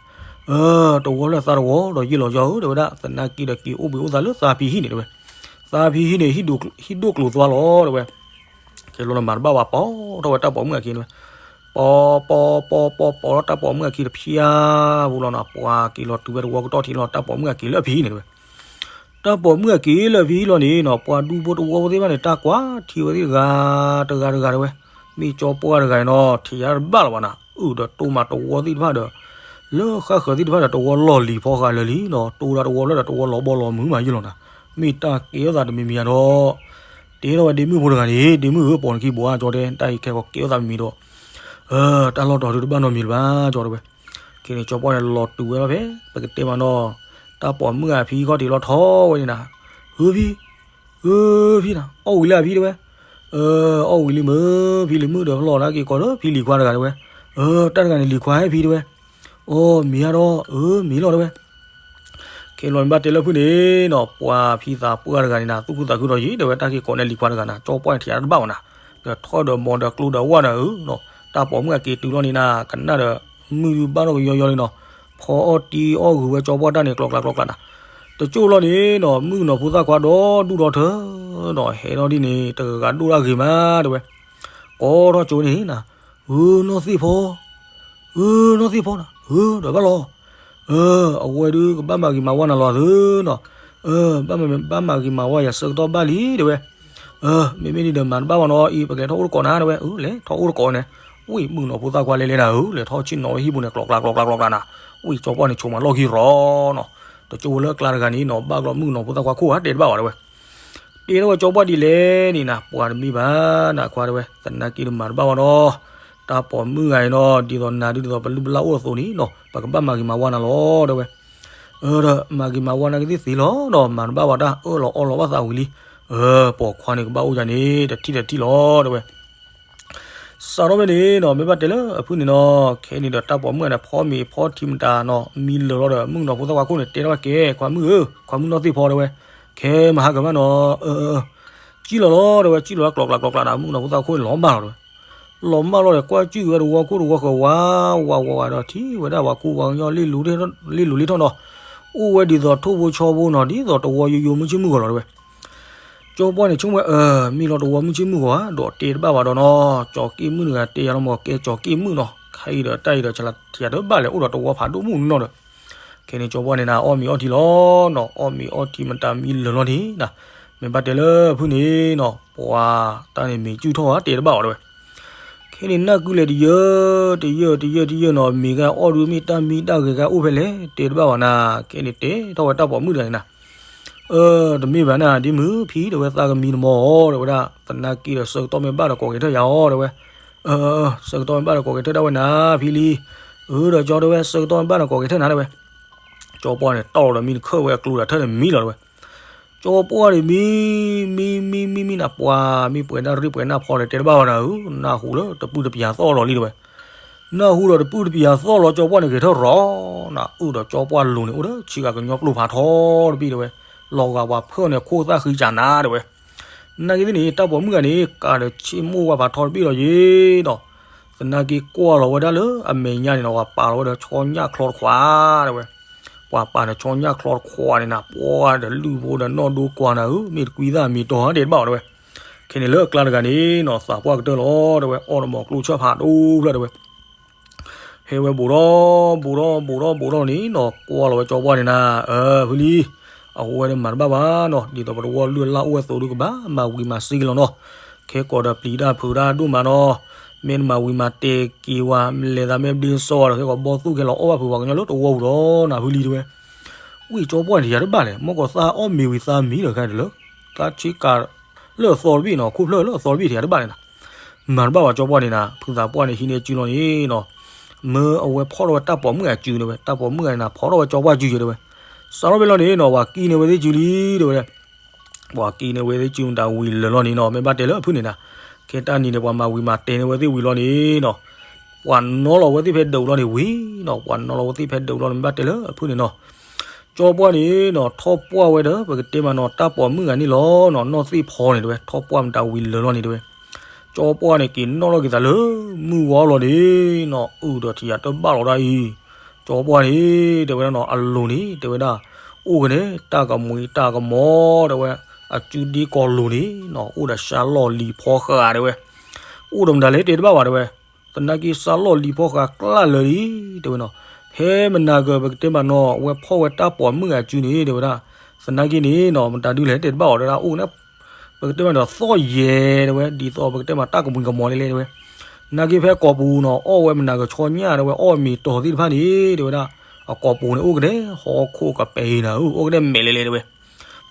အံၤနၤ, တဝီဖျၢၣ်သးတဝီဒီးယ့ၢ်လီၤယီၤဧၢတဲဝဲဒၣ်, သနာ်က့ဒီးက့ၤအိၣ်ဘှံးအိၣ်သါလၢသးဖံဟံၣ်န့ၣ်တဲဝဲ, သးဖံဟံၣ်န့ၣ် ဟံၣ်ဒိၣ်ကျိၤသွါလီၤတဲဝဲ, ခဲလီၤနၤမၤတဘၣ်ဘၣ် ပီၤထီၣ်ဝဲတၢ်ပိာ်မုၣ်အခံတဲဝဲ, ပီၤ ပီၤ ပီၤ ပီၤ ပီၤလီၤတၢ်ပိာ်မုၣ်အခံတဖံးအပူၤလီၤနီၤ, ပှၤက့ၤလီၤတုၤဝဲတဝီကတီၢ်ထံးလီၤ တၢ်ပိာ်မုၣ်အခံလၢအဖံဟံၣ်န့ၣ်တဲဝဲ တၢ်ပိာ်မုၣ်အက့ၤလၢအဖံလီၤန့ၣ်နီၤ, ပှၤဒူဖိတဝီဖိသ့ၣ်တဖၣ်န့ၣ် တၢ်ကွၢ်ထံဝဲသ့ၣ်တဂၤတဂၤတဂၤတဲဝဲ, မ့ၢ်ကၠီပှၢ်တဂၤအံၤနီၤ ထံၣ်ယၤတဘၣ်လၢၤဘၣ်နၤ, အုၣ်ဒီးတိၢ်မးတဝီသ့ၣ်တဖၣ်ဒီး လၢဃၣ်ဃၢၤသ့ၣ်တဖၣ်ဒီးတဝီလီၢ်လံၤဖီဃာ်လၢာ်လံနီၤ, တိၢ်ဒၣ်တဝီဖျၢၣ်ဒီးတဝီလီၤဘီလီၤမုၢ်မးယ့ၢ်လီၤနၤ, မ့ၢ်တၢ်ကဲထီၣ်သးတမံၤမံၤဧါဒီး တဲထီၣ်ဝဲဒ့မုၣ်ဖိတဂၤန့ၣ်, ဒ့မုၣ်ဧၢ ပိာ်နခံဘိးအါကၠီတဲ, တၢ်အံၤခဲကီးကဲထီၣ်သးမံၤမံၤဒီး တၢ်လီၢ်တီၤဒုးတဘၣ်နီတမံၤလၢၤဘၣ်ကၠီတဲဝဲ, ခဲန့ၣ်ကၠီပှၢ်န့ၣ်လီၤတုၤဝဲလီၤဖဲ ပကတဲမးနီၤ, တၢ်ပိာ်မုၣ်အဖံခီၣ်ထံးလီၤထီဝဲန့ၣ်နၤ, ဧၢဖံ, ဧၢဖံနၤ, အီၣ်ဝံၤလံအဖံတဲဝဲ, အီၣ်ဝံၤလံမ့ၢ် ဖံလံၤမုၣ်ဒီးဖျီၣ်နၤက့ၤကိးဒီးဖံလံၤခွါတဂၤတဲဝဲ, တၢ်တဂၤန့ၣ်လံၤခွါဟဲဖံတဲဝဲ, အိ မ့ၢ်ဧါဒီး အၢ မ့ၢ်လီၤတဲဝဲ ခဲလီၤန့ၣ်ဘၣ်တဲလၢဖုန့ၣ်နီၤ, ပှၤဖံသးပှၢ်တဂၤန့ၣ်နၤ သူၣ်ခုသးခုဒီးယံၤတဲဝဲ, တၢ်က့ၤကိးန့ၢ်လံၤခွါတဂၤနၤ, ကၠီပှၢ်န့ၣ်ထံၣ်အါတဘၣ်ဝဲနၤ, ဒီးထီၣ်ဒီးဘီဒီးကျိဒီးဝၣ်ဒီးဧၢ, တၢ်ပိာ်မုၣ်အက့ၤတုၤလီၤန့ၣ်နၤ ကနၣ်ဒီး မုၢ်ဘၣ်ထီၣ်ကယီယီလံနီၤ, ဖီအီၣ်တံၢ်အီၣ်ဂုၤဝဲကၠီပှၢ်တၢ်န့ၣ် ကျီကျါကျီကျါနၤ, တကၠိၢ်လီၤန့ၣ်နီၤ မုၣ်ကနီၤဖိသၣ်ခွါဒီဒူၣ်ဒီထၢနီၤ, ဟဲထီၣ်ဒ်န့ၣ် တဂၤဂၤဒိၣ်တၢ်ဂ့ၤမးတဲဝဲ, ကိးထီၣ်ကၠိန့ၣ်နၤ, ဧၢ နီၢ်သ့ၣ်ဖီ ဧၢနီၢ်သ့ၣ်ဖီနၤ ဧၢဒီးဘၣ်လီၤ, အဝဲဒုးကဘၣ်မၤဂ့ၤမၤဝါနၤလီၤသၢနီၤ, ဘၣ်မၤဂ့ၤမၤဝါယၤဆၢကတီၢ်ဘၣ်လံတဲဝဲ, မ့မ့ၢ်ဒ်ဒီးမၤတဘၣ်ဘၣ်နီၤအံၤ ပကလဲၤထီၣ်အိၣ်တကိးနၤတဲဝဲ, လဲၤထီၣ်အိၣ်တကိးန့ၣ်, ဝံၣ်မုၣ်ကနီၤဖိသၣ်ခွါလဲၤလဲၤနၤဧၢ, လဲၤထီၣ်ဆ့ၣ်နီၤဝဲဟံၣ်ပူၤန့ၣ် ကျီကျါကျီကျါကျီကျါနၤ, ဝံၣ်ကၠီပှၢ်န့ၣ်ဆိးမးလီၢ်ခံရီနီၤ, တကၠိဝဲလၢအကျါတဂၤန့ၣ်နီၤ ဘၣ်ကျီမုၣ်ကနီၤဖိသၣ်ခွါခိၣ်ဧါတဲတဘၣ်ဝဲတဲဝဲ တဲထီၣ်ဝဲကၠီပှၢ်ဒ်လဲၣ်န့ၣ်နၤ ပှၤတမ့ၢ်ဘၣ်နၤခွါတဲဝဲ, သနာ်က့ဒီးမၤတဘၣ်ဘၣ်နီၤ, တၢ်ပိာ်မုၣ်ဂၤအံၤနီၤ ဒ်သိးနၤဒုး ဒ်သိးပလုၢ်ပလၢ်အိၣ်အသိးန့ၣ်နီၤ ပကဘၣ်မၤဂ့ၤမၤဝါနၤလီၤတဲဝဲ, ဒီးမၤဂ့ၤမၤဝါနၤကသ့ၣ်သ့လီၤနီၤ မၤတဘၣ်ဘၣ်တၢ်အၢၣ်လီၤအီလီၤဘၣ်သးဝံၤလံ, ပိာ်ခွါန့ၣ်ကဘၣ်အိၣ်ယၤန့ၣ် တထံၣ်တထံၣ်လီၤတဲဝဲ စးထီၣ်ဖဲန့ၣ်နီၤ မ့ၢ်ဘၣ်တဲလၢအဖုန့ၣ်နီၤ ခဲအံၤန့ၣ်ဒီးတၢ်ပိာ်မုၣ်ဂၤန့ၣ် ဖီမ့ၤဖီထံမတၤနီၤ မံလၢာ်လီၤဒီး မုၣ်ကနီၤဖိသၣ်ခွါခိၣ်န့ၣ် တဲထီၣ်ဝဲကဲ ခွါမုၣ်ဧၢ ခွါမုၣ်နီၢ်သ့ၣ်ဖီတဲဝဲ, ခဲမဟါကမၣ်နီၤ အၢ အၢ ကံၣ်လီၤလီၤတဲဝဲ ကံၣ်လီၤကျီကျါကျီကျါနၤ မုၣ်ကနီၤဖိသၣ်ခိၣ်န့ၣ် လီၤမၢ်လီၤတဲဝဲ, လီၤမၢ်လီၤဒီး ကွၢ်ကၠုၣ်ဝဲတဝီခိၣ်တဝီဃၢၤဝး ဝးဝးဝးဒီး ထံၣ်ဝဲဒၣ်ပှၤကူပှၤကညီ လ့ၣ်လူၤလ့ၣ်ထီၣ်နီၤ, အိၣ်ဝဲဒ်သိးထိၣ်ဖိဆီဖိနီၤ ဒ်သိးတဝီယိယိမုၢ်ဆ့ၣ်မုၢ်ဂီၤလီၤတဲဝဲ ကၠီပှၢ်န့ၣ်ဆိကမိၣ်ဝဲ အၢ မ့ၢ်လီၤတဝီမုၢ်ဆ့ၣ်မုၢ်ဂီၤဧါ ဒီးတဲတဘၣ်ဘၣ်ဒီးနီၤ ကၠီၤက့ၣ်မုၣ်တဂၤတဲယၤလီၤမၢ် ကဲကၠီၤက့ၣ်မုၣ်နီၤ ခဲအံၤဒီးတၢ်အံၤဒီး ဆလးထံယၤတဘၣ်လဲၣ် အိၣ်ဒီးတဝီဖးဒိၣ်မုၣ်နီၤဒီး ခဲန့ၣ်ကၠီပှၢ်န့ၣ်နၤ အီၣ်မ့ၤအီထံလီၤနီၤ အီၣ်မ့ၤအီထံမတၤမံလၢာ်လီၤန့ၣ်နၤ မ့ၢ်ဘၣ်တဲလၢဖုန့ၣ်နီၤ ပှၤတၢ်န့ၣ်မ့ၤကၠူၣ်ထီၣ်ဧါ တဲတဘၣ်ဘၣ်တဲဝဲ ခဲန့ၣ်နၢ်ကုလဲၤတယၢ တယၢ တယၢ တယၢနီၤ မ့ၢ်ဂ့ၤအီၣ်ဒုးမ့ၢ်တၢ်မံတၢ်ဂဲၤဂၤအိၣ်ဖဲလဲၣ် တဲတဘၣ်ဘၣ်နၤ ခဲန့ၣ်တဲထီၣ်ဝဲတၢ်ပိာ်မုၣ်တဂၤန့ၣ်နၤ အၢ တမ့ၢ်ဘၣ်နၤ ဒ်မုၢ်ဖံတဲဝဲ သးကမံတမီၤအီၤတဲဝဲဒၣ် သနာ်က့ဒီးဆၢကတီၢ်မ့ၢ်ဘၣ်ဒီးကိးက့ၤထၢၣ်ယၤအီၤတဲဝဲ အၢ ဆၢကတီၢ်မ့ၢ်ဘၣ်ဒီးကိးက့ၤထၢၣ်ဒၣ်ဝဲနၤ ဖံလံ အၢ ဒီးကၠီတဲဝဲ ဆၢကတီၢ်မ့ၢ်ဘၣ်ဒီးကိးက့ၤထၢၣ်နၤတဲဝဲ ကၠီပှၢ်န့ၣ် တီၢ်လီၤဒီးမံတခၢၣ်ဝဲအကျိဒီးထၢၣ်န့ၣ်မံလီၤတဲဝဲ ကၠီပှၢ်န့ၣ်မံ မံ မံ မံ မံနၤ ပှၤမ့ၢ်ပှဲၤဒၣ်ရ့ၣ်ပှဲၤနၢ်ဖီလဲၣ်တဲတဘၣ်ဝဲနၤဧၢ နၢ်ဟူလၢတပုၢ်တပယၤသီၣ်လီၤလံတဲဝဲ နၢ်ဟူဒီးတပုၢ်တပယၤသီၣ်လီၤ ကၠီပှၢ်န့ၣ်ဂဲၤထၢၣ်ရီနၤ အုၣ်ဒီးကၠီပှၢ်လိၤန့ၣ် အိၣ်ဒီးဆံးဂၤကညီကျိဖးထီတဘ့ၣ်တဲဝဲ လီၤဂာ်ပှၤဖၢၣ်န့ၣ် ခိၣ်သၣ်ဃံကၢ်နၤတဲဝဲ နာ်က့သ့ၣ်န့ၣ် တၢ်ပိာ်မုၣ်ဂၤန့ၣ် ကးဒီးဆ့ၣ်မိၣ်ဝဲဖးထီတဘ့ၣ်လီၤယ့ၤဒီး သနာ်က့ကွၢ်လီၤဝဲဒၣ်လၢအမဲာ်ညါန့ၣ်ဒီး ပှၤပာ်လီၤဝဲဒီးဆီညၣ်ချီတခွးတဲဝဲ ပှၤပာ်န့ၣ်ဆီညၣ်ချီတခွးန့ၣ်နၤ ပှၤဒီးလုၢ်ဖိဒီးနီၢ်ဒိကွၢ်နၤဧၢ မ့ၢ်တကွံသၣ်မံၤတီၤတဲတဘၣ်တဲဝဲ ခဲန့ၣ်လၢအကျါတဂၤန့ၣ်နီၤ သးပှၢ်ကတၢၢ်လီၤတဲဝဲ အီၣ်တမီၤကျိဆၢၣ်ဖးဒိၣ်ဖျၢၣ်တဲဝဲ ဟဲဝဲဘူးဒီး ဘူးဒီး ဘူးဒီး ဘူးဒီးန့ၣ်နီၤ ကွၢ်လီၤဝဲကၠီပှၢ်န့ၣ်နၤ အၢ ဖုလံ အဝဲဒၣ်မၤတဘၣ်ဘၣ်နီၤ ဒ်သိးပတဝီလုၢ်လၢ်အိၣ်ဝဲသိးဒုးကဘၣ်မၤဝံၤမၤစ့က့ၤလီၤနီၤ ခဲကိာ်ဒီးပျံၤတၢ်ဖုးတၢ်ဒိၣ်မးနီၤ, မ့ၢ်နမၤဝံၤမၤတဲာ်က့ၤဝဲ လဲၤသးမ့ၢ်ဘျ့စီဒီး ခဲကိာ်ဘီၣ်သူၣ်ခဲလီၤအီၣ်ဘၣ်ဖုးပှၤကညီလၢတဝီပူၤဒီး နၢ်ဟူလံတဲဝဲ. ဝံၣ်ကၠီပှၢ်န့ၣ် ထံၣ်ယၤတဘၣ်လဲၣ်, မ့ၢ်ကီးသးအီၣ်မ့ၤဝံၤသးမံဒီးခဲဒၣ်လၢ သးဆ့ကၤလၢအသီတဘ့ၣ်နီၤ, ခိၣ်ဖျၢၣ်လၢအသီတဘ့ၣ်ထံၣ်ယၤတဘၣ်လဲၣ်နီၤ. မၤတဘၣ်ဝဲကၠီပှၢ်န့ၣ်နီၤ, ဖုသးပှၢ်န့ၣ်ဟံးန့ၢ်အစုလီၤန့ၣ်နီၤ, မၢအဝဲဖီၣ်ထီၣ်ဝဲတၢ်ပိာ်မုၣ်အစုတဲဝဲ, တၢ်ပိာ်မုၣ်ဂၤန့ၣ် ဖီၣ်ထီၣ်ဝဲကၠီပှၢ်စုယဲတဲဝဲ. စးထီၣ်ဖဲလီၤန့ၣ်နီၤ ပှၤကံၣ်န့ၢ်ဝဲသ့ၣ်စုလံတဲဝဲ. ပှၤကံၣ်န့ၢ်ဝဲသ့ၣ်စုမတၤဝံၤလၢာ်လီၤန့ၣ်နီၤ, မ့ၢ်ဘၣ်တဲလၢအဖုၣ်န့ၣ်နီၤ, ခဲတၢ်နံၤန့ၣ် ပှၤမၤဝံၤမၤတဲာ်န့ၢ်ဝဲသ့ၣ်ဝံၤလီၤန့ၣ်နီၤ, ပှၤနီၣ်လီၤဝဲသ့ၣ်ဖဲဒုးလီၤန့ၣ်ဝံၤနီၤ, ပှၤနီၣ်လီၤဝဲသ့ၣ်ဖဲဒုးလီၤန့ၣ် မ့ၢ်ဘၣ်တဲလၢအဖုၣ်န့ၣ်နီၤ. ကၠီပှၢ်န့ၣ်နီၤ ထီၣ်ပှၢ်ဝဲဒီး ပကတဲမးနီၤ တၢ်ပိာ်မုၣ်ဂၤန့ၣ်လီၤနီၤ, နီၢ်သ့ၣ်ဖီန့ၣ်တဲဝဲ, ထီၣ်ပှၢ်မတၤဝံၤလၢာ်လီၤန့ၣ်တဲဝဲ. ကၠီပှၢ်န့ၣ်က့ၤနီၣ်လီၤက့ၤသးလၢမုၢ်ဝါလီၤန့ၣ်နီၤ, အုၣ်ဒီးထံၣ်ယၤတဘၣ်လီၤဒၣ်အံၤ, ကၠီပှၢ်န့ၣ်တဲဝဲဒၣ်နီၤ အလိၤန့ၣ်တဲဝဲဒၣ် အိၣ်က့ၤန့ၣ် တၢ်ကမှံၤတၢ်ကမီၤတဲဝဲ, အစုဒ့ကီၤလိၤန့ၣ်နီၤ အိၣ်ဒီးစါလီၢ်လံၤဖီဃာ်တဲဝဲ, အိၣ်ဒီးမတၤလဲၣ်တဲတဘၣ်ဘၣ်တဲဝဲ. သနာ်က့စါလီၢ်လံၤဖီဃာ်ကျၢ်လၢာ်လံတဲဝဲနီၤ, ဖဲမနၤကၢၤ ပကတဲမးနီၤ အဝဲဖီၣ်ဝဲတၢ်ပိာ်မုၣ်ဂၤစုန့ၣ်တဲဝဲဒၣ်, သနာ်က့န့ၣ်နီၤ မတၤဒုလဲၣ်တဲတဘၣ်အီၤတဲဝဲဒၣ် အိၣ်န့ၣ် ပကတဲမးဒီးသီၣ်ယဲၢ်တဲဝဲ, ဒ်သိးပကတဲမးတၢ်ကမှံၤကမီၤလဲၣ်လဲၣ်တဲဝဲ. နာ်က့ဖဲကိာ်ပူၤနီၤ အီၣ်ဝဲမနၤကၢၤဆီညၣ်တဲဝဲ အီၣ်မ့ၤတီၤသ့ၣ်တဖၣ်န့ၣ်တဲဝဲဒၣ်, အကိာ်ပူၤန့ၣ် အိၣ်က့ၤန့ၣ် ဟီၣ်ခိၣ်ကပဲၤနၤဧၢ အိၣ်က့ၤန့ၣ်မဲာ်လဲၣ်လဲၣ်တဲဝဲ.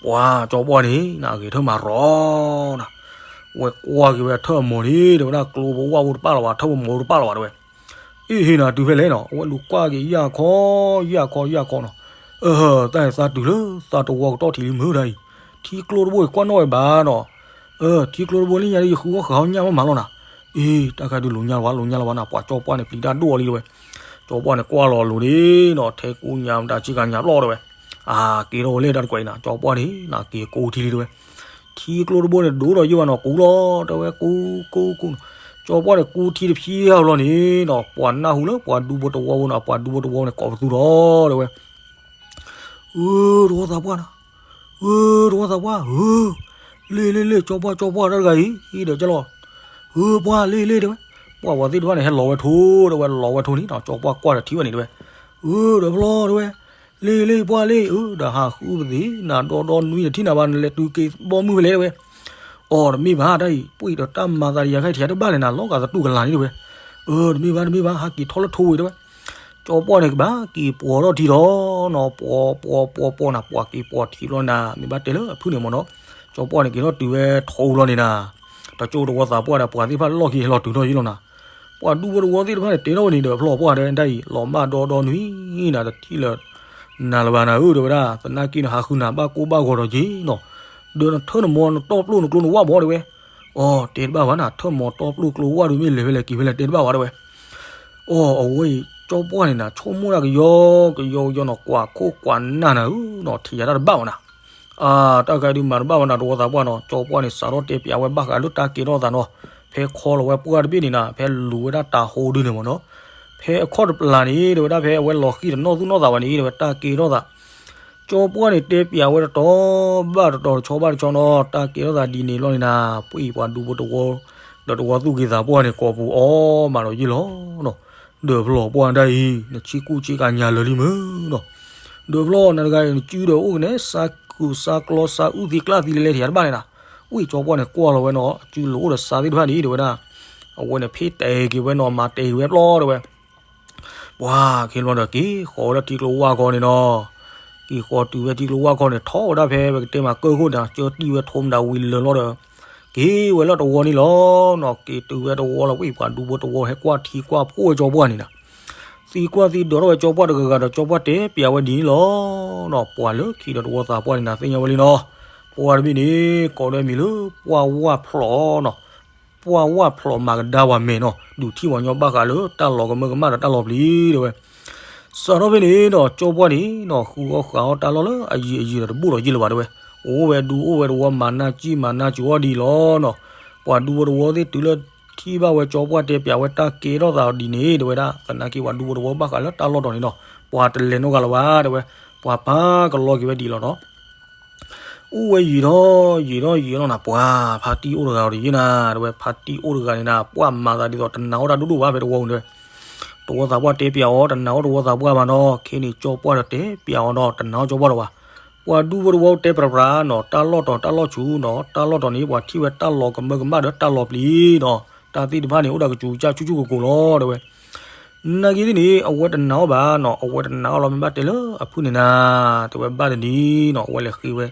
ပှၤကၠီပှၢ်န့ၣ်နီၤ အဂဲၤထၢၣ်မၤရီၤနီၤ, ဝဲကွၢ်က့ၤဝဲထၢၣ်မီၤန့ၣ်တဲဝဲဒၣ် ကျိပဝၢ်အိၣ်တပၣ်လၢၤဘၣ် ထၢၣ်ပမီၤအိၣ်တပၣ်လၢၤဘၣ်တဲဝဲ. အ့ၣ် ဟ့ၣ်နၤတုၤဖဲလဲၣ်နီၤ, အဝဲလူၤကွၢ်က့ၤယၢ်ခီ ယၢ်ခီ ယၢ်ခီနီၤ, အၢ တၢ်သးတုၤလၢသးတဝီကတီၢ်ထံးလံမုၢ်တၢ်အံၤ, ထံကျိတဘိအံၤကွၢ်နီၣ်ဝဲဘၣ်နီၤ, အၢ ထံကျိတဘိလၢညါဒီး ယဃုအီၣ်ဃုအီၣ်ညၣ်မးမးလီၤနၤ, အ့ၣ် တၢ်ခါဒုးလိၤညါလၢၤဘၣ် လိၤညါလၢၤဘၣ်နၤ ပှၤကၠီပှၢ်န့ၣ်ပျံၤတၢ်ဒိၣ်အီၤလံတဲဝဲ. ကၠီပှၢ်န့ၣ်ကွၢ်လီၤလိၤန့ၣ်နီၤ ထဲကူညါမတၤဆ့ကၤညါပျီၢ်တဲဝဲ, အက့ၤထီၣ်ဝဲလဲၣ်တၢ်တကွဲးအံၤနၤ ကၠီပှၢ်န့ၣ်နီၤ က့ၤကူထံလံတဲဝဲ. ထံကျိတဘိန့ၣ် ဒိၣ်ဒီးယိၣ်ဘၣ်နီၤ ကူလီၤတဲဝဲ ကူ ကူ ကူနီၤ, ကၠီပှၢ်န့ၣ်ကူထံတဖျၢၣ်လီၤန့ၣ်နီၤ ပှၤနၢ်ဟူလၢပှၤဒူဖိတဝီဖိနီၤ ပှၤဒူဖိတဝီန့ၣ်ကိးပသူဒီးတဲဝဲ အၢ တဝီသးပှၢ်နီၤ, အၢ တဝီသးပှၢ် အၢ လ့ၣ်လ့ၣ်လ့ၣ် ကၠီပှၢ်ကၠီပှၢ်တၢ်တဂၤအံၤ အံၤဒီးကလီၤ, အၢ ပှၢ်လ့ၣ်လ့ၣ်တဲဝဲ, ပှၢ်ဝဲသ့ၣ်တဖၣ်န့ၣ် ဟဲလီၤဝဲထိတဲဝဲ လီၤဝဲထိန့ၣ်နီၤ ကၠီပှၢ်ကွၢ်ဒီးထံၣ်ဝဲန့ၣ်တဲဝဲ, အၢ ဒီးဖျီတဲဝဲ, လ့ၣ်လ့ၣ်ပှၢ်လ့ၣ် အၢ ဒီးဟးဃုပသ့ၣ် နၤဒီဒီနွံဒီးထံၣ်နၤဘၣ် နလဲၤတုၤက့ၤဘီမုၢ်ဖဲလဲၣ်တဲဝဲ. အီ တမ့ၢ်ဘၣ်တၢ်အံၤ ပှ့ၤဒီးတၢ်မၤသးဒ်ယၤခဲအံၤထံၣ်တဘၣ်လဲၣ်နၤ လီၤဂာ်သတူၢ်ကလာ်န့ၣ်တဲဝဲ, အၢ တမ့ၢ်ဘၣ် တမ့ၢ်ဘၣ် ဟးက့ၤထီၣ်လၢထိဝံၤတဲဝဲ. ကၠီပှၢ်န့ၣ်ကဘၣ်က့ၤပိာ်ထီၣ်ထံလီၤနီၤ ပိာ်ပိာ်ပိာ်ပိာ်နၤ ပှၤက့ၤပိာ်ထံလီၤနၤ မ့ၢ်ဘၣ်တဲလၢအဖုၣ်န့ၣ်မ့ၢ်နီၤ, ကၠီပှၢ်န့ၣ်က့ၤထီၣ်တုၤဝဲထိလီၤန့ၣ်နၤ, တကၠိတဝီသးပှၢ်ဒီးပှၤသ့ၣ်တဖၣ်လီၢ်ခံဟဲလီၤတုၤထီၣ်ယံလီၤနၤ, ပှၤဒူဖိတဝီသ့ၣ်တဖၣ်န့ၣ် တဲထီၣ်ဝဲန့ၣ်ဒီးဖျီၣ်ပှၢ်တဲ တၢ်အံၤ လီၤမၢ်ဒီဒီနွံနၤ တထံၣ်လၢနၤလၢၤဘၣ်နၤဧၢ တဲဝဲဒၣ် သနာ်က့န့ၣ် ဟးဃုနၤဘၣ်ကိၢ်ဘၣ်ဂီၤဒီးက့ၤနီၤ, ဒီးနထၢၣ်နမီၤနတီၢ်ပျိၢ်နကျိနဝၣ်မးတဲဝဲ. အီ တဲတဘၣ်ဘၣ်နၤ ထၢၣ်မီၤတီၢ်ပျိၢ်ကျိဝၣ်ဒုးမ့ၢ်လဲၤဖဲလဲၣ်က့ၤဖဲလဲၣ်တဲတဘၣ်ဘၣ်တဲဝဲ. အီ အဝဲအံၤ ကၠီပှၢ်န့ၣ်နၤ ဆိကမိၣ်ဒၣ်ကယီကယီကယီနီၤ ကွၢ်ခိၣ်ကွၢ်နၢ်နၤဧၢနီၤ ထံၣ်ယၤတၢ်တဘၣ်ဘၣ်နၤ အါ တၢ်ကဲဒုးမၤတဘၣ်ဝဲနၤ တဝီသးပှၢ်နီၤ ကၠီပှၢ်န့ၣ် စးထီၣ်တဲပၠးဝဲဘၣ်ဃးလၢတၢ်ကဲထီၣ်သးနီၤ, ဖဲခီလီၤဝဲပှၢ်တဘ့ၣ်န့ၣ်နၤ ဖဲလူၤဝဲဒၣ်တၤဟိဒုန့ၣ်မ့ၢ်နီၤ, ဖဲအခီၣ်တပျၢ်န့ၣ် တဲဝဲဒၣ် ဖဲအဝဲလီၤဃံၢ်တနီၣ်သူၣ်နီၣ်သးဘၣ်န့ၣ် တဲဝဲတၢ်ကဲထီၣ်သး, ကၠီပှၢ်န့ၣ်တဲပၠးဝဲတတီၤဘၣ်တတီၤ တဆီဘၣ်တဆီနီၤ တၢ်ကဲထီၣ်သးဒ်န့ၣ်လီၤန့ၣ်နၤ, ပှၤဒူဖိတဝီ ဒီးတဝီသူၣ်က့သးပှၢ်န့ၣ် ကိးပူၤအီၣ်မးဒီးယ့ၢ်လီၤနီၤ, ဒီးဖျီၣ်ပှၢ်ဒၣ်အံၤ နဆံကူဆံကညၤလၢာ်လံမ့ၢ်နီၤ, ဒီးဖျီၣ်နတဂၤအံၤ နစုဒီးအိၣ်ကနဲ စါကူစါကျီစါအုၣ်သံကျၢ်သံလဲၤလဲၤထံၣ်တဘၣ်န့ၣ်နၤ, ဝံၣ်ကၠီပှၢ်န့ၣ်ကွၢ်လီၤဝဲနီၤ အစုလိၤအိၣ်ဒီးစါသ့ၣ်တဖၣ်န့ၣ် တဲဝဲဒၣ်, အဝဲန့ၣ်ဖ့တဲာ်က့ၤဝဲနီၤ မၤတဲာ်က့ၤဝဲပျီတဲဝဲ ပှၤခ့ဘျီဒီးက့ၤဃီၤဝဲလၢထံကျိဝၢ်ခီန့ၣ်နီၤ, က့ၤဃီၤတုၤဝဲထံကျိဝၢ်ခီန့ၣ် ထီၣ်ဝဲဒၣ်ဖဲပကတဲမးကၢၢ်ခိၣ်န့ၣ် ကၢတံၢ်ဝဲထိမတၤဝံၤလၢာ်လီၤဒီး, က့ၤဝဲလၢတဝီန့ၣ်လီၤနီၤ, က့ၤတုၤဝဲတဝီလီၤ ဝံၣ်ပှၤဒူဖိတဝီဟဲကွၢ်ထံကွၢ်ဖိဝဲကၠီပှၢ်န့ၣ်နၤ, သံကွၢ်သံဒိးထီၣ်ဝဲကၠီပှၢ်တဂၤဂၤဒီး ကၠီပှၢ်တဲပၠးဝဲဒ်န့ၣ်လီၤနီၤ, ပှၤလၢခံဒီးတဝီသးပှၢ်န့ၣ်နၤ သ့ၣ်ညါဝဲလံနီၤ, ပှၤတဘ့ၣ်န့ၣ် ကိးဝဲဒၣ်မံၤလၢပှၢ်ဝၣ်ဖျိးနီၤ ပှၢ်ဝၣ်ဖျိးမၤကဒါပှၤမဲာ်နီၤ ဒုးထံၣ်ပှၤကညီဘၣ်ဃးလၢတၢ်လီၤကမၢကမၣ်ဒီးတၢ်လီၤပျံၤတဲဝဲ, စးထီၣ်ဖဲန့ၣ်ဒီး ကၠီပှၢ်န့ၣ်နီၤ ဃုအီၣ်ဃုအီတၢ်လီၢ်လၢအယံၤအယံၤဒီးတဘိၣ်ဒီးယ့ၢ်လၢၤဘၣ်တဲဝဲ, အိၣ်ဝဲဒူအိၣ်ဝဲတဝီမၤနၢ်ကံၣ်မၤနၢ်စူၤအီၣ်ဒ်အံၤလီၤနီၤ, ပှၤဒူဖိတဝီသ့ၣ်တုၤလၢထံၣ်ဘၣ်ဝဲကၠီပှၢ်တဲပၠးဝဲတၢ်ကဲထီၣ်သးဒ်န့ၣ်တဲဝဲဒၣ် သနာ်က့ပှၤဒူဖိတဝီဘၣ်ဃးလၢတၢ်လီၢ်တီၤန့ၣ်နီၤ, ပှၤတလဲၤနီတဂၤလၢၤဘၣ်တဲဝဲ, ပှၤပာ်ကလီက့ၤဝဲဒ်အံၤလီၤနီၤ အိၣ်ဝဲယံာ်ထီၣ်ယံာ်ထီၣ်ယံာ်ထီၣ်နီၤ ပှၤဖါတံၢ်အိၣ်တဂၤဒီးယ့ၢ်နၤ တဲဝဲ ဖါတံၢ်အိၣ်တဂၤန့ၣ်နၤ ပှၤမၤသးဒ်သိးတနာ်အီၣ်တၢ်ဒိၣ်ဒိၣ်ဘၣ်ဖဲတဝီပူၤတဲဝဲ, တဝီသးပှၢ်တဲပၠးအီၤ တနာ်အီၣ်တဝီသးပှၢ်ဘၣ်နီၤ ခဲန့ၣ်ကၠီပှၢ်ဒီးတဲပၠးအီၤနီၤ တနာ်အီၣ်ကၠီပှၢ်လၢၤဘၣ်, ပှၤဒူဖိတဝီတဲပြးပြးနီၤ, တၢ်လီၢ်တီၤတၢ်လီၢ်ဆူၣ်နီၤ, တၢ်လီၢ်တီၤန့ၣ် ပှၤထံၣ်ဝဲတၢ်လီၤကမၢကမၣ်ဒီးတၢ်လီၤပျံၤနီၤ, တၢ်သ့ၣ်တဖၣ်န့ၣ် အိၣ်ဒီးကစူၤကစၢ်ဆူၣ်ဆူၣ်ကိၤကိၤလီၤ တဲဝဲ. နာ်က့သ့ၣ်န့ၣ် အဝဲတနာ်အီၤဘၣ်နီၤ, အဝဲတနာ်အီၤလီၤ မ့ၢ်ဘၣ်တဲလၢအဖုၣ်န့ၣ်နၤ, တဲဝဲဘၣ်တနံၤနီၤ, အဝဲလဲၤဃ့ဝဲ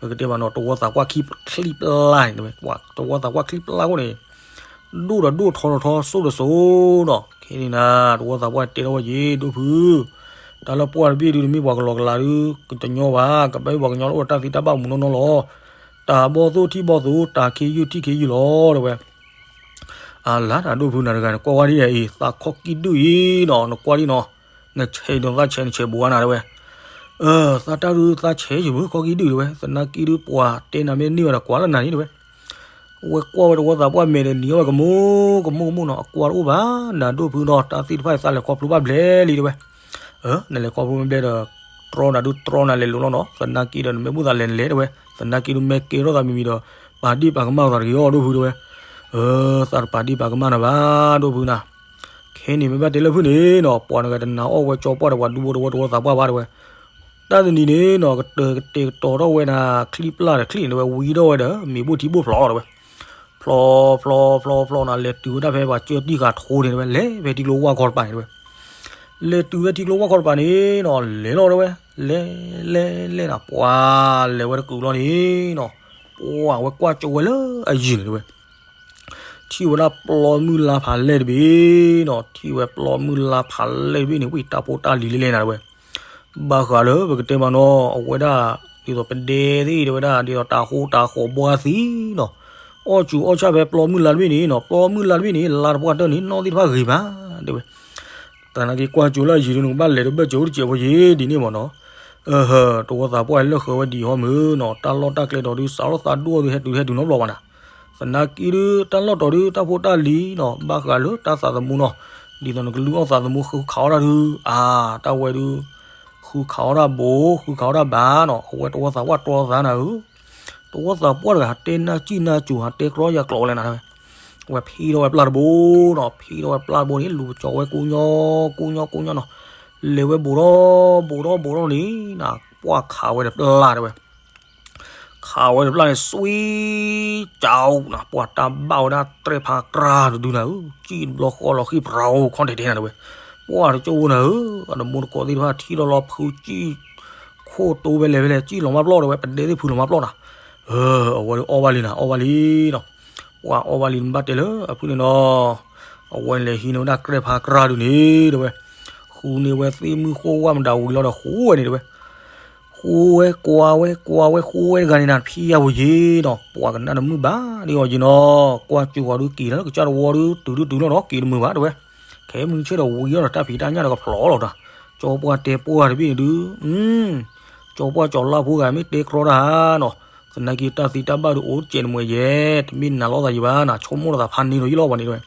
ပကတဲမးနီၤ, တဝီသးပှၢ်ခံချံပျၢ်န့ၣ် တဲဝဲ, တဝီသးပှၢ်ချံပျၢ်အဃိန့ၣ် ဒိၣ်ဒီးဒိၣ်ထီထီထီ စိၣ်ဒီးစိၣ်နီၤ. ခဲန့ၣ်နၤ တဝီသးပှၢ်တဲထီၣ်ဝဲယ့ၣ် ဒိၣ်ဖု, တၢ်လၢပှၢ်တဘ့ၣ်ဒုး တမ့ၢ်ပှၤကလီကလးဒုး ကတညီဘၣ်, ကဘၣ်မ့ၢ်ပှၤကညီလၢအိၣ်ဒီးတၢ်သံတၢ်ဘၣ်မူနီၢ်နီၢ်လီၤ. တၢ်ဘီၣ်သိၣ်ထံၣ်ဘီၣ်သိၣ်, တၢ်ခ့ယုၢ်ထံၣ်ခ့ယုၢ်လီၤ တဲဝဲ. အလါတၢ်ဒိၣ်ဖုနၤတဂၤန့ၣ် ကွၢ်ဝဲဒ်အံၤ သးခီၣ်ကံၢ်ဒုၣ်အံၤနီၤ, နကွၢ်ဒ်နီၤ, နဆဲးဒီးသးဆဲး နဆဲးဘိးနၤ တဲဝဲ. အၢ သးတၢ်ဒုးသးဆဲးယံၤမုၢ်ခီၣ်ကံၢ်ဒုၣ် တဲဝဲ, သနာ်က့ဒုးပှၤတဲနၤမ့ၢ်န့ၢ်ဝဲဒီးကွၢ်လၢနၤန့ၣ် တဲဝဲ. ဝဲကွၢ်ဝဲတဝီသးပှၢ်မဲာ်ဒီးနံၤအီၣ်ဝဲကမိၢ်ကမိၢ်ကမိၢ်နီၤ, အကွၢ်တအိၣ်ဘၣ်, နၤဒိၣ်ဖုနီၤ, တၢ်သ့ၣ်တဖၣ်အံၤသးလဲၤခီဖျိဘၣ်ဘျဲၣ်လံ တဲဝဲ. အၢ နလဲၤခီဖျိဘျဲၣ်ဒီး တြီနၤဒုးတြီနၤလဲၤလိၤလီၤနီၤ, သနာ်က့ဒီးနမ့ၢ်ဘူၣ်သးလဲၤနလဲၤ တဲဝဲ, သနာ်က့ဒုးမ့ၢ်ကဲထီၣ်သးမံၤမံၤဒီး ပာ်ဒ့ၣ်ပာ်ကမၣ်လိာ်သးတဂ့ၤအီၤ ဒိၣ်ဖု တဲဝဲ. အၢ သးတပာ်ဒ့ၣ်ပာ်ကမၣ်နၤဘၣ် ဒိၣ်ဖုနၤ. ခဲန့ၣ်မ့ၢ်ဘၣ်တဲလၢဖုၣ်န့ၣ်နီၤ, ပှၤတဂၤတနာ်အီၣ်ဝဲကၠီပှၢ်ဒီးပှၤဒူဖိတဝီတဝီသးပှၢ်ဘၣ် တဲဝဲ. တၢ်တနံၤန့ၣ်နီၤ ကတၢၢ်ကတဲာ်ကတီၤထီၣ်ဝဲဒၣ်ချံပျၢ်ဒီးချံန့ၣ် တဲဝဲ, ဝံၤထီၣ်ဝဲဒီး မ့ၤဘိၣ်ထံဘိၣ်ဖျိး တဲဝဲ. ဖျိးဖျိးဖျိးဖျိးနီၤ လဲၤတုၤဝဲဒၣ်ဖဲပှၤကၢၢ်တံၢ်ဃာ်ထိန့ၣ် တဲဝဲ, လဲၤဖဲထံကျိဝၢ်ခီတပၤန့ၣ် တဲဝဲ. လဲၤတုၤဖဲထံကျိဝၢ်ခီတပၤန့ၣ်နီၤ လဲၤလီၤ တဲဝဲ, လဲၤ လဲၤ လဲၤနၤ ပှၤလဲၤဝဲတကုာ်လီၤန့ၣ်နီၤ, ပှၤဝဲကွၢ်ကၠိဝဲလၢအယံၤန့ၣ် တဲဝဲ. ထံၣ်ဝဲဒၣ်ပျီမုၢ်လါဖးလဲၢ်တဘ့ၣ်နီၤ, ထံၣ်ဝဲပျီမုၢ်လါဖးလဲၢ်တဘ့ၣ်န့ၣ် ဝံၣ်တၢ်ဖိတၢ်လံၤလဲၣ်လဲၣ်နၤ တဲဝဲ. ဘၣ်ဃးလၢပကတဲမးနီၤ အဝဲဒၣ် ဒ်သိးပဒဲသ့ၣ် တဲဝဲဒၣ် ဒ်သိးတၢ်ဃိတၢ်ဃီၤဘှါသံနီၤ, အီၣ်စူၤအီၣ်ဆၣ်ဖဲပျီမုၢ်လါတဘ့ၣ်န့ၣ်နီၤ, ပျီမုၢ်လါတဘ့ၣ်န့ၣ် လါတပှၢ်တၢၢ်န့ၣ် နီၢ်သ့ၣ်တဖၣ်ဂ့ၤမး တဲဝဲ. သနာ်က့ကွၢ်ကၠိလၢအယံၤဒုး နကဘၣ်လဲၤတဘၢၣ်စၢၤအိၣ်တစဲးဖိယ့ၣ်ဒ်န့ၣ်မးနီၤ. အၢ တဝီသးပှၢ်လၢဃၢၤဝဲဒံးဟီမုၢ်နီၤ, တၢ်လီၢ်တၢ်ကျဲတီၤဒုး စးထီၣ်သးဒိၣ်အီၤဒုး ဟဲတုၤဟဲတုၤနီတဘျီဘၣ်နၤ. သနာ်က့ဒုး တၢ်လီၢ်တီၤဒုး တၢ်ဖိတၢ်လံၤနီၤ ဘၣ်ဃးလၢတၢ်သးသမူနီၤ, ဒ်သိးနကလုၢ်အီၣ်သးသမူဃုခးအီၣ်တၢ်ဒုး အါ တၢ်ဝဲဒုး ဃုခးအီၣ်တၢ်ဘိ ဃုခးအီၣ်တၢ်ဘၣ်နီၤ, အဝဲတဝီသးပှၢ်တြီသးနၤဧၢ. တဝီသးပှၢ်တဂၤ ဟးတဲနၢ်စံၣ်နၢ်စူၤ ဟးတဲကြီယၤကျိးဝဲလဲၣ်နၤ တဲဝဲ. ဝဲဖံးထီၣ်ဝဲပျၢ်တဘိနီၤ, ဖံးထီၣ်ဝဲပျၢ်တဘိန့ၣ် လူၤပကၠီဝဲကိညီ ကိညီ ကိညီနီၤ, လဲၤဝဲဘူးထီၣ် ဘူးထီၣ် ဘူးထီၣ်န့ၣ်နၤ ပှၢ်ခးဝဲဒီးပျၢ် တဲဝဲ. ခးဝဲဒီးပျၢ်န့ၣ် စွံကၠီနၤ ပှၢ်တၢ်ဘၣ်ဝဲဒၣ်တြဲၣ်ဖးကြၢ်တဒုနၤဧၢ, စံၣ်တဘျီဃီလီၤဃံၣ် ပရၤဧိၤ ခီၣ်တဲာ်တဲာ်နၤ တဲဝဲ. ပှၢ်တကၠိၢ်ဖိနၤဧၢ, အတမူတကိးသ့ၣ်တဖၣ် ထံၣ်လီၤလီၤဖုးစံၣ် ခိၣ်တိဖဲလဲၣ်ဖဲလဲၣ် စံၣ်လီၤမၢ်ပျီၢ် တဲဝဲ, ပဒဲသ့ၣ်ဖုးလီၤမၢ်ပျီၢ်နၤ. အၢ အဝဲဒုးအီၣ်ဘၣ်လံနၤ အီၣ်ဘၣ်လံနီၤ. ပှၢ်အီၣ်ဘၣ်လံ နဘၣ်တဲလၢအဖုၣ်န့ၣ်နီၤ, အဝဲလဲၤဟံးန့ၢ်ဝဲဒၣ်တြဲၣ်ဖးကြၢ်ဒုန့ၣ် တဲဝဲ, ဃုန့ၢ်ဝဲသ့ၣ်မုၢ်ဃိၣ်ဝၣ်မတၤဝံၤလီၤဒီး ဃုဝဲန့ၣ် တဲဝဲ. ဃုဝဲ ကွၢ်ဝဲ ကွၢ်ဝဲ ဃုဝဲတဂၤန့ၣ်နၤ ဖံးယၤဝဲယ့ၣ်နီၤ, ပှၢ်ကနၣ်တမုာ်ဘၣ်ဒ်အီၤယ့ၣ်နီၤ, ကွၢ်ကၠိၤဂီၤဒုးက့ၤလၢကစၢ်တဝီဒုး တုၤဒုးတုၤလီၤဒီး က့ၤတမုာ်ဘၣ် တဲဝဲ. ခဲမုၢ်ဆ့ၣ်ဒီးဝံၤအီၤဒီး တၢ်ဖံးတၢ်ညၣ်ဒီးကဖျိးလီၤတၢ်, ကၠီပှၢ်တဲပှၢ်တဘ့ၣ်န့ၣ်ဒုး ကၠီပှၢ်ကၠီၤလါဖိဂၤမ့ၢ်တဲကြီတၢ်နီၤ, သနာ်က့တၢ်သံတၢ်ဘၣ်ဒုးအိၣ်တစဲးတမှဲၤယဲၢ်, တမ့ၢ်နၤလိာ်သးယံၤဘၣ်နၤ, ဆိကမိၣ်လိာ်သးဖးန့ၢ်ဒီးယံာ်လီၤဘၣ်န့ၣ် တဲဝဲ.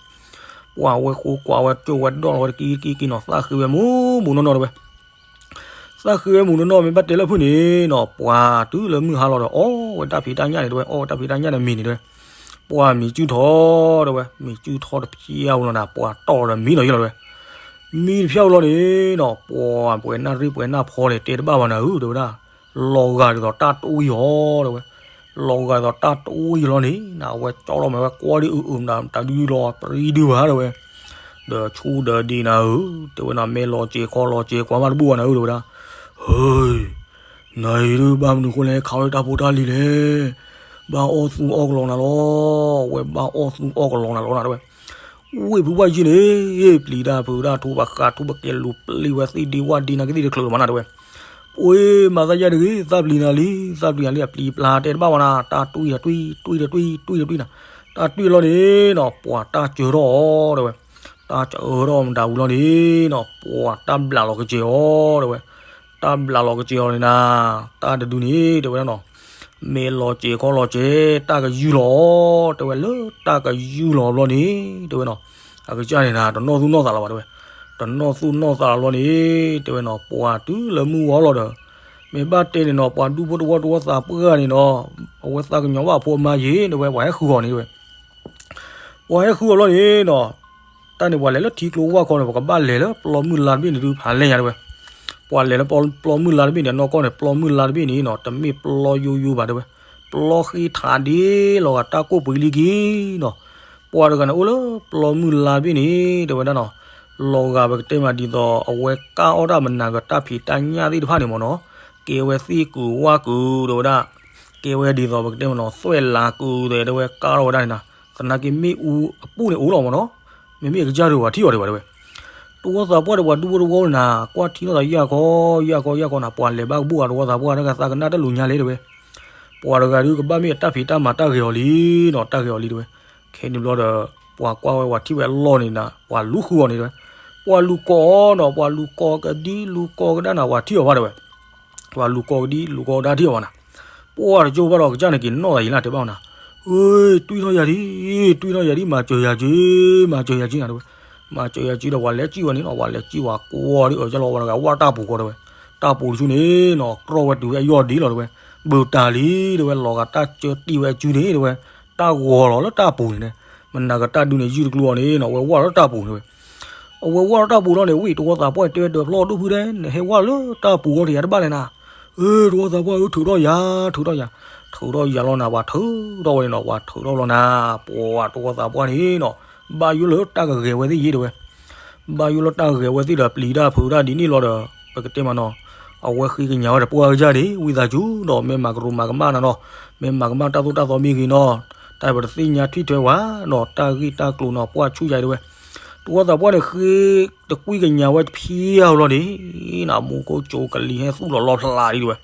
ပှၢ်ဝဲဃိကွၢ်ဝဲကၠိဝဲဒီၣ်လီၤဝဲတကံကံကံနီၤ, သးဃ့ဝဲမူးမူးနီၢ်နီၢ် တဲဝဲ. သးဃ့ဝဲမူးနီၢ်နီၢ် မ့ၢ်ဘၣ်တဲလၢဖုၣ်န့ၣ်နီၤ, ပှၢ်တုၤလၢမုၢ်ဟါလီၤဒီး အီၣ်ဝဲတၢ်ဖံးတၢ်ညၣ်န့ၣ် တဲဝဲ, အီၣ်ဝဲတၢ်ဖံးတၢ်ညၣ်ဒီးမ့ၤန့ၣ် တဲဝဲ. ပှၢ်မံၤစုၣ်ထီၣ် တဲဝဲ, မံၤစုၣ်ထီၣ်တဖျၢၣ်ဝဲလီၤနၤ, ပှၢ်တီၢ်လီၤဒီးမံလီၤယံာ်လီၤ တဲဝဲ. မံတဖျၢၣ်ဝဲလီၤန့ၣ်နီၤ, ပှၢ်ပှဲၤနၢ်ရံၣ်ပှဲၤနၢ်ဖီလဲၣ် တဲတဘၣ်ဘၣ်နၤဧၢ တဲဝဲဒၣ်. လီၤဂာ်ဒ်သိးတၢ်တဝံၣ်အီၤ တဲဝဲ. လီၤဂာ်ဒ်သိးတၢ်တဝံၣ်လီၤန့ၣ်နီၤ, အဝဲကၠီလီၤမဲာ်ဝဲကွၢ်ဒံးအုးအုးမတၤ တၢ်ဒုးလီၤပြံဒုးဘၣ် တဲဝဲ. ဒီးဆူဒီးဒံးနၤဧၢ တဲဝဲနီၤ, မဲာ်လီၤစဲၤခီလီၤစဲၤ ကွၢ်မးတဘူၣ်ဘၣ်နၤဧၢ တဲဝဲဒၣ်. ဟ့ နၤအံၤဒုး ဘၣ်မနုၤဃိလဲၣ် ခးဝဲတၢ်ဖိတၢ်လံၤလဲၣ်. ဘၣ်အီၣ်သူအီၣ်ကလီနၤလီၤ, ဝဲဘၣ်အီၣ်သူအီၣ်ကလီနၤလီၤနၤ တဲဝဲ. ဝ့ၢ်ဖုဘၣ်ယံၤန့ၣ် ပျံၤတၢ်ဖုးတၢ်ထူ ပှၤဃးထူ ပကဲလူၤပျံၤဝဲသ့ၣ်ဒ့ဝၣ်ဒ့နၤကသ့ၣ်တချုးလီၤမးနၤ တဲဝဲ. ပှ့ၤမၤသးယါတဂ့ၤ သးပျံၤနၤလံ သးပျံၤနၤလံ အပျံၤပျါတဲတဘၣ်ဝဲနၤ တၢ်တွံၢ်ယၤတွံၢ် တွံၢ်ဒီးတွံၢ် တွံၢ်ဒီးတွံၢ်နၤ တၢ်တွံၢ်လီၤန့ၣ်နီၤ ပှၤတၢ်စၢထီၣ်အီၤ တဲဝဲ. တၢ်စၢထီၣ်မတၤဝံၤလီၤန့ၣ်နီၤ ပှၤတၢ်ဘျးလီၤကစဲၤအီၤ တဲဝဲ. တၢ်ဘျးလီၤကစဲၤအီၤန့ၣ်နၤ တၢ်တဒုန့ၣ် တဲဝဲနီၤ မ့ၢ်လီၤစဲၤခီလီၤစဲၤ တၢ်ကယူၢ်လီၤအီၤ တဲဝဲ လၢတၢ်ကယူၢ်လီၤဘျီန့ၣ် တဲဝဲနီၤ အကစၢ်န့ၣ်နၤ တနီၣ်သူၣ်နီၣ်သးလီၤဘၣ် တဲဝဲ. တနီၣ်သူၣ်နီၣ်သးလီၤဘျီန့ၣ် တဲဝဲနီၤ ပှၤတုၤလၢမုၢ်ဝါလီၤဒီး မ့ၢ်ဘၣ်တဲန့ၣ်နီၤ ပှၤဒူဖိတဝီတဝီသးပှၢ်န့ၣ်နီၤ အဝဲသးကညီၤဘၣ်ဖိအမါယ့ၣ် တဲဝဲ ပှၤဟဲဃုအီၤန့ၣ် တဲဝဲ. ပှၤဟဲဃုအီၤလီၤန့ၣ်နီၤ တၢ်န့ၣ်ပှၤလဲၤလၢထံကျိဝၢ်ခီန့ၣ် ပကဘၣ်လဲၤလၢပျီမုၢ်လါတဘ့ၣ်န့ၣ်ဒုးဖးလဲၢ်ညါ တဲဝဲ. ပ ပှၤလဲၤလၢပျီမုၢ်လါတဘ့ၣ်န့ၣ် အနီၢ်ကီၢ်န့ၣ် ပျီမုၢ်လါတဘ့ၣ်န့ၣ်နီၤ တမ့ၢ်ပျီယိယိဘၣ်တဲဝဲ, ပျီဃ့ထးဒ်လီၤဂာ်တၢ်ကိၢ်ပှ့ၤလံက့ၤနီၤ. ပှၤတဂၤန့ၣ် အိၣ်လၢပျီမုၢ်လါတဘ့ၣ်န့ၣ် တဲဝဲဒၣ်နီၤ, လီၤဂာ်ပကတဲမးဒ်သိး အဝဲကၢ်အီၣ်တၢ်မနၤကတၢ်ဖံးတၢ်ညၣ်သ့ၣ်တဖၣ်န့ၣ်မ့ၢ်နီၤ, ကဲဝဲသ့ၣ်ကုာ်ဝၣ်ကုာ်တဲဝဲဒၣ်, ကဲဝဲဒ်သိးပကတဲမ့ၢ်နီၤ သွဲၣ်လၤကုာ်တဲဝဲကၢ်ထီၣ်ဝဲဒၣ်န့ၣ်နီၤ, သနာ်က့မ့ၣ်အူအပူၤန့ၣ်အိၣ်လီၤမ့ၢ်နီၤ, မ့မ့ၢ်အကစၢ်ဒၣ်ဝဲထံၣ်အီၤဒံးဘၣ်တဲဝဲ တဝီသးပှၢ်ဒီးပှၤဒူဖိတဝီန့ၣ်နီၤ ကွၢ်ထံနီၣ်သးယၢ်ခီ ယၢ်ခီယၢ်ခီနီၤ, ပှၤလဲၤဘၣ်ကဘူၣ်အီၤတဝီသးပှၢ် တၢ်ဂၤသးကနၣ်တၢ်လူၤညါလဲၣ်တဲဝဲ, ပှၤတဂၤဒုးကဘၣ်မ့ၢ်အတၢ်ဖံးတၢ်မၤတၢ်ဂဲၤအီၤလံနီၤ, တၢ်ဂဲၤအီၤလံတဲဝဲ. ခဲန့ၣ်ဘျီဒီး ပှၤကွၢ်ဝဲပှၤထံၣ်ဝဲအလီၢ်န့ၣ်နီၤ ပှၤလူၤဃုအီၤန့ၣ်တဲဝဲ, ပှၤလူၤကိးအီၤနီၤ, ပှၤလူၤကိးကဒံလူၤကိးကဒါနီၤ ပှၤထံၣ်အီၤဘၣ်တဲဝဲ ပှၤလူၤကိးကဒံလူၤကိးကဒါထံၣ်အီၤဘၣ်နီၤ, ပှၤတကၠိဘၣ်ဒီးကစၢ်န့ၣ်က့ၤနီၣ်သးယံာ်လၢတဲဘၣ်နီၤ, အ့ တွံၢ်ထီၣ်ယၤဒံး တွံၢ်ထီၣ်ယၤဒံး မၤစၢၤယၤက့ၤ မၤစၢၤယၤက့ၤနီၤတဲဝဲ, မၤစၢၤယၤက့ၤဒီးပှၤလဲၤစံၣ်ဝဲန့ၣ်နီၤ, ပှၤလဲၤစံၣ်ဝဲကိးအီၤဒ်အၢၣ်ကၢ်လီၤဝဲတဂၤ ဝၣ်တၢ်ပူၤဃီတဲဝဲ, တၢ်ပူၤတဆူန့ၣ်နီၤ ကြီၣ်ဝဲတုၤဝဲအယီၢ်ဒ်လီၤတဲဝဲ, ဘုးတၢ်လံတဲဝဲ လီၤဂာ်တၢ်ကၢတံၢ်ဝဲအစုန့ၣ်တဲဝဲ, တၢ်ဂီၤလီၤလၢတၢ်ပူၤန့ၣ်န့ၣ်, မနၤကတၢ်ဒုးန့ၣ်ယုၢ်တကျိၤအီၤန့ၣ်နီၤ အဝဲဝၣ်လီၤလၢတၢ်ပူၤန့ၣ်ဝဲ အဝဲဝၣ်လီၤတၢ်ပူၤလီၤန့ၣ် ဝံၣ်တဝီသးပှၢ်တဲဝဲဒၢးဖျီၣ်ဒိၣ်ဖုတဲ နဟဲဝၣ်လၢတၢ်ပူၤအီၤတယၤတဘၣ်လဲၣ်နၤ, အ့ တဝီသးပှၢ်အုထုးထီၣ်ယၤ ထုးထီၣ်ယၤ, ထုးထီၣ်ယၤလီၤနၤ ပှၤထုးထီၣ်ဝဲန့ၣ်နီၤ ပှၤထုးထီၣ်လီၤနၤ, ပှၤတဝီသးပှၢ်န့ၣ်နီၤ, ဘၣ်ယိၣ်လၢတၢ်ကဂဲၤဝဲသ့ၣ်ယ့ၣ်တဲဝဲ ဘၣ်ယိၣ်လၢတၢ်ဂဲၤဝဲသ့ၣ်ဒီးပျံၤတၢ်ဖုးတၢ်ဒ်န့ၣ်လီၤဒီး ပကတဲမးနီၤ, အဝဲဃ့ကညးဝဲဒီးပှၢ်ကစၢ်န့ၣ် ဝံသးစူၤဒီး မ့ၢ်မၤကရူးမၤကမၣ်နၤနီၤ, မ့ၢ်မၤကမၣ်တၢ်သိၣ်တၢ်သီမ့ၢ်ဂ့ၤနီၤ, တၢ်ပတသ့ၣ်ညါထွံၣ်ထွဲဝဲနီၤ, တၢ်ဂ့ၢ်တၢ်ကျိၤနီၤ ပှၢ်ဆူၣ်ယၤတဲဝဲ, တဝီသးပှၢ်န့ၣ်ဃ့တကွံကညးဝဲဖံအလီၤန့ၣ် နမူခိၣ်ကၠိကလံၤဟဲသူၣ်လီၤလီဖျးဒ်တဲဝဲ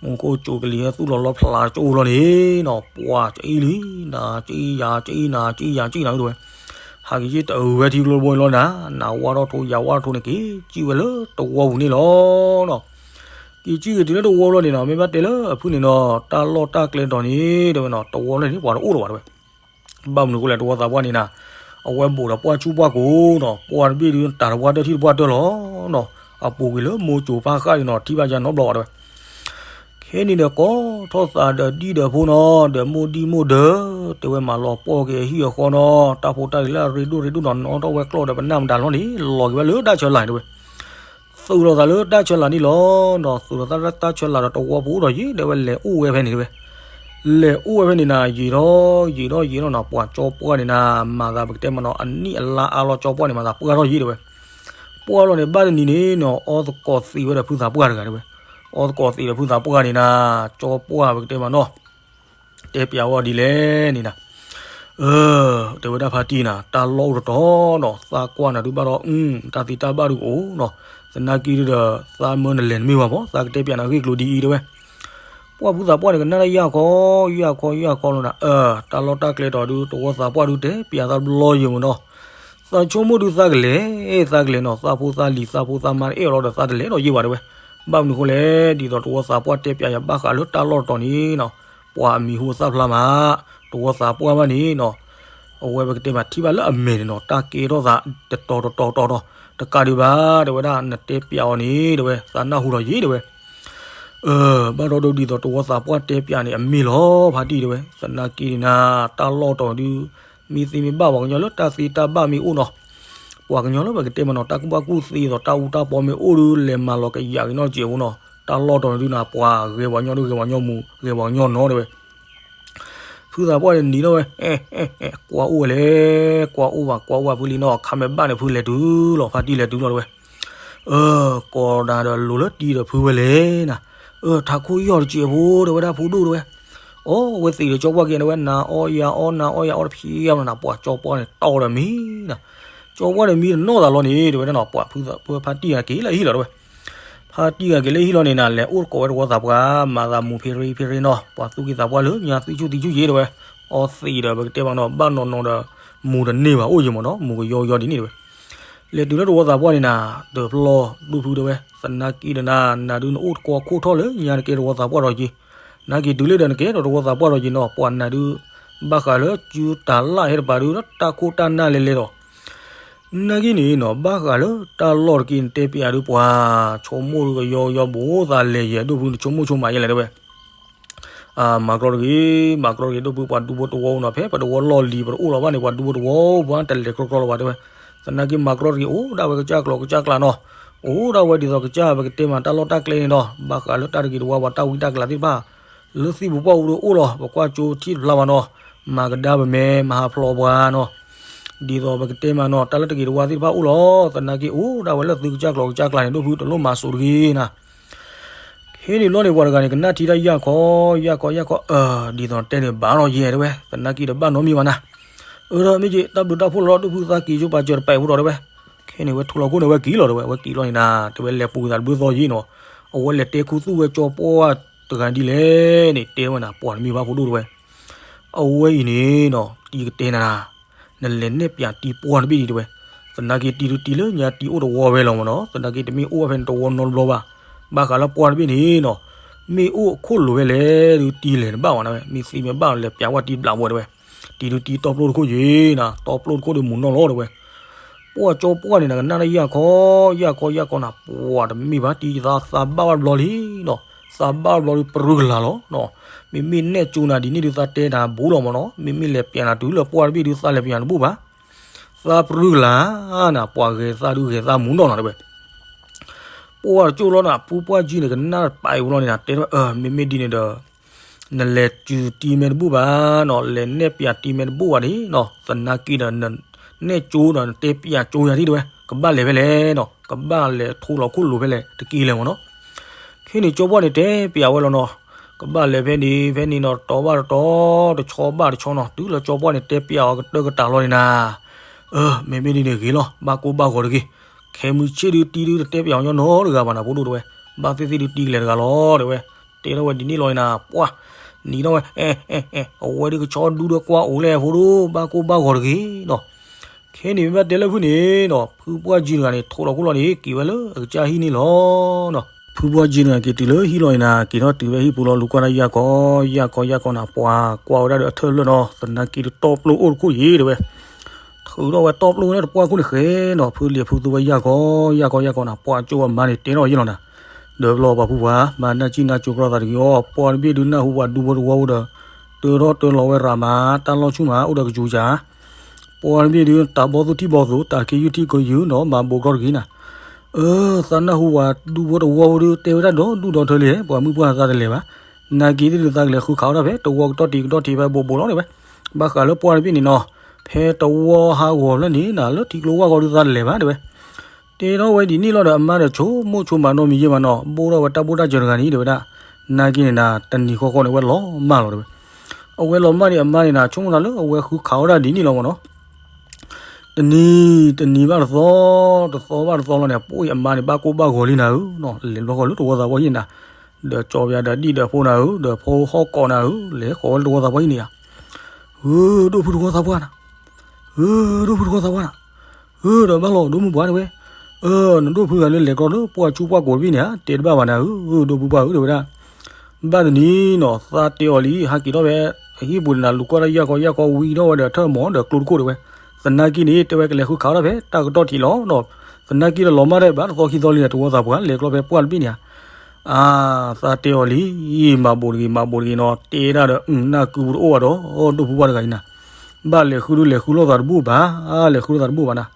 မူခိၣ်ကၠိကလံၤဟဲသူၣ်လီၤလီဖျးကၠိလီၤန့ၣ်နီၤ, ပှၤကအံၤလံ, နကအံၤယၤကအံၤ နကအံၤယၤကအံၤနၤတဲဝဲ, ဟးက့ၤစ့ၢ်တအုးဝဲထံကျိတဘိအံၤလီၤနၤ, နဝါထီၣ်ထိယၤဝါထီၣ်ထိန့ၣ်က့ၤစံၣ်ဝဲလၢတဝီပူၤန့ၣ်လီၤ. က့ၤစံၣ်က့ၤတုၤလၢတဝီလီၤန့ၣ်နီၤ, မ့ၢ်ဘၣ်တဲလၢအဖုၣ်န့ၣ်နီၤ, တၢ်လီၢ်တၢ်ကျဲတီၤန့ၣ်တဲဝဲနီၤ, တဝီလီၤန့ၣ် ပှၤတအိၣ်လၢၤဘၣ်တဲဝဲ ဘၣ်မနုၤအဃိလဲၣ် တဝီသးပှၢ်န့ၣ်နၤ, အဝဲဘူးဒီးပှၢ်ဆူၣ်ပှၢ်ကိာ်နီၤ, ပှၢ်တဘ့ၣ်ဒုးတၢ်တပှၢ်တၢၢ်ထံၣ်တပှၢ်တၢၢ်လီၤနီၤ, အပူၤကွံာ်လၢမိၢ်ကၠိဖးဃၣ်န့ၣ်နီၤ ထံၣ်ဘၣ်ယါနီတဘျီဘၣ်တဲဝဲ, ခဲန့ၣ်ဒီးကိးထီၣ်သးဒီးဒံၣ်ဒီးဖိနီၤ, ဒီးမိၢ်ဒံၣ်မိၢ်ဒၢး, တဲဝဲမၤလီၤပှီၢ်က့ၤအဟံၣ်အဃီနီၤ, တၢ်ဖိတၢ်လံၤလၢအရ့ဒိၣ်ရ့ဒိၣ်နီၤ နီၣ်ထီၣ်ဝဲကျီၢ်ဒီးပနၢ်မတၤလီၤန့ၣ် လီၤက့ၤဝဲလၢတၢ်ဆၢလာ်န့ၣ်တဲဝဲ သုးလိာ်သးလၢတၢ်ဆၢလာ်န့ၣ်လီၤနီၤ, သုးလိာ်သးလၢတၢ်ဆၢလာ်ဒီးတဝီပူၤဒီးယံာ် တဲဝဲလဲၤအိၣ်ဝဲဖဲန့ၣ်တဲဝဲ, လဲၤအိၣ်ဝဲဖဲန့ၣ်နၤ ယံာ်ထီၣ်ယံာ်ထီၣ်ယံာ်ထီၣ်နီၤ, ပှၤကၠီပှၢ်န့ၣ်နၤ မၤသးပကတဲမနီၤ အနံၣ်အလါအါလီၤ ကၠီပှၢ်န့ၣ် မၤသးပှၢ်ထီၣ်ယံာ်တဲဝဲ, ပှၢ်လီၤန့ၣ် ဘၣ်တနံၤန့ၣ်နီၤ အီသကိးသံးဝဲဒီးဖုသးပှၢ်တဂၤတဲဝဲ, အီသကိးသံးဒီးဖုသးပှၢ်န့ၣ်နၤ, ကၠီပှၢ်ပကတဲမနီၤ တဲပျးဝဲဒ်လဲၣ်န့ၣ်နၤ, တဲဝဲဒၣ်ဖါတံၢ်နၤ တၢ်လီၢ်အိၣ်တတီၤနီၤ, သးကွၢ်နၤဒုးဘၣ်ဒီး တၢ်သံတၢ်ဘၣ်ဒုးကအိၣ်နီၤ, သနာ်က့ဒီး သးမၢနလဲၤနမ့ၢ်ဝဲဘၣ် သးကတဲပျးနၤဂ့ၢ်ကျိၤဒ်အံၤတဲဝဲ, ပှၢ်ဖုသးပှၢ်န့ၣ် ကနၣ်တၢ်ယၢ်ခီ ယၢ်ခီ ယၢ်ခီလီၤနၤ, တၢ်လီၢ်တၢ်ကျဲတီၤဒုး တဝီသးပှၢ်ဒုး တဲပျးသးတဘျီယံာ်မးနီၤ, သးဆိကမိၣ်ဒုးသးကလဲၤ သးကလဲၤနီၤ, သးဖိသးလံၤ သးဖိသးမါတအဲၣ်အီၤလီၤဒီး သးတလဲၤဒီးယ့ၢ်ဘၣ်တဲဝဲ, ဘၣ်မနုၤအဃိလဲၣ် ဒ်သိးတဝီသးပှၢ်တဲပျးယၤဘၣ်ဃးလၢတၢ်လီၢ်တတီၤန့ၣ်နီၤ, ပှၤအမံၤဟူအသၣ်ဖျါမး, တဝီသးပှၢ်ဘၣ်န့ၣ်နီၤ အဝဲပကတဲမးထံၣ်ဘၣ်လၢအမဲာ်န့ၣ်နီၤ တၢ်ကဲထီၣ်သးတတီၤတတီၤတီၤတီၤ, တကးဒံးဘၣ် တဲဝဲဒၣ် နတဲပျးအီၤန့ၣ် တဲဝဲ သးနၢ်ဟူလီၤယံာ် တဲဝဲ, ဘၣ်ဒီးဒ်သိးတဝီသးပှၢ်တဲပျးန့ၣ် အမ့ၢ်လီၤ ဖါတံၢ် တဲဝဲ, သနာ်က့န့ၣ်နၤ တၢ်လီၢ်တီၤဒုး မ့ၢ်သ့မ့ၢ်ဘၣ်ပှၤကညီလၢတၢ်သ့တၢ်ဘၣ်မ့ၢ်အိၣ်နီၤ, ပှၤကညီလၢပကတဲမးနီၤ တၢ်ကူၣ်ဘၣ်ကူၣ်သ့သိးတၢ်အူတၢ်ပီမ့ၢ်အိၣ်ဒုး လဲၤမၤလီၤကယၤက့ၤနီတစဲးဖိနီၤ, တၢ်လီၢ်တီၤန့ၣ်ဒုးနၤ ပှၤဂဲၤပှၤကညီဒုး ဂဲၤပှၤကညီမူ ဂဲၤပှၤကညီနီၤ တဲဝဲ ဖုသးပှၢ်န့ၣ်နံၤထီၣ်ဝဲ, ကွၢ်အိၣ်ဝဲလဲၣ်, ကွၢ်အိၣ်ဘၣ် ကွၢ်အိၣ်ဘၣ်ဖုလံနီၤ, အခါမ့ၢ်ဘၣ်န့ၣ် ဖုလဲၤတုၤလီၤ ဖါတံၢ်လဲၤတုၤလီၤ တဲဝဲ, ကိးဒၣ်ဒီးလိၤလၢတံၤဒီးဖုဝဲလဲၣ်နၤ, ထးခိၣ်ယီၢ်တစဲးဖိ တဲဝဲဒၣ်ဖုဒိၣ်တဲဝဲ, အီၣ်ဝဲသံးဒီးကၠီပှၢ်က့ၤ တဲဝဲ နၤအီၣ်ယၤအီၣ် နၤအီၣ်ယၤအီၣ်တဖျဲးမးနၤ, ပှၤကၠီပှၢ်န့ၣ်တီဒီးမံနၤ, ကၠီပှၢ်န့ၣ်မံတနီၣ်သးလီၤန့ၣ် တဲဝဲဒၣ်နီၤ, ပှၤဖုသးပှၢ်ဖါတံၢ်ဂၤက့ၤလၢဟံၣ်လီၤ တဲဝဲ ဖါတံၢ်ဂၤက့ၤလၢဟံၣ်လီၤန့ၣ်နၤ လဲၤအိၣ်တကိးဝဲတဝီသးပှၢ် မၤသးမူဖ့ရ့ဖ့ရ့နီၤ, ပှၤသူၣ်က့သးပှၢ်လၢညါသံဆူၣ်သံဆူၣ်ယ့ၤ တဲဝဲ, အီသံးဒီးပကတဲမးနီၤ ဘၣ်နီၢ်နီၢ်ဒီး မူတန့ၢ်ဘၣ်အိၣ်ယ့ၤမးနီၤ, မူကယီယီဒ်န့ၣ် တဲဝဲ, လဲၤတုၤလၢတဝီသးပှၢ်န့ၣ်နၤ ဒၢးဖျီၣ်ဒိၣ်ဖု တဲဝဲ, သနာ်က့ဒီးနၤ နၤဒုးနအိၣ်တကိးခိၣ်ထီၣ်လၢညါ နကဲတဝီသးပှၢ်ဒီးက့ၤ, နက့ၤတုၤလၢဒီးနကဲဒီးတဝီသးပှၢ်ဒီးက့ၤနီၤ, ပှၤနၤဒုး ဘၣ်ဃးလၢစုတၤလၣ်ဟဲတပၤဒုး တၢ်ခိၣ်တၢ်နၢ်လဲၤလဲၤဒီး နာ်က့န့ၣ်နီၤ ဘၣ်ဃးလၢတၢ်လီၢ်တက့ၢ် နတဲပျးဒုးပှၤ ဆိကမိၣ်ဒုးကယီကယီဘူးသးလဲၤယဲၢ်ဒိၣ်ဖု နဆိကမိၣ်ဆိကမးယဲၢ်လဲၣ်တဲဝဲ, မၤကြီတဂ့ၤ မၤကြီတဂ့ၤ ဒိၣ်ဖု ပှၤဒူဖိတဝီနီၤ ဖဲပတဝီလီၢ်လံၤ ပတအိၣ်လီၤဘၣ်န့ၣ် ပှၤဒူဖိတဝီ ပှၤတလဲၤကြီကြီလီၤဘၣ်တဲဝဲ, သနာ်က့မၤကြီတဂ့ၤ အိၣ်ဒၣ်ဝဲကစၢ်ကျိၤကစၢ်ကျးနီၤ, အိၣ်ဒၣ်ဝဲဒ်သိးကစၢ်ပကတဲမးတၢ်လီၢ်တၢ်ကျဲန့ၣ်ဒီး ဘၣ်ဃးလၢတၢ်တဂ့ၤတဝါပှၤတၢ်ဝံတၢ်ကလၤသ့ၣ်တဖၣ် လၢသံၣ်ပူၤပှၢ်ပူၤဒီးအိၣ်လီၤ. ပကွၢ်ကၠိထံၣ်တဖျါဘၣ်နီၤ, မၤကဒါပမဲ မၤဟးဖျိးပှၤနီၤ, ဒ်သိးပကတဲမးနီၤ တၢ်လၢတဂ့ၤတဝါသ့ၣ်တဖၣ်အိၣ်လီၤ. သနာ်က့အိၣ်ဒၣ်ဝဲလၢသုကစၢ်ကျိၤကစၢ်ကျါန့ၣ် ဒိၣ်ဖုတလိၣ်မၤစိးတဂ့ၤနၤ ဟ့ၣ်န့ၣ်ဘျီန့ၣ် ပှၤတဂၤန့ၣ် ကနၣ်ထံတၢ်ယၢ်ခီ ယၢ်ခီ ယၢ်ခီ အၢ ဒ်သိးတဲန့ၣ်ဘၣ်လီၤယဲတဲဝဲ, သနာ်က့တဘၣ်နီတမံၤဘၣ်နၤ, အၢ ဒီးမ့ၢ်က့ တၢ်ဘျုးတၢ်ဖှိၣ်လီၤ ဒိၣ်ဖုသးက့ၤဆိပာ်စၢၤတပာ်အံၤဖိဒီးတဲဝဲ, ခဲန့ၣ်ဝဲထူလီၤခိၣ်န့ၣ် ဝဲက့ၤလီၤတဲဝဲ, ဝဲက့ၤလီၤန့ၣ်နၤ တဲဝဲလဲၤပူၤသးတဘျုးသီယံၤနီၤ, အဝဲလဲၤတဲခူသူၣ်ဝဲကၠီပှၢ်တဂၤဒ်လဲၣ်န့ၣ် တဲဝဲနၤ ပှၤတမ့ၢ်ဘၣ်ဖိဒိၣ်တဲဝဲ, အဝဲအံၤန့ၣ်နီၤ တံၤကတဲနၤ နလဲၤနဲၣ်ပၠးတံၤပှၢ်တဘ့ၣ်ဒံးတဲဝဲ, သနာ်က့တံၤတတံၤလၢညါတံၤအိၣ်တဝီဝဲလီၤမ့ၢ်နီၤ, သနာ်က့တမ့ၢ်အိၣ်ဝဲဖဲန့ၣ်တဝီနီတဘျီဘၣ်, ဘၣ်ဃးလၢပှၢ်တဘ့ၣ်န့ၣ်နီၤ, မ့ၢ်အိၣ်အခိၣ်လိၤဝဲလဲၣ်ဒုးတံၤလဲၤတဘၣ်ဝဲနၤဝဲ, မ့ၢ်သ့မ့ၢ်ဘၣ်လဲၤပၠးဝဲတံၤဘျးဝဲတဲဝဲ, တံၤတတံၤတီပျိတခိၣ်ယံၤနၤ တီပျိတခိၣ်ဒီးမူၤနီၢ်လီၤတဲဝဲ, ပှၢ်ကၠီပှၢ်န့ၣ်နၤ ကနၣ်တၢ်ယၢ်ခီ ယၢ်ခီ ယၢ်ခီနၤ ပှၤတမ့ၢ်ဘၣ်တံၤသးသးဘၣ်ဝဲတဘျီလံနီၤ, သးဘၣ်ဝဲတဘျီဒုးပရူၢ်ကလာ်လီၤနီၤ, မ့မ့ၢ်နဲၣ်ကၠိနၤဒ်န့ၣ်ဒုးသးတဲနၤဘူးလီၤမ့ၢ်နီၤ, မ့မ့ၢ်လဲၤပၠးနၤတုၤလၢပှၢ်တဘ့ၣ်ဒုးသးလဲၤပၠးနၤတဘူးဘၣ်, သးပရူၢ်ကလာ်နၤ ပှၤဂဲၤသးဒုးဂဲၤသးမူၤနီၢ်နၤတဲဝဲ ပှၢ်တကၠိၣ်လီၤနၤ ဖုပှၢ်ကၠံန့ၣ် ကနၣ်ပာ်အံၤဖိလီၤန့ၣ်နၤ တဲထီၣ်ဝဲ အၢ မ့မ့ၢ်ဒ်န့ၣ်ဒီး နလဲၤစုၤတံၤမဲာ်တဘူၣ်ဘၣ်နီၤ, လဲၤနဲၣ်ပၠးတံၤမဲာ်တဘူၣ်ဘၣ်ဒ်နီၤ, သနာ်က့ဒီး နဲၣ်ကၠိဒီးနတဲပၠးကၠိယၤဒ်တဲဝဲ, ကဘၣ်လဲၤဖဲလဲၣ်နီၤ, ကဘၣ်လဲၤထူလီၤခိၣ်လိၤဖဲလဲၣ် တက့ၤလဲၤမ့ၢ်နီၤ. ခဲန့ၣ်ကၠီပှၢ်န့ၣ်တဲပၠးဝဲလီၤနီၤ, ကဘၣ်လဲၤဖဲန့ၣ် ဖဲန့ၣ်နီၤ, တတီၤဘၣ်တတီၤ, တဆီဘၣ်တဆီနီၤ, တုၤလၢကၠီပှၢ်န့ၣ်တဲပၠးအီၤကတၢၢ်ကတၢၢ်လီၤန့ၣ်နၤ, အၢ မ့မ့ၢ်ဒ်န့ၣ်ဂ့ၤလီၤ, ဘၣ်ကိၢ်ဘၣ်ဂီၤတဂ့ၤ, ခဲမုၢ်ဆ့ၣ်ဒုးတံၤဒုးတတဲပၠးအီၤညီနီတဂၤဘၣ်နၤ ဖိဒိၣ်တဲဝဲ, ဘၣ်သ့ၣ်သ့ၣ်ဒုးတံၤကလဲၤတဂၤလီၤတဲဝဲ, တဲထီၣ်ဝဲဒ်န့ၣ်လီၤန့ၣ်နၤ, ပှၢ် နံၤထီၣ်ဝဲ အဲ အဲ အဲ အဝဲဒုးကဆီဒူဒီးကွၢ်အိၣ်လဲၣ်ဖိဒိၣ် ဘၣ်ကိၢ်ဘၣ်ဂီၤတဂ့ၤနီၤ. ခဲန့ၣ်မ့ၢ်ဘၣ်တဲလၢဖုန့ၣ်နီၤ, ဖုပှၢ်ကၠံတဂၤန့ၣ် ထူလီၤခိၣ်လီၤန့ၣ် က့ၤဝဲလၢအကစၢ်ဟံၣ်န့ၣ်လီၤနီၤ. ဖုပှၢ်ကၠံတဂၤက့ၤတုၤလၢဟံၣ်လီၤန့ၣ်နၤ, က့ၤထီၣ်တုၤဝဲဟံၣ်ပူၤလီၤ လူၤကွၢ်ဒၣ်ယၢ်ခီ ယၢ်ခီ ယၢ်ခီနၤ, ပှၤကွၢ်ဝဲဒၣ်ဒီးအထၢၣ်လၢာ်နီၤ, သနာ်က့ဒီးတီပျိအိၣ်တခိၣ်ယံၤတဲဝဲ ထုးထီၣ်ဝဲတီပျိဝဲလၢတပှၢ်ခိၣ်န့ၣ်ဃဲနီၤ, ဖုလံၤဖုသူဝဲယၢ်ခီ ယၢ်ခီ ယၢ်ခီနၤ, ပှၢ်ကၠိအမါန့ၣ်တဲထီၣ်ယံၤလီၤနၤ, ဒီးပျီပှၤဖုပှၢ် မၤနၢ်စံၣ်နၢ်ကၠိကြီသးတဂ့ၤအီၤ, ပှၢ်တဘ့ၣ်ဒုးနၢ်ဟူပှၤဒူဖိတဝီဖိဒီး တၢထီၣ်တၢလီၤဝဲရၤမး, တၢ်လီၢ်ဆူၣ်မး အိၣ်ဒီးကစူၤစၢ်, ပှၢ်တဘ့ၣ်ဒုး တၢ်ဘီၣ်သူၣ်ထံၣ်ဘီၣ်သူၣ် တၢ်ခ့ယုၢ်ထံၣ်ခ့ယုၢ်နီၤ, မၤဘိးကြီတဂ့ၤနၤ, အၢ သးနၢ်ဟူပှၤဒူဖိတဝီဖိဒုး တဲဝဲဒၣ်ဒီဒူၣ်ဒီထၢလံ, ပှၤမုၣ်ပှၢ်သးတလဲၤဘၣ်, နာ်က့သ့ၣ်ဒုးသးကလဲၤဃုခးအီၣ်ဒၣ်ဖဲ တဝီကတီၢ်တံၤကတီၢ်ထံးဖဲဘိးဘိးလီၤတဲဝဲ, ဘၣ်ဃးလၢပှၢ်တဘ့ၣ်န့ၣ်နီၤ, ဖဲတဝီဟးဂီၤဖျၢၣ်န့ၣ်နၤ လၢထံကျိဝၢ်ဂီၤဒုးသးတလဲၤဘၣ်တဲဝဲ, တဲထီၣ်ဝဲဒ်န့ၣ်လီၤဒီး အမါဒီးဆိကမိၣ်ဆိကမးနီတမံၤယဲၢ်ဘၣ်နီၤ, ဘိၣ်ထီၣ်ဝဲတၢ်ဘိၣ်တၢ်စၢၤတဂၤန့ၣ်တဲဝဲဒၣ်, နာ်က့န့ၣ်နၤ တနံၤဃီဃီန့ၣ် အဝဲလီၤမၢ်လီၤတဲဝဲ, အဝဲလီၤမၢ်န့ၣ် အမါန့ၣ်နၤ ဆိကမိၣ်သးလၢအဝဲဃုခးအီၣ်ဒၣ်ဒ်န့ၣ်လီၤမ့ၢ်နီၤ, တနံၤ တနံၤဘၣ်တသီ, တသီဘၣ်တသီလီၤန့ၣ် ပှၢ်အံၤအမါန့ၣ် ဘၣ်ကိၢ်ဘၣ်ဂီၤလံနၤဧၢနီၤ, လဲၤဘျီဃီလၢတဝီသးပှၢ်ဟံၣ်နၤ, ဒီးကၠီပယါဒီးဒံၣ်ဒီးဖိနၤဧၢ, ဒီးဖိဟီၣ်ကိးနၤဧၢ, လဲၤဃီၤဝဲလၢတဝီသးပှၢ်ဟံၣ်န့ၣ်ဧါ, ဧၢ ဒိၣ်ဖုတဝီသးပှၢ်နၤ, ဧၢ ဒိၣ်ဖုတဝီသးပှၢ်နၤ, ဧၢ ဒီးဘၣ်လီၤဒိၣ်မုၢ်ပှၢ်တဲဝဲ, အၢ နဒိၣ်ဖုဂၤလၢလဲၤကြီလၢပှၢ်ဆူပှၢ်ကိးတဘ့ၣ်န့ၣ်ဧါ, တဲတဘၣ်ဘၣ်နၤဧၢ, ဒိၣ်ဖုပှၢ်ဧၢတဲဝဲဒၣ်, ဘၣ်တနံၤနီၤ သးတဲအီၤလံ ဟးက့ၤထီၣ်ဖဲ အဟံၣ်ပူၤန့ၣ်နၤ လူၤကွၢ်ဒၣ်ယၢ်ခီယၢ်ခီဝံၤထီၣ်ဝဲဒီးထၢၣ်မီၤဒီးကျိတခိၣ်တဲဝဲ, သနာ်က့န့ၣ် တဲဝဲကလဲၤဃုခးအီၣ်ဒၣ်ဖဲတၢ်ကတီၢ်ထံးလီၤနီၤ, သနာ်က့ဒီးလီၤမၢ်ဒၣ်ဘၣ်တသီခံသီလံဒီး တဝီသးပှၢ် လဲၤကြီဖဲပှၢ်တဘ့ၣ်န့ၣ်ဧါ, အၢ သးတဲအီၤလံ, မၤဘိးတဂ့ၤ မၤဘိးတဂ့ၤနီၤ, တဲဒၣ်ဒီး နၢ်ကုပူၤတအိၣ်ဘၣ်ဒီး ဒိၣ်ဖုပှၢ်တဂၤအံၤနၤ, ဘၣ်လဲၤဃုဒုးလဲၤဃုလိာ်သးတဘူၣ်ဘၣ်, လဲၤဃုလိာ်သးတဘူၣ်ဘၣ်နၤ,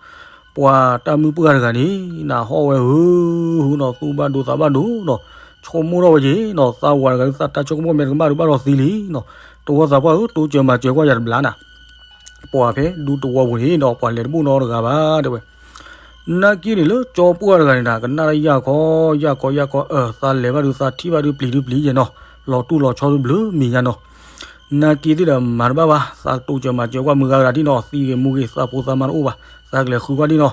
ပှၤတၢ်မုၣ်ပှၢ်တဂၤန့ၣ် နဟီၣ်ဝဲဧၢ ဟူနီၤ သူၣ်ဘၣ်ဒိသးဘၣ်ဒိနီၤ, ဆိကမိၣ်ထီၣ်ဝဲက့ၤနီၤ သးဝၤတဂၤ သးတၢ်ဆိကမိၣ်မဲာ်တကမၣ်ဒုးဘၣ်ဒီးသံလံနီၤ, တဝီသးပှၢ်ဧၢ တိစၢၤမၤစၢၤကွၢ်ယၤတဘျါနၤ ပှၤဖဲဒူတဝီပူၤန့ၣ်ဒီး ပှၤလဲၤတဘူၣ်နီတဂၤဘၣ်တဲဝဲ, နာ်က့န့ၣ်လၢကၠီပှၢ်တဂၤန့ၣ်နၤ ကနၣ်ဒၣ်ယၢ်ခီ ယၢ်ခီ ယၢ်ခီ အၢ သးလဲၤဘၣ်ဒုး သးထံၣ်ဘၣ်ဒုးပျံၤဒုးပျံၤယဲၢ်နီၤ, လီၤတူၢ်လီၤဆီဒုးဘျုးမံၤညါနီၤ, နာ်က့သ့ၣ်ဒီးမၤတဘၣ်ဘၣ် သးတိစၢၤမၤစၢၤကွၢ်မုၢ်ဂၤတဂၤဒ်နီၤ, သံဂ့ၤမူဂ့ၤ သးဖိသးမါတအိၣ်ဘၣ်, သးကလဲၤဃုကွၢ်ဒ်နီၤ,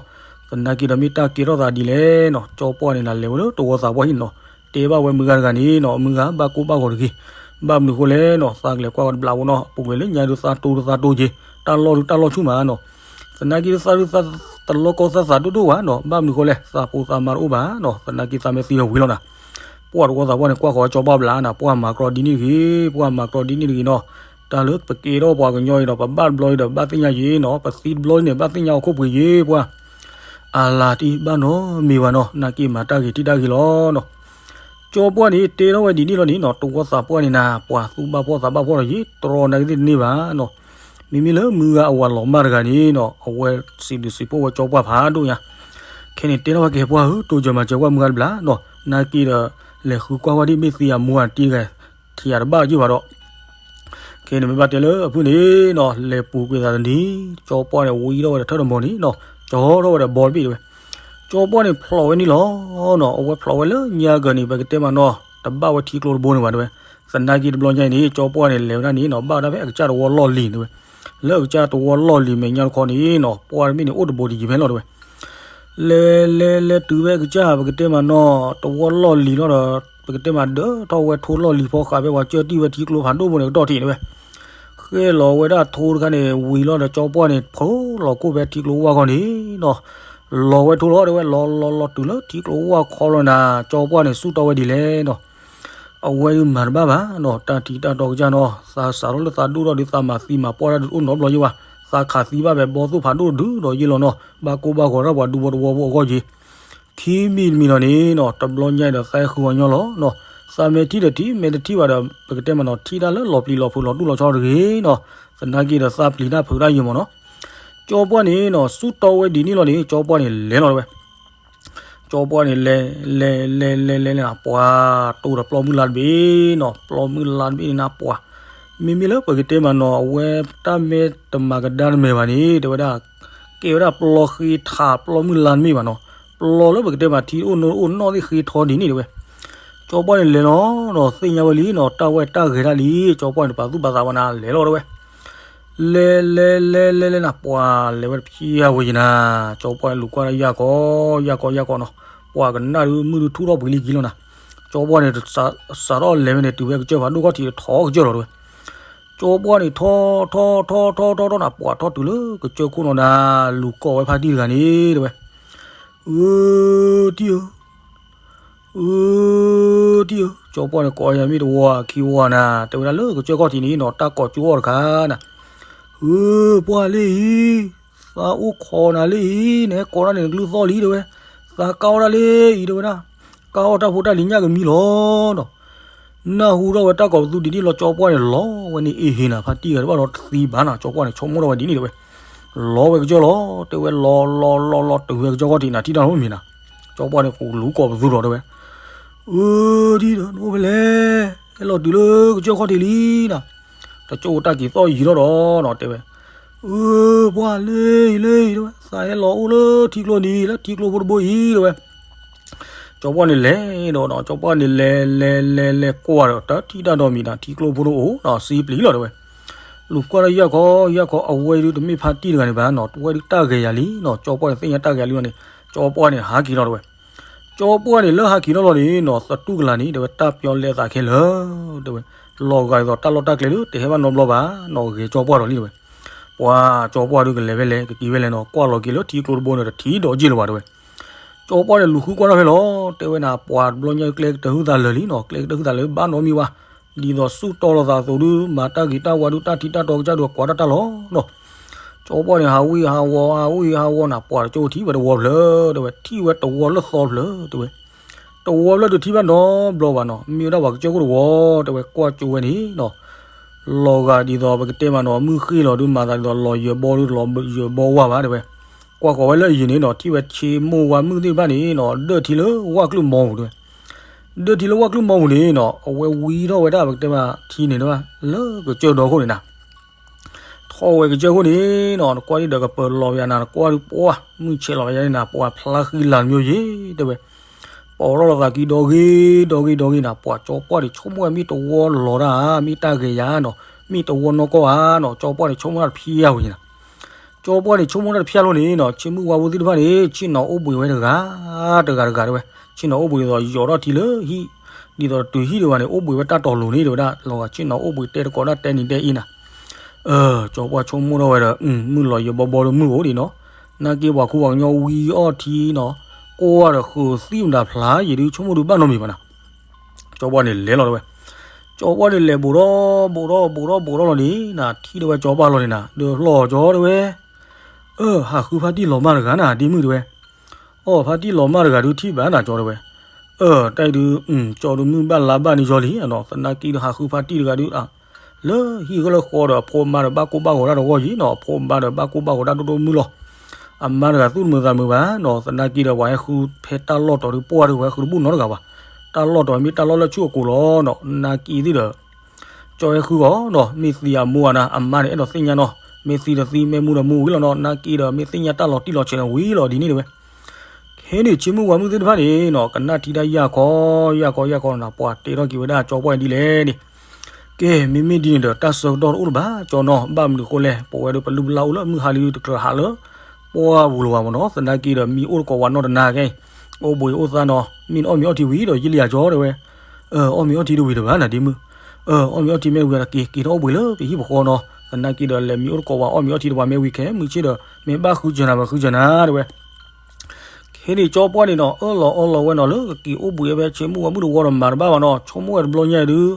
သနာ်က့ဒီးမ့ၢ်တၢ်ကဲထီၣ်သးဒ်လဲၣ်နီၤ, ကၠီပှၢ်န့ၣ်နၤ လဲၤဝဲလၢတဝီသးပှၢ်ဟံၣ်နီၤ, တဲဘၣ်ဝဲမုၢ်ဂၤတဂၤန့ၣ်နီၤ, မုၢ်ဂၤဘၣ်ကိၢ်ဘၣ်ဂီၤတဂ့ၤ, ဘၣ်မနုၤဃိလဲၣ်နီၤ, သးကလဲၤကွၢ်ဝဲတဘျးဖိနီၤ, ပူၤကွံာ်လၢညါဒုးသးတိဒုးသးတိက့ၤ, တၢ်လီၢ်ဒုးတၢ်လီၢ်ဆူၣ်မးနီၤ, သနာ်က့ဒုးသးဒုးသးတလီၢ်ကီသးသးဒိၣ်ဒိၣ်ဘၣ်နီၤ, ဘၣ်မနုၤဃိလဲၣ် သးဖိသးမါတအိၣ်ဘၣ်နီၤ, သနာ်က့သးမ့ၢ်သံဒီးဝံၤလီၤနၤ, ပှၢ်တဝီသးပှၢ်န့ၣ် ကွၢ်ဃီၤကၠီပှၢ်ဘျးနၤ, ပှၢ်မၤကြီဒ်န့ၣ်တဂ့ၤ, ပှၢ်မၤကြီဒ်န့ၣ်တဂ့ၤနီၤ, တၢ်လၢပကဲထီၣ်ပှၤကညီအံၤဒီး ပဘၣ်တဘျီအံၤဒီး ဘၣ်သ့ၣ်ညါယ့ၤနီၤ, ပသံတဘျီအံၤန့ၣ် ဘၣ်သ့ၣ်ညါအီၤခိၣ်ပှ့ၤယ့ၤပှၢ်, အလၤတံၢ်ဘၣ်နီတမံၤဘၣ်နီၤ, နာ်က့မၤတၢ်ဂ့ၤထံၣ်တၢ်ဂ့ၤလီၤနီၤ. ကၠီပှၢ်န့ၣ် တဲထီၣ်ဝဲဒ်န့ၣ်လီၤန့ၣ်နီၤ, တဝီသးပှၢ်န့ၣ်နၤ, ပှၤသူၣ်ဘၣ်ဖှီၣ်သးဘၣ်ဖှီၣ်ဒီးယံာ်တြီနာ်က့သ့ၣ်တန့ၢ်ဘၣ်နီၤ, မ့မ့ၢ်လၢမုၢ်ဂၤအဝၤလီၤမၢ်တဂၤန့ၣ်နီၤ, အဝဲစံးဘျုးစံးဖှိၣ်ဝဲကၠီပှၢ်ဖးဒိၣ်ညါ, ခဲ ခဲန့ၣ်တဲထီၣ်ဝဲကဟဲပှၢ်ဧၢ တိစၢၤမၤစၢၤဝဲမုၢ်ဂၤတဘျီနီၤ, နာ်က့ဒီး လဲၤဃုကွၢ်ဝဲဒ်မ့ၢ်သံအမိၢ်အတံၢ်တဂၤ ထံၣ်ယၤတဘၣ်ကၠုၢ်ဘၣ်ဒီး ခဲန့ၣ်မ့ၢ်ဘၣ်တဲလၢအဖုၣ်န့ၣ်နီၤ လဲၤပူၤကွံာ်သးတနံၤ ကၠီပှၢ်န့ၣ် ဝံထီၣ်ဝဲဒီးထၢၣ်တမီၤန့ၣ်နီၤ ကၠီထီၣ်ဝဲဒီးဘီတဘ့ၣ်တဲဝဲ, ကၠီပှၢ်န့ၣ်ဖျိးဝဲန့ၣ်လီၤနီၤ, အဝဲဖျိးဝဲလၢညါကၢၤန့ၣ် ပကတဲမးနီၤ တဘၣ်ဝဲထံကျိတဘိန့ၣ်ဘၣ်တဲဝဲ, သနာ်က့တဘျီညါအံၤန့ၣ် ကၠီပှၢ်န့ၣ် လဲၤဝဲဒၣ်န့ၣ်နီၤ ဘၣ်ဝဲဒၣ်ဖဲအကစၢ်တဝီလီၢ်လံၤတဲဝဲ, လၢအကစၢ်တဝီလီၢ်လံၤမဲာ်ညါတခီန့ၣ်နီၤ ပှၢ်တဘ့ၣ်န့ၣ်အိၣ်တဘိတယံၤဖဲလီၤတဲဝဲ လဲၤလဲၤလဲၤတုၤဖဲအကစၢ် ပကတဲမးနီၤ တဝီလီၢ်လံၤလီၤဒီး ပကတဲမးဒၢထီၣ်ဝဲထိလီၢ်လံၤဖီဃးဖဲပှၤကၢတံၢ်ဝဲထံကျိဖးဒိၣ်ဘိန့ၣ် ကတီၢ်ထံးတဲဝဲ, ဃဲလီၤဝဲဒၣ်ထိတခါန့ၣ် ဝံၤလီၤဒီးကၠီပှၢ်န့ၣ် ဖီလီၤခိၣ်ဖဲထံကျိဝၢ်ခီန့ၣ်နီၤ, လီၤဝဲထိလီၤတဲဝဲ လီၤလီၤလီၤတုၤလၢထံကျိဝၢ်ခီလီၤနၤ ကၠီပှၢ်န့ၣ် စူၢ်တီဝဲဒ်လဲၣ်နီၤ အဝဲဒုးမၤတဘၣ်ဘၣ်နီၤ တၢ်ထံးတၢ်တီကစၢ်နီၤ သးစးထီၣ်လၢသးဒိၣ်ထီၣ်ဒီးသးမၤသံမၤပှၢ်တၢ်ဒုးအိၣ်နီတဘျီယ့ၢ်ဘၣ်, သးခးသံဘၣ်ဖဲဘီသိၣ်ဖးဒိၣ်တဒုဒီးယ့ၢ်လီၤနီၤ ဘၣ်ကိၢ်ဘၣ်ဂီၤတၢ်ပှၤဒူဘီတဝီဖိအဂီၢ်ယ့ၢ်, ခံမံၤတမံၤနီၤန့ၣ်နီၤ တဘျီညါအံၤဒီးသးဃုအီၤညီလီၤနီၤ, သးမ့ၢ်ထံၣ်ဒီးထံၣ် မ့ၢ်တထံၣ်ဘၣ်ဒီး ပကတဲမးနီၤ ထံၣ်တၢ်လၢလီၤပျံၤလီၤဖုးလီၤတူၢ်လီၤဆီတဂ့ၤနီၤ, သနာ်က့ဒီးသးပျံၤတၢ်ဖုးတၢ်ယ့ၢ်မးနီၤ, ကၠီပှၢ်န့ၣ်နီၤ စူၢ်တီဝဲဒ်န့ၣ်လီၤန့ၣ် ကၠီပှၢ်န့ၣ်လဲၤလီၤတဲဝဲ ကၠီပှၢ်န့ၣ်လဲၤ လဲၤ လဲၤ လဲၤ လဲၤ လဲၤနၤ ပှၤတိၢ်ဒီးပျီမုၢ်လါတဘ့ၣ်နီၤ, ပျီမုၢ်လါတဘ့ၣ်န့ၣ်နၤ ပှၤ မ့မ့ၢ်လၢပကတဲမးနီၤ အဝဲတၢ်မဲတမၤကဒါတမဲာ်ဘၣ်န့ၣ် တဲဝဲဒၣ် ကဲဝဲဒၣ်ပျီဃ့ထးပျီမုၢ်လါတဘ့ၣ်ဘၣ်နီၤ, ပျီလၢပကတဲမးထံတအိၣ်နိတအိၣ်နီၣ်သ့ၣ်ဃ့ထီဒ်န့ၣ်တဲဝဲ, ကၠီပှၢ်န့ၣ်လဲၤလီၤနီၤ သ့ၣ်ညါဝဲလံနီၤ တၢ်ဝဲတၢ်ဂဲၤတၢ်လံ ကၠီပှၢ်န့ၣ်တပာ်သူၣ်ပာ်သးဘၣ်နၤ လဲၤလီၤတဲဝဲ လဲၤ လဲၤ လဲၤ လဲၤ လဲၤနၤ ပှၤလဲၤဝဲတဖျၢၣ်ဝဲယံၤနၤ, ကၠီပှၢ်လူၤကွၢ်လၢယၢ်ကီ ယၢ်ကီ ယၢ်ကီနီၤ, ပှၤကနၣ်ဒုးမုၢ်ဒုးထူၣ်ထီၣ်ပှံၤလံကံလီၤနၤ, ကၠီပှၢ်န့ၣ် စးထီၣ်လဲၤဝဲန့ၣ် တုၤဝဲကစၢၢ်ဖးဒိၣ်ခီၣ်ထံးထီကစၢၢ်လီၤတဲဝဲ, ကၠီပှၢ်န့ၣ်ထီ ထီ ထီ ထီ ထီ ထီ ထီနၤ ပှၤထီၣ်တုၤလၢကစၢၢ်ခိၣ်နီၤနၤ, လူၤကိးဝဲဖါတံၢ်တဂၤန့ၣ်တဲဝဲ, အၢ တံၢ်ဧၢ အၢ တံၢ်ဧၢ, ကၠီပှၢ်န့ၣ်ကိးယၤမ့ၢ်တဝီခံဝီနၤ, တဲဝဲဒၣ်လၢကစၢၢ်ခီၣ်ထံးန့ၣ်နီၤ တၢ်ကိးကၠိအီၤတခါနၤ, အၢ ပှၢ်လၢအံၤ, သးအိၣ်ခိးနၤလၢအံၤ, နဟဲကိးတၢ်န့ၣ်နကလုၢ်သီၣ်လံတဲဝဲ, သးကၢ်အီၣ်တၢ်လၢအံၤတဲဝဲဒၣ်, ကၢ်အီၣ်တၢ်ဖိတၢ်လံၤညၣ်ကမံလီၤနီၤ နၢ်ဟူထီၣ်ဝဲတၢ်ကိးပသူဒ်န့ၣ်လီၤ ကၠီပှၢ်န့ၣ် လီၤဝဲန့ၣ်အ့ဟ့နၤ ဖါတံၢ်ဂၤတဘၣ်ဒီးတသံဘၣ်နၤ ကၠီပှၢ်န့ၣ် ဆိကမိၣ်ထီၣ်ဝဲဒ်န့ၣ်တဲဝဲ, လီၤဝဲကစၢၢ်လီၤ တဲဝဲ လီၤလီၤလီၤလီၤ တုၤဝဲကစၢၢ်ခီၣ်ထံးနၤ ထံၣ်တၢ်နီတမံၤနၤ, ကၠီပှၢ်န့ၣ် ကလူၤကိးပသူဒီးတဲဝဲ, အၢ ဒ်ဒီးနအိၣ်ဖဲလဲၣ်, ဟဲလီၤတုၤလၢကစၢၢ်ခီၣ်ထံးလံနၤ, တကၠိတၢ်က့ၤသီၣ်ယံၤထီၣ်ဒီးနီၤ တဲဝဲ, အၢ ပှၢ်လၢအံၤလၢအံၤတဲဝဲ, သးဟဲလီၤအိၣ်လၢထံကျိနံၤ လၢထံကျိဖိတဘိအံၤတဲဝဲ ကၠီပှၢ်န့ၣ်လဲၤဒီးနီၤ ကၠီပှၢ်န့ၣ်လဲၤ လဲၤ လဲၤ လဲၤကွၢ်ဒီး တၢ်ထံၣ်တၢ်နီတမံၤနၤ ထံကျိဖိတအိၣ်နီၤ စံပျံၤလီၤတဲဝဲ, လူၤကွၢ်လၢယၢ်ခီ ယၢ်ခီ အဝဲဒုးတမ့ၢ်ဖါတံၢ်တဂၤန့ၣ်ဘၣ်နီၤ တဝဲဒုးတၢ်ဂဲၤယၤလံနီၤ ကၠီပှၢ်န့ၣ် သ့ၣ်ညါတၢ်ဂဲၤလံလီၤန့ၣ် ကၠီပှၢ်န့ၣ် ဟးက့ၤလီၤတဲဝဲ, ကၠီပှၢ်န့ၣ် လၢဟးက့ၤထီၣ်လီၤန့ၣ်နီၤ သတူၢ်ကလာ်န့ၣ် တဲဝဲ တၢ်ပျီလဲအသးခဲလၢာ် တဲဝဲ, လီၤဂာ်ဒ်သိးတၢ်လီၢ်တၢ်ကျဲဒုး တဟဲဘၣ်နီတဘျီဘၣ်နီၤ ဂဲၤကၠီပှၢ်ဒီးလံတဲဝဲ, ပှၤကၠီပှၢ်ဒုးကလဲၤဖဲလဲၣ် ကက့ၤဖဲလဲၣ်နီၤ ကွၢ်လီၤက့ၤလၢထံကျိတဘိန့ၣ် တထံၣ်ဒီးက့ၢ်လၢၤဘၣ်တဲဝဲ ကၠီပှၢ်န့ၣ် လူၤဃုကွၢ်ထီၣ်ဖဲလီၤ တဲဝဲနၤ ပှၤတဘျီညါကျဲကတၢၢ်ဟုသးလၢာ်လံနီၤ ကျဲကတၢၢ်ဟုသးလၢာ်ဘၣ်နီတမံၤဘၣ်, ဒ်သိးစူၢ်တီလိာ်သးအသိးဒုး မၤတၢ်ဂ့ၤတၢ်ဝါဒုး တၢ်ထံတၢ်တီကစၢ်ဒုး ကွၢ်တၢ်တၢ်လီၤနီၤ ကၠီပှၢ်န့ၣ် ဟးဝံၣ်ဟးဝီ ဟးဝံၣ်ဟးဝီနၤ ပှၤတကၠိထံၣ်ဝဲတဝီဖျၢၣ် တဲဝဲ ထံၣ်ဝဲတဝီလၢသီဖျၢၣ် တဲဝဲ, တဝီဖျၢၣ်ဒုးထံၣ်ဘၣ်နီတဘျီဘၣ်နီၤ မ့ၢ်ဝဲဒၣ်ပှၤကစၢၢ်ခိၣ်တဝီ တဲဝဲ ကွၢ်ကၠိဝဲန့ၣ်နီၤ လီၤဂာ်ဒ်သိးပကတဲမးနီၤ မုၢ်ဃ့ၢ်လီၤဒုး မၤသးဒ်သိးလီၤယၢၤဘီဒုး လီၤယၢၤဘီဝါဘၣ်တဲဝဲ, ကွၢ်ဃီၤဝဲလၢအယံၤန့ၣ်နီၤ ထံၣ်ဝဲဆ့မိၢ်ဝါမုၣ်သ့ၣ်တဖၣ်န့ၣ်နီၤ ဒၢၣ်ထံလၢဝၣ်ကျုၢ်မီပူၤတဲဝဲ, ဒၢၣ်ထံလၢဝၣ်ကျုၢ်မီပူၤန့ၣ်နီၤ အဝဲဝံထီၣ်ဝဲဒၣ်ပကတဲမးထံန့ၣ်တဲဝဲ လၢကစၢၢ်ဒီခိၣ်န့ၣ်နၤ ထီၣ်ဝဲကစၢၢ်ခိၣ်န့ၣ်နီၤ နကွၢ်ဒ်ဒီးကပၢၤလီၤဝဲယၤနၤ နကွၢ်ဒုးပှၢ် မုၢ်ဆဲးလီၤဝဲယၤန့ၣ်နၤ ပှၤဖျါဃံလၤတမံၤယ့ၣ် တဲဝဲ, ပိာ်ထီၣ်လိာ်သးကံဒီဂ့ၤ ဒီဂ့ၤ ဒီဂ့ၤနၤ ပှၤကၠီပှၢ်န့ၣ် ဆိကမိၣ်ဝဲမ့ၢ်တဝီလီၤတၢ်ဧါ မ့ၢ်တၢ်ဂဲၤယၤနီၤ မ့ၢ်တဝီနီၢ်ကီၢ်ဧါနီၤ ကၠီပှၢ်န့ၣ် ဆိကမိၣ်တၢ်တဖျၢၣ်ဝဲယၤနၤ ကၠီပှၢ်န့ၣ် ဆိကမိၣ်တၢ်တဖျၢၣ်လီၤန့ၣ်နီၤ ဆ့မုၢ်ဝါဖိသ့ၣ်တဖၣ်န့ၣ် ဆ့ၣ်နီၤအိၣ်ဘှံးဝဲတဂၤ တဂၤတဂၤတဲဝဲ, ဆ့ၣ်နီၤအိၣ်ဘှံးဒ်သိးယိးထီၣ်ထံလၢဟံၣ်, ဒ်သိးတတုၤဟံၣ်ဒံးဘၣ်န့ၣ် အိၣ်ဘှံးဝဲတၢ်တီၤလိၤန့ၣ်တဲဝဲဒၣ် လီၤဂာ်ဆ့ၣ်နီၤအိၣ်ဘှံးတဲတကိးဒၣ်တဲနံၤတဲအ့နၤ ကၠီပှၢ်ဆိကမိၣ်ထီၣ်ဝဲဒီး မုၢ်လီၤယၢၤဘီဘီဒီးမုၢ်အိၣ်ဒံးနီၤ, နာ်က့ပှၤခူပှၤကညီဝံအီၣ်ထံနီၤ, ကိးဝဲဒီးဃုးသံမတၤဖျါယံၤဒုး ဆိကမိၣ်ဒုးဘၣ်နီတမံၤဘၣ်နၤ, ကၠီပှၢ်န့ၣ်လဲၤလီၤတဲဝဲ, ကၠီပှၢ်န့ၣ်လဲၤဘူးဒီး ဘူးဒီး ဘူးဒီး ဘူးဒီးလီၤန့ၣ်နၤ ထံၣ်ဒီးဝဲကၠီပှၢ်လီၤန့ၣ်နၤ ဒီးလီၤကၠီတဲဝဲ, အၢ ဟးဃုဖါတံၢ်လီၤမၢ်တဂၤနၤ ဒ်မုၢ်တဲဝဲ, အီၣ်ဖါတံၢ်လီၤမၢ်တဂၤဒုးထံၣ်ဘၣ်နၤကၠီတဲဝဲ, အၢ တၢ်အံၤဒုး ကၠီဒုးမုၢ်ဘၣ်လါဘၣ်န့ၣ်ယီၤလံနီၤ သနာ်က့ဒုးဟးဃုဖါတံၢ်တဂၤဒုး လၢဟံၣ်ဃီလၢဃီဒီး အဖိအမါဒီးဘၣ်ကိၢ်ဘၣ်ဂီၤတၢ်တဂီၢ်ယံၤနီၤ အဖိအမါဒီးဘၣ်ကိၢ်ဘၣ်ဂီၤတၢ်ဒိၣ်ဒိၣ်မုၢ်လီၤ. အမါတဂၤသူၣ်တမုာ်သးတမုာ်ဘၣ်နီၤ, သနာ်က့ဒီး ပှၤဟဲဃုဖဲတၢ်လီၢ်တီၤဒုးပှၢ်ဒုး ပှၤဟဲဃုတဘူၣ်နီတဂၤဘၣ်. တၢ်လီၢ်တီၤမ့ၢ်တၢ်လီၢ်လၢဆူၣ်အကိာ်လီၤနီၤ, သနာ်က့သ့ၣ်ဒီး ကၠီဟဲဃုအီၤနီၤ, မ့ၢ်သံအမိၢ်ဧါနၤ, အမါန့ၣ် အဲၣ်ဒိးသ့ၣ်ညါနီၤ, မ့ၢ်သံဒီးသံ, မ့ၢ်မူဒီးမူဝံၤလီၤနီၤ, သနာ်က့ဒီး မ့ၢ်သ့ၣ်ညါတၢ်လီၤတံၢ်လီၤဆဲးန့ၣ်ဝံၤလီၤ ဒ်န့ၣ်တဝဲ. ခဲန့ၣ် ဆ့မုၢ်ဝါမုၢ်သ့ၣ်တဖၣ်န့ၣ်နီၤ ကနၣ်ထံတၢ်ယၢ်ခီ ယၢ်ခီ ယၢ်ခီနီၤ, ပှၤတဲထီၣ်က့ၤဝဲဒၣ်ကၠီပှၢ်ဒ်လဲၣ်န့ၣ်, ကဲ မ့မ့ၢ်ဒ်န့ၣ်ဒီး တၢ်ဆၢကတီၢ်တအိၣ်လၢၤဘၣ် ကၠီနီၤ, ဘၣ်မနုၤဃိလဲၣ်, ပဝဲဒၣ်ပလုၢ်ပလၢ်အိၣ်လၢမုၢ်ဟါလံတကြၢးဟးလၢ ပှၢ်ပူၤလၢၤဘၣ်မ့ၢ်နီၤ, သနာ်က့ဒီး မံအိၣ်တကိးဝဲနီၢ်တနၤကဲ, အိၣ်ဘှံးအိၣ်သါနီၤ, မ့ၢ်နအီၣ်မ့ၤအီထံဝံၤဒီး ယလံယၤကၠီတဲဝဲ, အီၣ်မ့ၤအီထံတဝံၤတဘၣ်နၤဒ်မုၢ်, အီၣ်မ့ၤအီထံမ့ၢ်တဝံၤဒီး က့ၤက့ၤထီၣ်အိၣ်ဘှံးလၢပဟံၣ်ပဃီနီၤ, သနာ်က့ဒီး လဲၤမံအိၣ်တကိးဝဲအီၣ်မ့ၤအီထံတဝံၤမ့ၢ်ဝံၤခဲ မုၢ်ဆ့ၣ်ဒီး မ့ၢ်ဘၣ်ဃုစၢၤနၤ ဘၣ်ဃုစၢၤနၤတဲဝဲ. ခဲန့ၣ် ကၠီပှၢ်န့ၣ်နီၤ အၢၣ်လီၤအီလီၤဝဲနီၤ လၢကက့ၤအိၣ်ဘှံးဝဲဖဲဆ့မုၢ်ဝါမုၢ်တဝီဒီးမၤတဘၣ်ဘၣ်နီၤ, ဆိကမိၣ်ဝဲတဘျီညါဒုး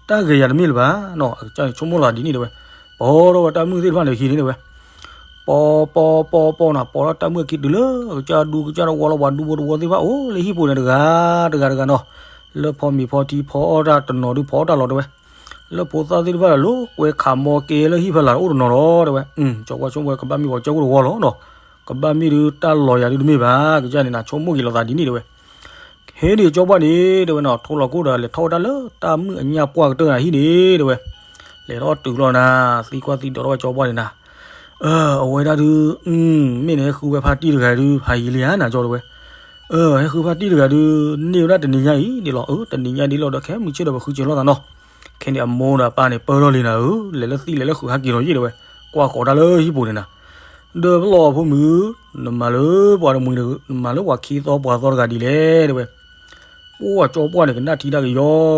တၢ်ဂဲၤယၤတမ့ၢ်လၢၤဘၣ်နီၤ, အကစၢ်န့ၣ် ဆိကမိၣ်လီၤဒ်န့ၣ်တဲဝဲ, ပီထီၣ်ဝဲတၢ်မုၢ်သ့ၣ်တဖၣ်န့ၣ်ဟံးန့ၣ်တဲဝဲ, ပီ ပီ ပီ ပီနီၤ, ပီထီၣ်တၢ်မုၢ်အခံတုၤလၢ ကစၢ်ဒူကစၢ်တဝီလီၤ, ပှၤဒူဖိတဝီသ့ၣ်တဖၣ်အိၣ်လၢဟံၣ်ပူၤန့ၣ်တဂၤတဂၤတဂၤနီၤ, လၢဖီမ့ၤဖီထံဖီအီၣ်တၢ်တနီၤဒုးဖီအီၣ်တၢ်လီၤတဲဝဲ, လၢဖိသၣ်သ့ၣ်တဖၣ်ဒီး လိာ်ကွဲခးမီကဲလၢဟံၣ်ဖီလာ်တအိၣ်တနီၤလီၤတဲဝဲ, ကၠီပှၢ်ဆိကမိၣ်ဝဲ ကဘၣ်မ့ၢ်ပှၤကၠီကိၣ်တဝီလီၤနီၤ, ကဘၣ်မ့ၢ်ဒုးတၢ်လီၤယၤဒုးတမ့ၢ်ဘၣ်, ကစၢ်န့ၣ်နၤ ဆိကမိၣ်က့ၤလိာ်သးဒ်န့ၣ်တဲဝဲ. ခဲန့ၣ် ကၠီပှၢ်န့ၣ်တဲဝဲနီၤ ထိၣ်လီၤခိၣ်ဒီး လဲၤထီၣ်ဝဲဒၣ်လၢတၢ်မုၣ်အညၣ်ပှၢ်ကတၢၢ်နၤဟံၣ်န့ၣ်တဲဝဲ, လဲၤထီၣ်တုၤလီၤနၤ သံကွၢ်သံဒိးထီၣ်ဝဲကၠီပှၢ်န့ၣ်နၤ, အဝဲဒၣ်ဒုး မ့ၢ်နဟဲဃုဝဲဖါတံၢ်တဂၤဒုး ဖးယံာ်လံဧါနၤကၠီတဲဝဲ, ဟဲဃုဖါတံၢ်တဂၤဒုး န့ၢ်ဝဲဒၣ်တနံၤညါအံၤဒ်လီၤ, တနံၤညါဒ်လီၤဒီး ခဲမုၢ်ဆ့ၣ်ဒီးပဃုစၢၤလိာ်သးနီၤ, ခဲန့ၣ်အမိၢ်ဒီးအပၢ်န့ၣ် ပၢထီၣ်လံနၤဧၢ, လဲၤလၢသံလဲၤလၢဃုာ်ဟးက့ၤလီၤယံၣ်တဲဝဲ, ကွၢ်ဃီၤတၢ်လၢဟံၣ်ပူၤန့ၣ်နၤ ဒီးပလီၢ်အဖိမုၣ်, နမၤလၢပှၤတမှံၤ, နမၤလၢပှၤခံသီပှၤသီတဂၤဒ်လဲၣ်တဲဝဲ, အိၣ်ကၠီပှၢ်န့ၣ် ကနၣ်ထံတၢ်ကယီ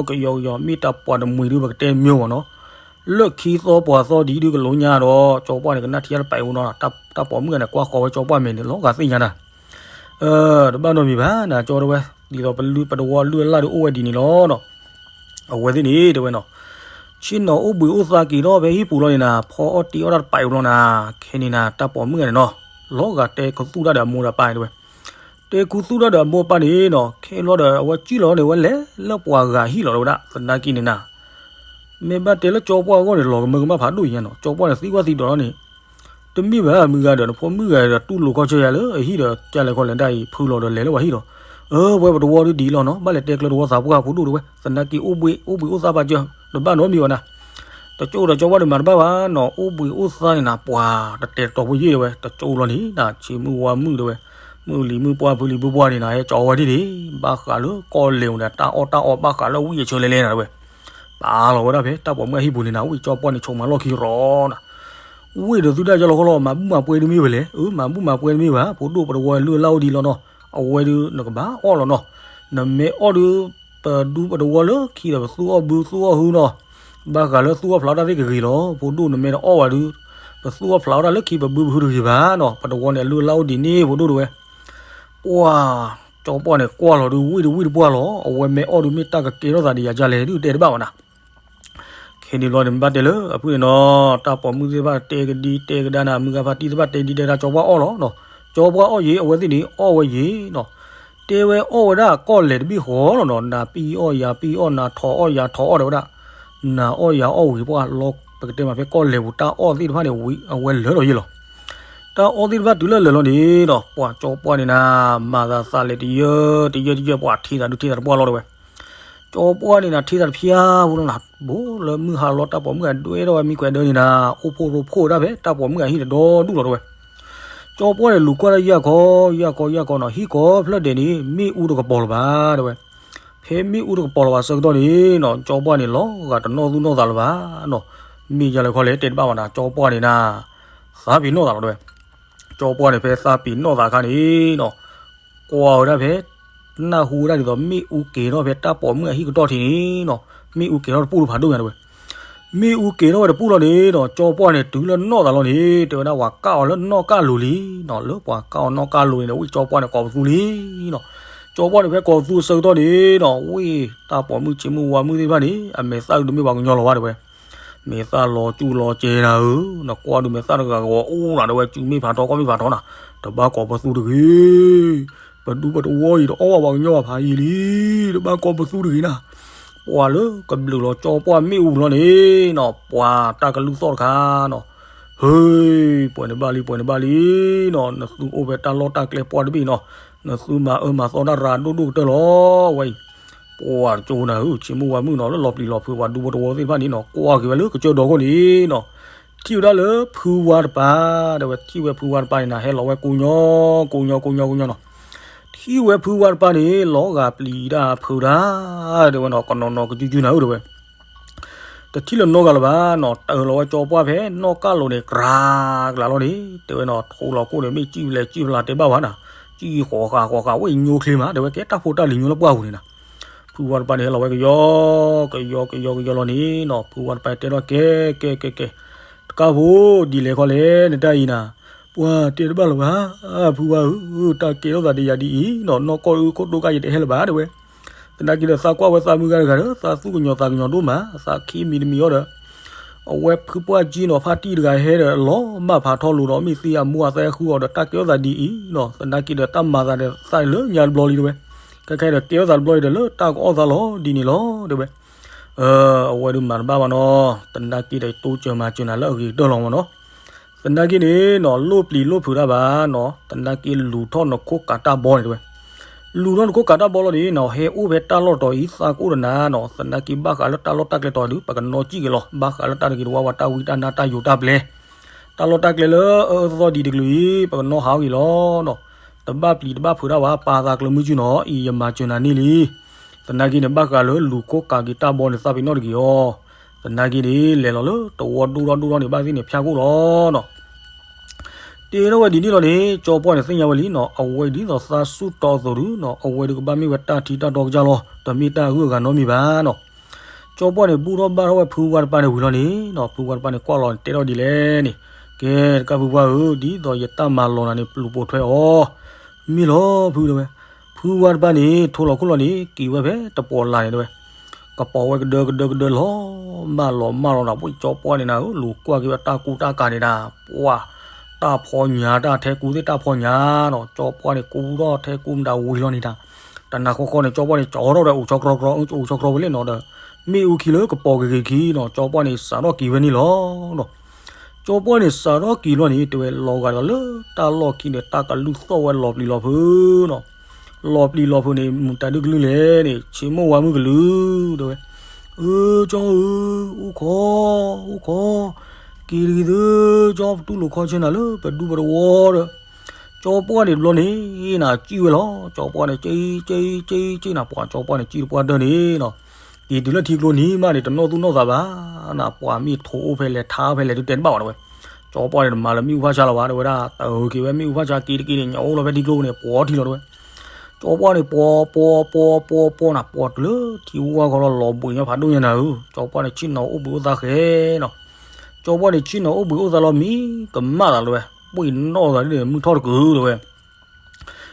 ကယီကယီ, မ့ၢ်တၢ်ပှၤတမှံၤဒုး ပကတဲမ့ၢ်မ့ၢ်နီၤ, လၢခံသီပှၤသီဒ်ဒုးကလိညါဒီး ကၠီပှၢ်န့ၣ် ကနၣ်ထံတၢ်တပာ်အံၤနီၤ, တၢ်ပိာ်မုၣ်ဂၤန့ၣ် ကွၢ်ဃီၤဝဲကၠီပှၢ်မဲာ်န့ၣ် လီၤဂာ်သ့ၣ်ညါနၤ တဘၣ်နီတမံၤဘၣ်နၤကၠီတဲဝဲ, ဒ်သိးပလုၢ်ပတဝီလုၢ်အလၢ်ဒုးအိၣ်ဝဲဒ်န့ၣ်လီၤနီၤ, အဝဲသ့ၣ်န့ၣ်တဲဝဲနီၤ, ဆ့ၣ်နီၤအိၣ်ဘှံးအိၣ်သါက့ၤထီၣ်ဖဲဟံၣ်ပူၤလီၤန့ၣ်နၤ, ဖီအီၣ်တ့အီၣ်တၢ်တပာ်အံၤဘျီနၤ, ခဲန့ၣ်နၤ တၢ်ပိာ်မုၣ်ဂၤန့ၣ်နီၤ, လီၤဂာ်တဲခူသူၣ်တၢ်ဒီးအမိၢ်ဒီးပၢ်တဲဝဲ, တဲခူသူၣ်တၢ်ဒီးအမိၢ်ပၢ်န့ၣ်နီၤ, ခဲဘျီဒီး အဝဲစံၣ်လီၤန့ၣ် အဝဲလဲၤလၢပှၤဂၤဟံၣ်လီၤတဲဝဲဒၣ်, သနာ်က့န့ၣ်နၤ မ့ၢ်ဘၣ်တဲလၢကၠီပှၢ်အဂီၢ်န့ၣ် လီၤကမၢကမၣ်ဖးဒိၣ်ညါနီၤ, ကၠီပှၢ်န့ၣ် သံကွၢ်သံဒိးလီၤန့ၣ်, တမ့ၢ်ဘၣ်မုၢ်ဂၤဒီး နဖိမုၣ်ဂၤဒီး တူၢ်လိာ်ခီၣ်ဆၢယၤလၢအဟံၣ်ဒီး ကၢ်လဲၤခီလဲၤဒၣ်အံၤ ဖုလီၤဒီးလဲၤလၢပှၤဟံၣ်ဒီး, အဝဲပတဝီဒုးဒ်လီၤနီၤ, ဘၣ်လဲၤတဲကျၢၤတဝီသးပှၢ်ဖိဒိၣ်တဲဝဲ, သနာ်က့အိၣ်ဘှံးအိၣ်ဘှံးအိၣ်သါပာ်စၢၤ, တဘၣ်နီတမံၤဘၣ်နၤ, တကၠိဒီးကၠီပှၢ်ဒီးမၤတဘၣ်ဘၣ်နီၤ, အိၣ်ဘှံးအိၣ်သါန့ၣ်နၤ ပှၤတတဲာ်တတီၤဖိယ့ၣ်တဲဝဲ, တကၠိလီၤန့ၣ် နၤဆ့မုၢ်ဝါမုၢ်တဲဝဲ, မုၢ်လံၤမုၢ်ပှၢ်ဖုလံၤဖုပှၢ်န့ၣ်နၤ ဟဲကၠီဝဲဒ်န့ၣ်, ဘၣ်ဃးလၢကီၢ်လဲၤအိၣ်ဒီး တၢ်အီၣ်တၢ်အီဘၣ်ဃးလၢဝံၣ်အဆၢလဲၤလဲၤနၤတဲဝဲ ပာ်လီၤဝဲဒၣ်ဖဲတၢ်ပိာ်မုၣ်အဟံၣ်ပူၤန့ၣ်နၤ, ဝံၣ်ကၠီပှၢ်န့ၣ် ဆိးမၤလီၢ်ခံရီၤနၤ, ဝံၣ်ဒီးသုတၢ်ယၢ်လီၤခီလီၤ မၤဘူၣ်မၤပှဲၤဒုးမ့ၢ်ဝဲလဲၣ်, အၢ မၤဘူၣ်မၤပှဲၤဒုးမ့ၢ်ဝဲ, ဖိဒိၣ်ပတဝီလုၢ်အလၢ်အိၣ်ဒံးလီၤနီၤ, အဝဲဒုးနကဘၣ်အီၣ်လီၤနီၤ, နမ့ၢ်အီၣ်ဒုး ပဒူပတဝီလၢခံဒီး ပသူအီၣ်ဘုသူအီၣ်ဟုနီၤ, ဘၣ်ဃးလၢသူအီၣ်ဖျါအီၣ်တၢ်သ့ၣ်ကဂ့ၤလီၤ, ဖိဒိၣ်နမ့ၢ်တအီၣ်ဝဲဒုး ပသူအီၣ်ဖျါအီၣ်တၢ်လၢခံ ပဘုပဟုတဂ့ၤဘၣ်နီၤ, ပတဝီန့ၣ် အလုၢ်အလၢ်အိၣ်ဒံးန့ၣ် ဖိဒိၣ်တဲဝဲ ပှၢ်, ကၠီပှၢ်န့ၣ် ကွၢ်လီၤဒုး ဝံၣ်ဒုးဝံၣ်တပှၢ်လီၤ, အဝဲမ့ၢ်အီၣ်ဒုး မ့ၢ်တၢ်ကကဲထီၣ်သးဒံးယၤဒ်လဲၣ်ဒုး တဲတဘၣ်ဘၣ်နၤ, ခဲန့ၣ်ဘျီန့ၣ် မ့ၢ်ဘၣ်တဲလၢအဖုၣ်န့ၣ်နီၤ, တၢ်ပိာ်မုၣ်သ့ၣ်တဖၣ်တဲကဒံတဲကဒါနၤ, မုၢ်ဂၤဖါတံၢ်သ့ၣ်တဖၣ်တဲဒ်တဲဒၣ် ကၠီပှၢ်အီၣ်လီၤနီၤ, ကၠီပှၢ်အီၣ်ယ့ၤ အဝဲသ့ၣ်န့ၣ် အီၣ်ဝဲယ့ၤနီၤ, တဲဝဲအီၣ်ဝဲဒၣ်ကီၢ်လဲၤတဘ့ၣ်ဃီလီၤနီၤ, နၤပံၢ်အီၣ်ယၤပံၢ်အီၣ် နၤထိးအီၣ်ယၤထိးအီၣ်တဲဝဲဒၣ်, နၤအီၣ်ယၤအီၣ်ဝံၤပှၢ်လီၤ, ပကတဲမးဖဲကီၢ်လဲၤပူၤ တၢ်အီၣ်သ့ၣ်တဖၣ်န့ၣ် ဝံၤအဝဲလၢာ်လီၤယ့ၤလီၤ တၢ်အီၣ်သ့ၣ်တဖၣ်တုၤလၢလၢာ်လီၤန့ၣ်ဒီး ပှၤကၠီပှၢ်န့ၣ်နၤ, မၤသးသးလဲၤတယၢတယၢတယၢ ပှၤထံသးဒုးထံသးတပှၢ်လီၤတဲဝဲ, ကၠီပှၢ်န့ၣ်နၤ ထံသးတဖျါဖိလီၤနၤ, ဘိလၢမုၢ်ဟါလီၤ တၢ်ပိာ်မုၣ်ဂၤဒွဲထီၣ်ဝဲမံကွဲးဒၢန့ၣ်နၤ, အိၣ်ဖှိၣ်ရိဖှိၣ်ဝဲဒၣ်ဖဲတၢ်ပိာ်မုၣ်ဂၤဟံၣ်ဒီဒူၣ်လီၤတဲဝဲ, ကၠီပှၢ်န့ၣ်လူၤကွၢ်တၢ်ယၢ်ခီယၢ်ခီယၢ်ခီနီၤ, ဟံၣ်ကိးဖျၢၣ်ဒဲးန့ၣ် မ့ၣ်အူတကပီၤလၢၤဘၣ်တဲဝဲ, ဖဲမ့ၣ်အူတကပီၤလၢၤဘၣ်ဆၢကတီၢ်န့ၣ်နီၤ, ကၠီပှၢ်န့ၣ် လီၤဂာ်တနီၣ်သူၣ်နီၣ်သးလၢၤဘၣ်နီၤ, မ့ၢ်ယၤလဲၣ်ခီလဲၣ်တဲတဘၣ်ဘၣ်နၤ, ကၠီပှၢ်န့ၣ်နၤ, သးပ့ၤနီၣ်သးလီၤတဲဝဲ, ကၠီပှၢ်န့ၣ် ဖဲသးပ့ၤနီၣ်သးအခါန့ၣ်နီၤ, ကွၢ်ဝဲဒၣ်ဖဲ နၢ်ဟူဝဲဒၣ်ဒ်သိး မ့ၣ်အူက့ၤထီၣ်ဖဲတၢ်ပိာ်မုၣ်အဟံၣ်ကတီၢ်ထံးန့ၣ်နီၤ, မ့ၣ်အူက့ၤထီၣ်တပူၤလၢဖးဒိၣ်ညါတဲဝဲ, မ့ၣ်အူက့ၤထီၣ်ဝဲတပူၤလီၤန့ၣ်နီၤ, ကၠီပှၢ်န့ၣ် တုၤလၢနီၣ်သးလီၤန့ၣ် တဲဝဲဒၣ်ပှၤကၣ်အီၤလၢနီၣ်ကၣ်လိၤလံနီၤ, လၢပှၤကၣ်အီၤနီၣ်ကၣ်လိၤန့ၣ်ဒီး ဝံၣ်ကၠီပှၢ်န့ၣ် ကိးပသူလံနီၤ, ကၠီပှၢ်န့ၣ် ဖဲကိးပသူအဆၢကတီၢ်န့ၣ်နီၤ, ဝံၣ်တၢ်ပိာ်မုၣ်ဆ့မုၢ်ဝါမုၢ်သ့ၣ်တဖၣ်န့ၣ် အမဲာ်သၣ်ဒုးတမ့ၢ်ပှၤကညီလီၤဘၣ်တဲဝဲ, မဲာ်သၣ်လီၤကၠူလီၤကဲနၤဧၢ, နကွၢ်ဒုးမဲာ်သၣ်တဂၤဂီၤအိၣ်နၤတဲဝဲ, စုမ့ၢ်ဖးထီ ကီၢ်မ့ၢ်ဖးထီနၤ, တဘၣ်ကိးပသူတဂ့ၤ ပဒူပတဝီအံၤ တအီၣ်ဘၣ်ပှၤကညီဘၣ်ဖးယံာ်လံ, တဘၣ်ကိးပသူတဂ့ၤနၤ, ပှၤလၢကဘျုးလီၤကၠီပှၢ်မ့ၣ်အူလီၤန့ၣ်နီၤ, ပှၤတၢ်ကလုၢ်သီၣ်တခါနီၤ, ဟ့ၣ်, ပှဲၤန့ၣ်ဘၣ်လံ ပှဲၤန့ၣ်ဘၣ်လံနီၤ, နသုအိၣ်ဖဲတၢ်လီၢ်တၢ်ကျဲပှၢ်တဘ့ၣ်နီၤ, နသုမၤအၢမၤသီတၢ်ရၤဒိၣ်ဒိၣ်ကတၢၢ်လီၤ. ဝဲအံၤ, ပှၤတကၠိနၤဧၢ, ဆ့မိၢ်ဝါမုၣ်နီၤ, လၢလီၤပျံၤလီၤဖုးပှၤဒူဖိတဝီသ့ၣ်တဖၣ်န့ၣ်နီၤ, ကွၢ်က့ၤဝဲလၢကစၢၢ်ဒီခိၣ်န့ၣ်နီၤ, ထံၣ်ဝဲဒၣ်လၢဖုဝါတပၤ, တဲဝဲထံၣ်ဝဲဖုဝါတပၤန့ၣ်နၤ, ဟဲလီၤဝဲကိညီ, ကိညီ ကိညီကိညီနီၤ, ထံၣ်ဝဲဖုဝါတပၤန့ၣ် လီၤဂာ်ပျံၤတၢ်ဖုးတၢ်, တဲဝဲနီၤ, ကနီၤနီၤကစုကစုနၤဧၢ တဲဝဲ တထံၣ်လၢၤနီတဂၤလၢၤဘၣ်နီၤ, တၢ်လီၤဝဲကၠီပှၢ်ဖဲနီၣ်ကၣ်လိၤန့ၣ် ကြၤကြၤလီၤန့ၣ်, တဲဝဲနီၤ, ထိလီၤခိၣ်န့ၣ် မ့ၢ်စံၣ်လဲၤစံၣ်ဖျါတဲဘၣ်ဝဲနီၤ, စံၣ်ဃီၤဃာ်ဃီၤဃာ် ဝဲညိချ့မး, တဲဝဲကဲတၢ်ဖိတၢ်လံၤညိလၢပှၢ်ပူၤန့ၣ်နီၤ, ဖုဝါတပၤန့ၣ် ဟဲလီၤဝဲကယီ, ကယီ ကယီ ကယီလီၤန့ၣ်နီၤ, ဖုဝါတပၤတဲထီၣ်ကဲ ကဲ ကဲ ကဲ, တကၢ်ဖိ, ဒ်လဲၣ်ခီလဲၣ် နတၢ်အံၤနၤ, ပှၤတဲတဘၣ်လၢၤဘၣ်, ဖုဝါဧၢ, တၢ်ကဲထီၣ်သးဒ်ယၤဒ်အံၤနီၤ, နီၢ်ကီၢ်အုၣ်ခိၣ်ဒိၣ်ကါယတဟဲလၢၤဘၣ် တဲဝဲ, သနာ်က့ဒီး သးကွၢ်ဝဲသးမုၢ်ဂၤတဂၤဒီး သးသူၣ်ကညီၤသးကညီၤဒိၣ်မး, သးခံမံၤတမံၤအီၤဒီး အဝဲဖုပှၢ်ကၠံနီၤ ဖါတံၢ်တဂၤဟဲဒီး လီၤမၢ်ဖးထီလိၤဒီး မ့ၢ်သ့အမူအသဲဃုအီၤဒီး တၢ်ကဲထီၣ်သးဒ်အံၤနီၤ, သနာ်က့ဒီး တၢ်မၤသးဒီးသးလၢညါတဘျီလံ တဲဝဲ, ခဲခဲဒီး ကဲထီၣ်သးတဘျီလံဒီး လၢတၢ်ကအီၣ်သးလီၤဒ်န့ၣ်လီၤ တဲဝဲ, အဝဲဒုးမၤတဘၣ်ဘၣ်နီၤ, သနာ်က့ဒီး တိစၢၤမၤစၢၤနၤလၢအဂ့ၤကတၢၢ်လီၤမးနီၤ, သနာ်က့န့ၣ်နီၤ လိၣ်ပျံၤလိၣ်ဖုးတၢ်ဘၣ်နီၤ, သနာ်က့လူၤထီၣ်နခိၣ်ကးတၢ်ဘီန့ၣ် တဲဝဲ, လူၤထီၣ်နခိၣ်ကးတၢ်ဘီလီၤန့ၣ်နီၤ, ဟဲအိၣ်ဖဲတၢ်လီၢ်တီၤအံၤ သးကအိၣ်ဒီးနၤနီၤ, သနာ်က့ဘၣ်ဃးလၢတၢ်လီၢ်တၢ်ကျဲတီၤဒုး ပကနီၣ်စံၣ်က့ၤလီၤ, ဘၣ်ဃးလၢတၢ်တဂ့ၤတဝါဝဲ တၢ်ဝံတၢ်နါတၢ်ယိာ်တၢ်ပျဲၤ, တၢ်လီၢ်တၢ်ကျဲလၢအအၢအသီဒ်တကလုာ်အံၤ ပကနီၣ်ဟးဂ့ၤလီၤနီၤ, တဘၣ်ပျံၤတဘၣ်ဖုးတၢ်ဘၣ် ပာ်သးကျၢၤမုၢ်စုနီၤ, အံၤယမၤစၢၤနၤန့ၢ်လံ, သနာ်က့န့ၣ် ဘၣ်ဃးလၢလူၤခိၣ်ကးက့ၤတၢ်ဘီန့ၣ် သးပ့ၤနီၣ်တဂ့ၤအီၤ, သနာ်က့န့ၣ် လဲၤလီၤလၢတဝီဒိၣ်ထီၣ်ဒိၣ်ထီၣ်န့ၣ် ဘၣ်သ့ၣ်န့ၣ် ဖၠၣ်ကိၣ်လီၤနီၤ တဲထီၣ်ဝဲဒ်န့ၣ်လီၤန့ၣ် ကၠီပှၢ်န့ၣ်သ့ၣ်ညါဝဲလံနီၤ, အဝဲဒ်သိးသးစူၢ်တီအသိးဒုးနီၤ, အဝဲဒုးကဘၣ်မ့ၢ်ဝဲတၢ်ထံတၢ်တီကစၢ်လီၤ, တမ့ၢ်တၢ်ဂုၤအဂၤနီတမံၤဘၣ်နီၤ. ကၠီပှၢ်န့ၣ် ဘူၣ်ထီၣ်ဘါထီၣ်ဝဲဖုဝါတပၤန့ၣ်ဝံၤလီၤန့ၣ်နီၤ, ဖုဝါတပၤန့ၣ် ကွၢ်လီၤန့ၣ်တဲထီၣ်ဒ်လဲၣ်န့ၣ်, ကဲတကၢ်ဖုပှၢ်ဧၢ, ဒ်သိးယတၢ်မၤလီၤနၤန့ၣ် ပျူၤပိာ်ထွဲအီၤ, မ့ၢ်လီၤဖုတဲဝဲ, ဖုဝါတပၤန့ၣ် ထိလီၤခိၣ်လီၤန့ၣ် က့ၤဝဲဖဲတပီၤလၢ်န့ၣ်တဲဝဲ ကပီၤဝဲကဒၢကဒၢကဒၢလီၤ, မၢလီၤမၢလီၤဒီး ပှၤကၠီပှၢ်န့ၣ်နၤဧၢ, လူၤကွၢ်က့ၤဝဲတၢ်ကူတၢ်ကၤန့ၣ်ဒၣ်, ပှၤ, တၢ်ဖီညါတၢ်ထဲကူသ့ၣ်တၢ်ဖီညါနီၤ, ကၠီပှၢ်န့ၣ်ကူထီၣ်ထဲကူမတၤဝံၤလီၤန့ၣ်ဒၣ်, တနၤဃီဃီန့ၣ် ကၠီပှၢ်န့ၣ် ကၠီထီၣ်ဒီးအိၣ်ဆီကြီကြီ, အိၣ်ဆီကြီဝဲလံနီၤဒီး, မ့ၣ်အူခံလၢကပီၤက့ၤက့ၤခံနီၤ, ကၠီပှၢ်န့ၣ် စးထီၣ်က့ၤဝဲန့ၣ်လီၤနီၤ. ကၠီပှၢ်န့ၣ် စးထီၣ်က့ၤလီၤန့ၣ် တဲဝဲလီၤဂာ်ဒီးလၢတၢ်လီၢ်ခံန့ၣ် တၢ်ကလုၢ်သီၣ်ဝဲလီၤပျံၤလီၤဖုးနီၤ. လီၤပျံၤလီၤဖုးန့ၣ် မတၤဒုကလုၢ်လဲၣ်န့ၣ် ဆ့မိၣ်ဝါမုၣ်ကလုၢ်တဲဝဲ, အၢ ကၠီဧၢ, အိၣ်ခိး, အိၣ်ခိး, က့ၤတဂ့ၤသု, ကၠီပတူၢ်လိာ်ခီဆၢနၤလၢပဒူပတဝီဒီး, ကၠီပှၢ်န့ၣ်တဘျီန့ၣ် နၤစံၣ်ဝဲလီၤ, ကၠီပှၢ်န့ၣ် ကၠံ ကၠံ ကၠံ ကၠံနၤ, ပှၤကၠီပှၢ်န့ၣ် ကၠံတပှၢ်ဒၢန့ၣ်နီၤ က့ၤတုၤလၢထံကျိနံၤမးန့ၣ် တနီၣ်သူၣ်နီၣ်သးဘၣ်နၤ, ပှၤမ့ၢ်ထိအိၣ်ဖဲလဲၣ်ထါဖဲလဲၣ်ဒုးတဲတဘၣ်ဘၣ်တဲဝဲ, ကၠီပှၢ်န့ၣ် တမၤလၢမ့ၣ်အူဖးဆါလၢၤဘၣ်တဲဝဲဒၣ်, တၢ်အုၣ်က့ၤဝဲမ့ၣ်အူဖးဆါက့ၤတက့ၤန့ၣ် ညၣ်အိၣ်လီၤဖဲထံကျိန့ၣ် ပှီၤထံလီၤတဲဝဲ, ကၠီပှၢ်န့ၣ် ပှီၤ ပှီၤ ပှီၤ ပှီၤ ပှီၤနၤ, ပှီၤတုၤလၢထံဝါခီလီၤ လီၤဘှံးညီဖးဒိၣ်ညါနၤဧၢ, ကၠီပှၢ်န့ၣ် ဆ့ၣ်နီၤအိၣ်ဘှံးအိၣ်သါဃဲနီၤ, ကၠီပှၢ်န့ၣ် ဆ့ၣ်နီၤအိၣ်ဘှံးအိၣ်သါလီၤမံၤကမၣ်သးလၢၤဝဲ, ပှ့ၤနီၣ်သးဒ်န့ၣ် မုၢ်ထီၣ်တကုာ်တဲဝဲ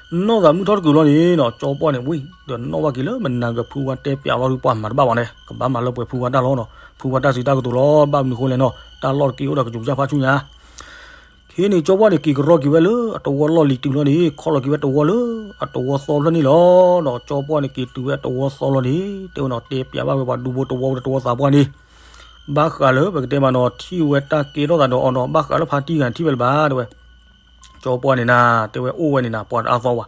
နီၣ်သးမုၢ်ထီၣ်တကုာ်လီၤန့ၣ်နီၤ, ကၠီပှၢ်န့ၣ် ဝံၤဒီးနီၣ်ဘၣ်က့ၤလၢမနၤကဖုဝါတဲပၠးလီၤဒုး ပှၤမၤတဘၣ်ဘၣ်န့ၣ် ကဘၣ်မၤလၢပှဲၤဖုဝါတၢ်လီၤနီၤ, ဖုဝါတၢ်စံးတၢ်ကတိၤလီၤ, ဘၣ်မနုၤဃိလဲၣ်နီၤ တၢ်လီၢ်တက့ၢ်အိၣ်ဒီးကစူၤကစၢ်ဖးဆူညါ ခဲန့ၣ် ကၠီပှၢ်န့ၣ် က့ၤကရီက့ၤဝဲလၢအတဝီလီၢ်လံၤတုၤလီၤန့ၣ် ခီလီၤက့ၤဝဲတဝီလၢအတဝီသီဖျၢၣ်န့ၣ်လီၤနီၤ, ကၠီပှၢ်န့ၣ် က့ၤတုၤဝဲအတဝီသီလီၤန့ၣ် တဲဝဲနီၤ တဲပၠးဘၣ်ဝဲပှၤဒူဖိတဝီဝဲဒီးတဝီသးပှၢ်န့ၣ် ဘၣ်ဃးလၢပကတဲမးနီၤ ထံၣ်ဝဲတၢ်ကဲထီၣ်သးဒီးအီၤနီၤ, ဘၣ်ဃးလၢဖါတံၢ်ဂၤထံၣ်ဝဲလၢၤဘၣ်တဲဝဲ ကၠီပှၢ်န့ၣ်နၤ တဲဝဲအိၣ်ဝဲန့ၣ်နၤ ပှၤတအါသီဘၣ်,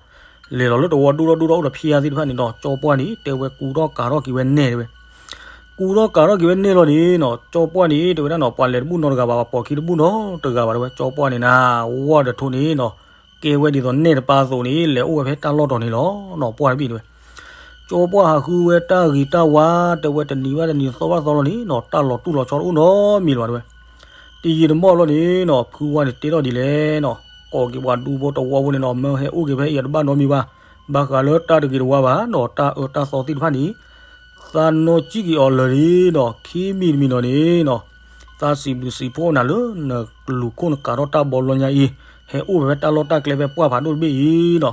လဲၤလီၤလၢတဝီဒိၣ်ထီၣ်ဒိၣ်ထီၣ်အိၣ်ဒီးဖံးယါသ့ၣ်တဖၣ်န့ၣ်နီၤ, ကၠီပှၢ်န့ၣ် တဲဝဲကူထီၣ်ကၤထီၣ်က့ၤဝဲနဲၣ်တဲဝဲ, ကူထီၣ်ကၤထီၣ်က့ၤဝဲနဲၣ်လီၤန့ၣ်နီၤ, ကၠီပှၢ်န့ၣ် တဲဝဲဒၣ်နီၤ ပှၤလဲၤတဘူၣ်နီတဂၤဘၣ် ပှၤပိာ်ခံတဘူၣ်နီတဂၤဘၣ်တဲဝဲ, ကၠီပှၢ်န့ၣ်နၤ ဝီၢ်ဒီးထိၣ်န့ၣ်နီၤ ကဲဝဲဒ်သိးနဲၣ်တပၤအသိးန့ၣ် လဲၤအိၣ်ဝဲဖဲတၢ်လီၢ်တီၤန့ၣ်လီၤနီၤ, ပှၢ်တဘ့ၣ်တဲဝဲ ကၠီပှၢ်ဟးဃုဝဲတၢ်ဂ့ၤတၢ်ဝါ တဲဝဲတနံၤဘၣ်တနံၤ သီဘၣ်သီလီၤန့ၣ်နီၤ, တၢ်လီၤတူၢ်လီၤဆီတအိၣ်နီတမံၤလၢၤဘၣ်တဲဝဲ, တယံာ်တမီၢ်လီၤန့ၣ်နီၤ ဖုဝါန့ၣ်တဲထီၣ်ဒ်လဲၣ်နီၤ, ကိးက့ၤပှၤဒူဖိတဝီဖိန့ၣ်နီၤ မၢဟဲအိၣ်က့ၤဖဲအံၤတဘၣ်နီတမံၤဘၣ်, ဘၣ်ဃးလၢတၢ်တဂ့ၤတဝါဘၣ်နီၤ တၢ်အၢတၢ်သီသ့ၣ်တဖၣ်န့ၣ် သးနီၢ်ကံၣ်က့ၤအီၤလၢာ်န့ၣ်နီၤ, ခံမံၤတမံၤနီၤန့ၣ်နီၤ, သးစံးဘျုးစံးဖှိၣ်နၤလၢနကလူၤခိၣ်နကၤထီၣ်တၢ်ဘီလီညါအံၤ, ဟဲအိၣ်ဖဲတၢ်လီၢ်တၢ်ကျဲဖဲပှၢ်ဖးဒိၣ်တဘ့ၣ်အံၤနီၤ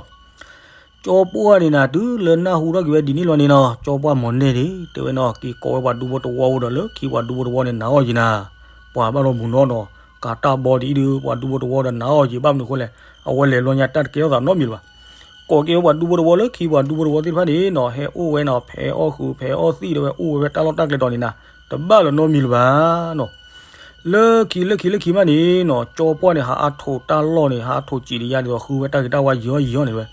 ကၠီပှၢ်န့ၣ်နၤ တုၤလၢနၢ်ဟူထီၣ်က့ၤဝဲဒ်န့ၣ်လီၤန့ၣ်နီၤ, ကၠီပှၢ်မၤနဲၣ်န့ၣ် တဲဝဲနီၤ က့ၤကိးဝဲပှၤဒူဖိတဝီဖိဒီးလၢခံပှၤဒူဖိတဝီန့ၣ် နၤအီၣ်ယံၤနၤ, ပှၤဘၣ်လီၤမုၢ်နီၢ်နီၤ, ကၤတၢ်ဘီဒ်အံၤဒုး ပှၤဒူဖိတဝီဒီးနၤအီၣ်ယံၤ ဘၣ်မနုၤဃိလဲၣ်, အဝဲလဲၤလီညါတၢ်တကဲထီၣ်သးနီတမံၤလၢၤဘၣ်, ကိးက့ၤဝဲပှၤဒူဖိတဝီလၢခံပှၤဒူဖိတဝီသ့ၣ်တဖၣ်န့ၣ်နီၤ ဟဲအိၣ်ဝဲနီၤ ဖဲအီၣ်ဃုာ်ဖဲအီၣ်သံၣ်ဒီးဝဲအိၣ်ဝဲဖဲတၢ်လီၢ်တၢ်ကျဲတီၤန့ၣ်နၤ, တဘၣ်လၢၤနီတမံၤလၢၤဘၣ်နီၤ လၢခံလၢခံလၢခံမးန့ၣ်နီၤ ကၠီပှၢ်န့ၣ် ဟးအါထိးတၢ်လီၢ်န့ၣ် ဟးအါထိးစံးဒံးယါဒ်သိး ဃုဝဲတၢ်ဂ့ၤတၢ်ဝါယံာ်အီၣ်ယံာ်အီၣ်န့ၣ်ဝဲ,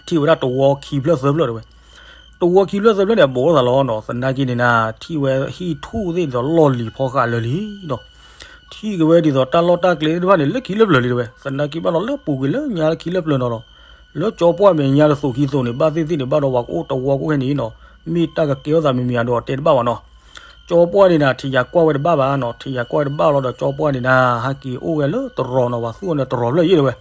ထံၣ်ဝဲဒၣ်တဝီခံဖျၢၣ်သၢဖျၢၣ်တဲဝဲ, တဝီခံဖျၢၣ်သၢဖျၢၣ်န့ၣ် အဘူးလိာ်သးလီၤနီၤ, သနာ်က့န့ၣ်နၤ ထံၣ်ဝဲဟံၣ်ထူၣ်သ့ၣ်ဒ်သိးလီၢ်လံၤဖီဃးလၢာ်လံနီၤ, ထံၣ်က့ၤဝဲဒ်သိးတၢ်လီၢ်တၢ်ကျဲသ့ၣ်တဖၣ်န့ၣ် လၢခံလၢပျၢၤလံတဲဝဲ, သနာ်က့ဘၣ်လီၤလၢပူၤကွံာ်လၢညါလၢခံလၢပျၢၤနီၤလီၤ, လၢကၠီပှၢ်မဲာ်ညါတသိးခံသိးန့ၣ် ဘၣ်သ့ၣ်သ့ၣ်န့ၣ် ဘၣ်ဒီးပှၤကအိၣ်တဝီကအိၣ်ဟဲန့ၣ်နီၤ, မ့ၢ်တၢ်ကကဲထီၣ်သးမံၤမံၤအဒိးတဲတဘၣ်ဘၣ်နီၤ, ကၠီပှၢ်န့ၣ်နၤ ထံၣ်ယၤကွၢ်ဝဲတဘၣ်ဘၣ်နီၤ, ထံၣ်ယၤကွၢ်ဝဲတဘၣ်လီၤဒီး ကၠီပှၢ်န့ၣ်နၤ ဟဲက့ၤအိၣ်ဝဲလၢတရီၤနီၤ, ပှၤသူၣ်အီၤန့ၣ်တရီၤဖျၢၣ်ယဲတဲဝဲ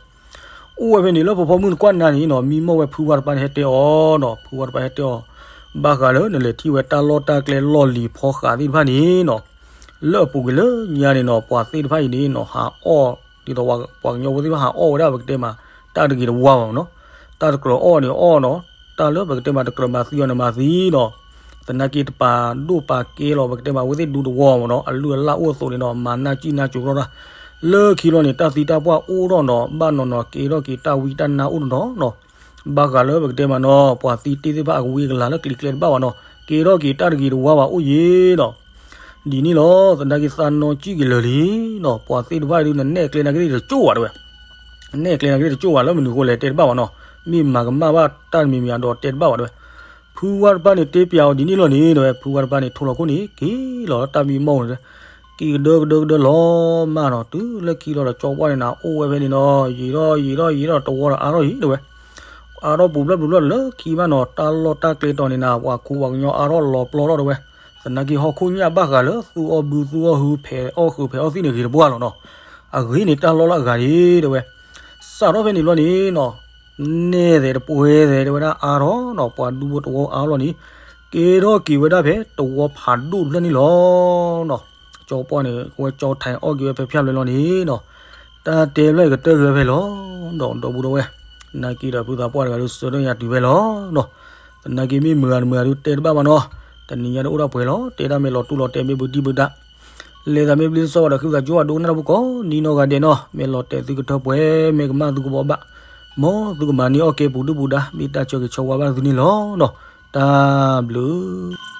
အိၣ်ဝဲဖဲန့ၣ်လၢဖီဖီမုၢ်တကွၢ်နၤန့ၣ်နီၤ, မံမီၢ်ဝဲဖုဝါတပၤန့ၣ်ဟဲတဲအီၤနီၤ, ဖုဝါတပၤဟဲတဲအီၤ, ဘၣ်ဃးလၢနလဲၤထံၣ်ဝဲတၢ်လီၢ်တၢ်ကျဲလီၢ်လံၤဖီဃးသ့ၣ်တဖၣ်န့ၣ်နီၤ, လၢအပူၤကွံာ်လၢညါန့ၣ်နီၤ ပှၤသ့ၣ်တဖၣ်အံၤန့ၣ်နီၤ ဟးအီၣ် ဒ်သိးပှၤကညီဖိသ့ၣ်တဖၣ်ဟးအီၣ်ဝဲဒၣ်ပကတဲမး တၢ်တဂ့ၤတဝါဘၣ်မးနီၤ, တၢ်တကြၢးအီၣ်န့ၣ်အီၣ်နီၤ, တၢ်လၢပကတဲမးတကြၢးမၤသံအီၤန့ၣ်မၤသံနီၤ, သနာ်က့တပာ်ဒိၣ်ပာ်ကဲလီၤ ပကတဲမး အဝဲသ့ၣ်ဒူတဝီမးနီၤ, အလုၢ်အလၢ်အိၣ်အသိးန့ၣ်နီၤ မၤနၢ်စံၣ်နၢ်စိၤထီၣ်တၢ်, လၢခံလီၤန့ၣ် တၢ်သံတၢ်ပှၢ်အိၣ်ထီၣ်နီၤ, ဘၣ်နီၤနီၤကဲထီၣ်က့ၤတၢ်ဝံတၢ်နါအိၣ်နီၤနီၤ, ဘၣ်ဃးလၢပကတဲမးနီၤ ပှၤသံတ့ၢ်သ့ၣ်တဖၣ်အကဝံၤကလၤလၢကျံၤကျဲတဘၣ်ဘၣ်နီၤ, ကဲထီၣ်က့ၤတၢ်တဂ့ၤတဝါဘၣ်အိၣ်ယံၤနီၤ, ဒ်န့ၣ်လီၤ, သနာ်က့သးနီၣ်စံၣ်က့ၤလၢာ်လံနီၤ, ပှၤသ့ၣ်တဖၣ်ဒုးနနဲၣ်ကျဲနာ်က့ၤတကၠိၣ်ဘၣ်တဲဝဲ, နဲၣ်ကျဲနာ်က့ၤတကၠိၣ်ဘၣ်လၢမနုၤအဃိလဲၣ်တဲတဘၣ်ဘၣ်နီၤ, မ့ၢ်မၤကမၣ်ဘၣ်တၢ်တမံၤမံၤအဒိးတဲတဘၣ်ဘၣ်တဲဝဲ, ဖုဝါတပၤန့ၣ်တဲပျးအီၤဒ်န့ၣ်လီၤန့ၣ်တဲဝဲ, ဖုဝါတပၤန့ၣ်ထိၣ်လီၤခိၣ်န့ၣ် က့ၤလီၤတၢ်မံမီၢ်န့ၣ် က့ၤကဒၢကဒၢကဒၢလီၤမးနီၤ, တုၤလၢခံလီၤဒီးကၠီပှၢ်န့ၣ်နၤ အိၣ်ဝဲဖဲန့ၣ်နီၤ, ယံာ်ထီၣ်ယံာ်ထီၣ်ယံာ်ထီၣ်တဝီဒီးအါထီၣ်ယံၤတဲဝဲ, အါထီၣ်ပူၤဖျၢၣ်ပူၤဖျၢၣ်လၢခံမးနီၤ, တၢ်လီၢ်တၢ်ကျဲတီၤန့ၣ်နၤ ပှၤခူပှၤကညီအါထီၣ်လီၤပျီထီၣ်တဲဝဲ, သနာ်က့ဟီၣ်ခိၣ်ညၣ်ဘၣ်ဃးလၢသူအီၣ်ဘုသူအီၣ်ဟု ဖဲးအီၣ်ဃုာ်ဖဲးအီၣ်သံန့ၣ်ဂ့ၤတပှၢ်လီၤနီၤ, အဂ့ၤန့ၣ်တၢ်လီၢ်လၢအဂၤန့ၣ်တဲဝဲ, စးထီၣ်ဖဲန့ၣ်ဘျီန့ၣ်နီၤ နဲၣ်သဲးတပှဲၤသဲးတဲဝဲဒၣ်အါထီၣ်နီၤ, ပှၤဒူဖိတဝီအါထီၣ်လီၤန့ၣ် ကဲထီၣ်က့ၤဝဲဒၣ်ဖဲတဝီဖးဒိၣ်တဖျၢၣ်န့ၣ်လီၤနီၤ, ကၠီပှၢ်န့ၣ် ဝဲကၠီထံးအီၣ်က့ၤဝဲဖဲဖၠၣ်ဖျၢၣ်လီၤန့ၣ်နီၤ, တၢ်တဲဖျၢၣ်အံၤကတၢၢ်က့ၤဝဲဖဲလီၤ, ဒီးဒီပုၢ်ဒီဝဲၢ်, သနာ်က့ဒီးဖုသးပှၢ်တဂၤဒုးဆၢထၢၣ်ညါတုၤဖဲလီၤနီၤ, သနာ်က့မ့ၢ်မုာ်ဂၤတမုာ်ဂၤဒုးတဲတဘၣ်ဘၣ်နီၤ, တနံၤညါဒုးအိၣ်ဒၣ်ပှဲၤလီၤ, တဲဒၣ်မ့ၢ်လီၤတူၢ်လီၤတဲာ်မ့ၢ်ဘုဒံးဘုဒါ လဲၤသးမ့ၢ်ဘျ့စီဒီး ဃုသးကၠိအဒိကနၣ်တၢ်ဖိကိးနံၤနီၢ်ဂၤဒဲးနီၤ, မ့ၢ်လီၤတဲာ်သုကထၢပှဲၤ မ့ၢ်ကမၣ်သုကဘီဘၣ်, မ်သုကမၤန့ၢ်အီၣ်ကဲပူၤဒုၣ်ပူၤဒါ မ့ၢ်တၢ်ဆၢဂ့ၤဆၢဝါဘၣ်သုန့ၣ်လီၤနီၤ, တၢ်ဘျုး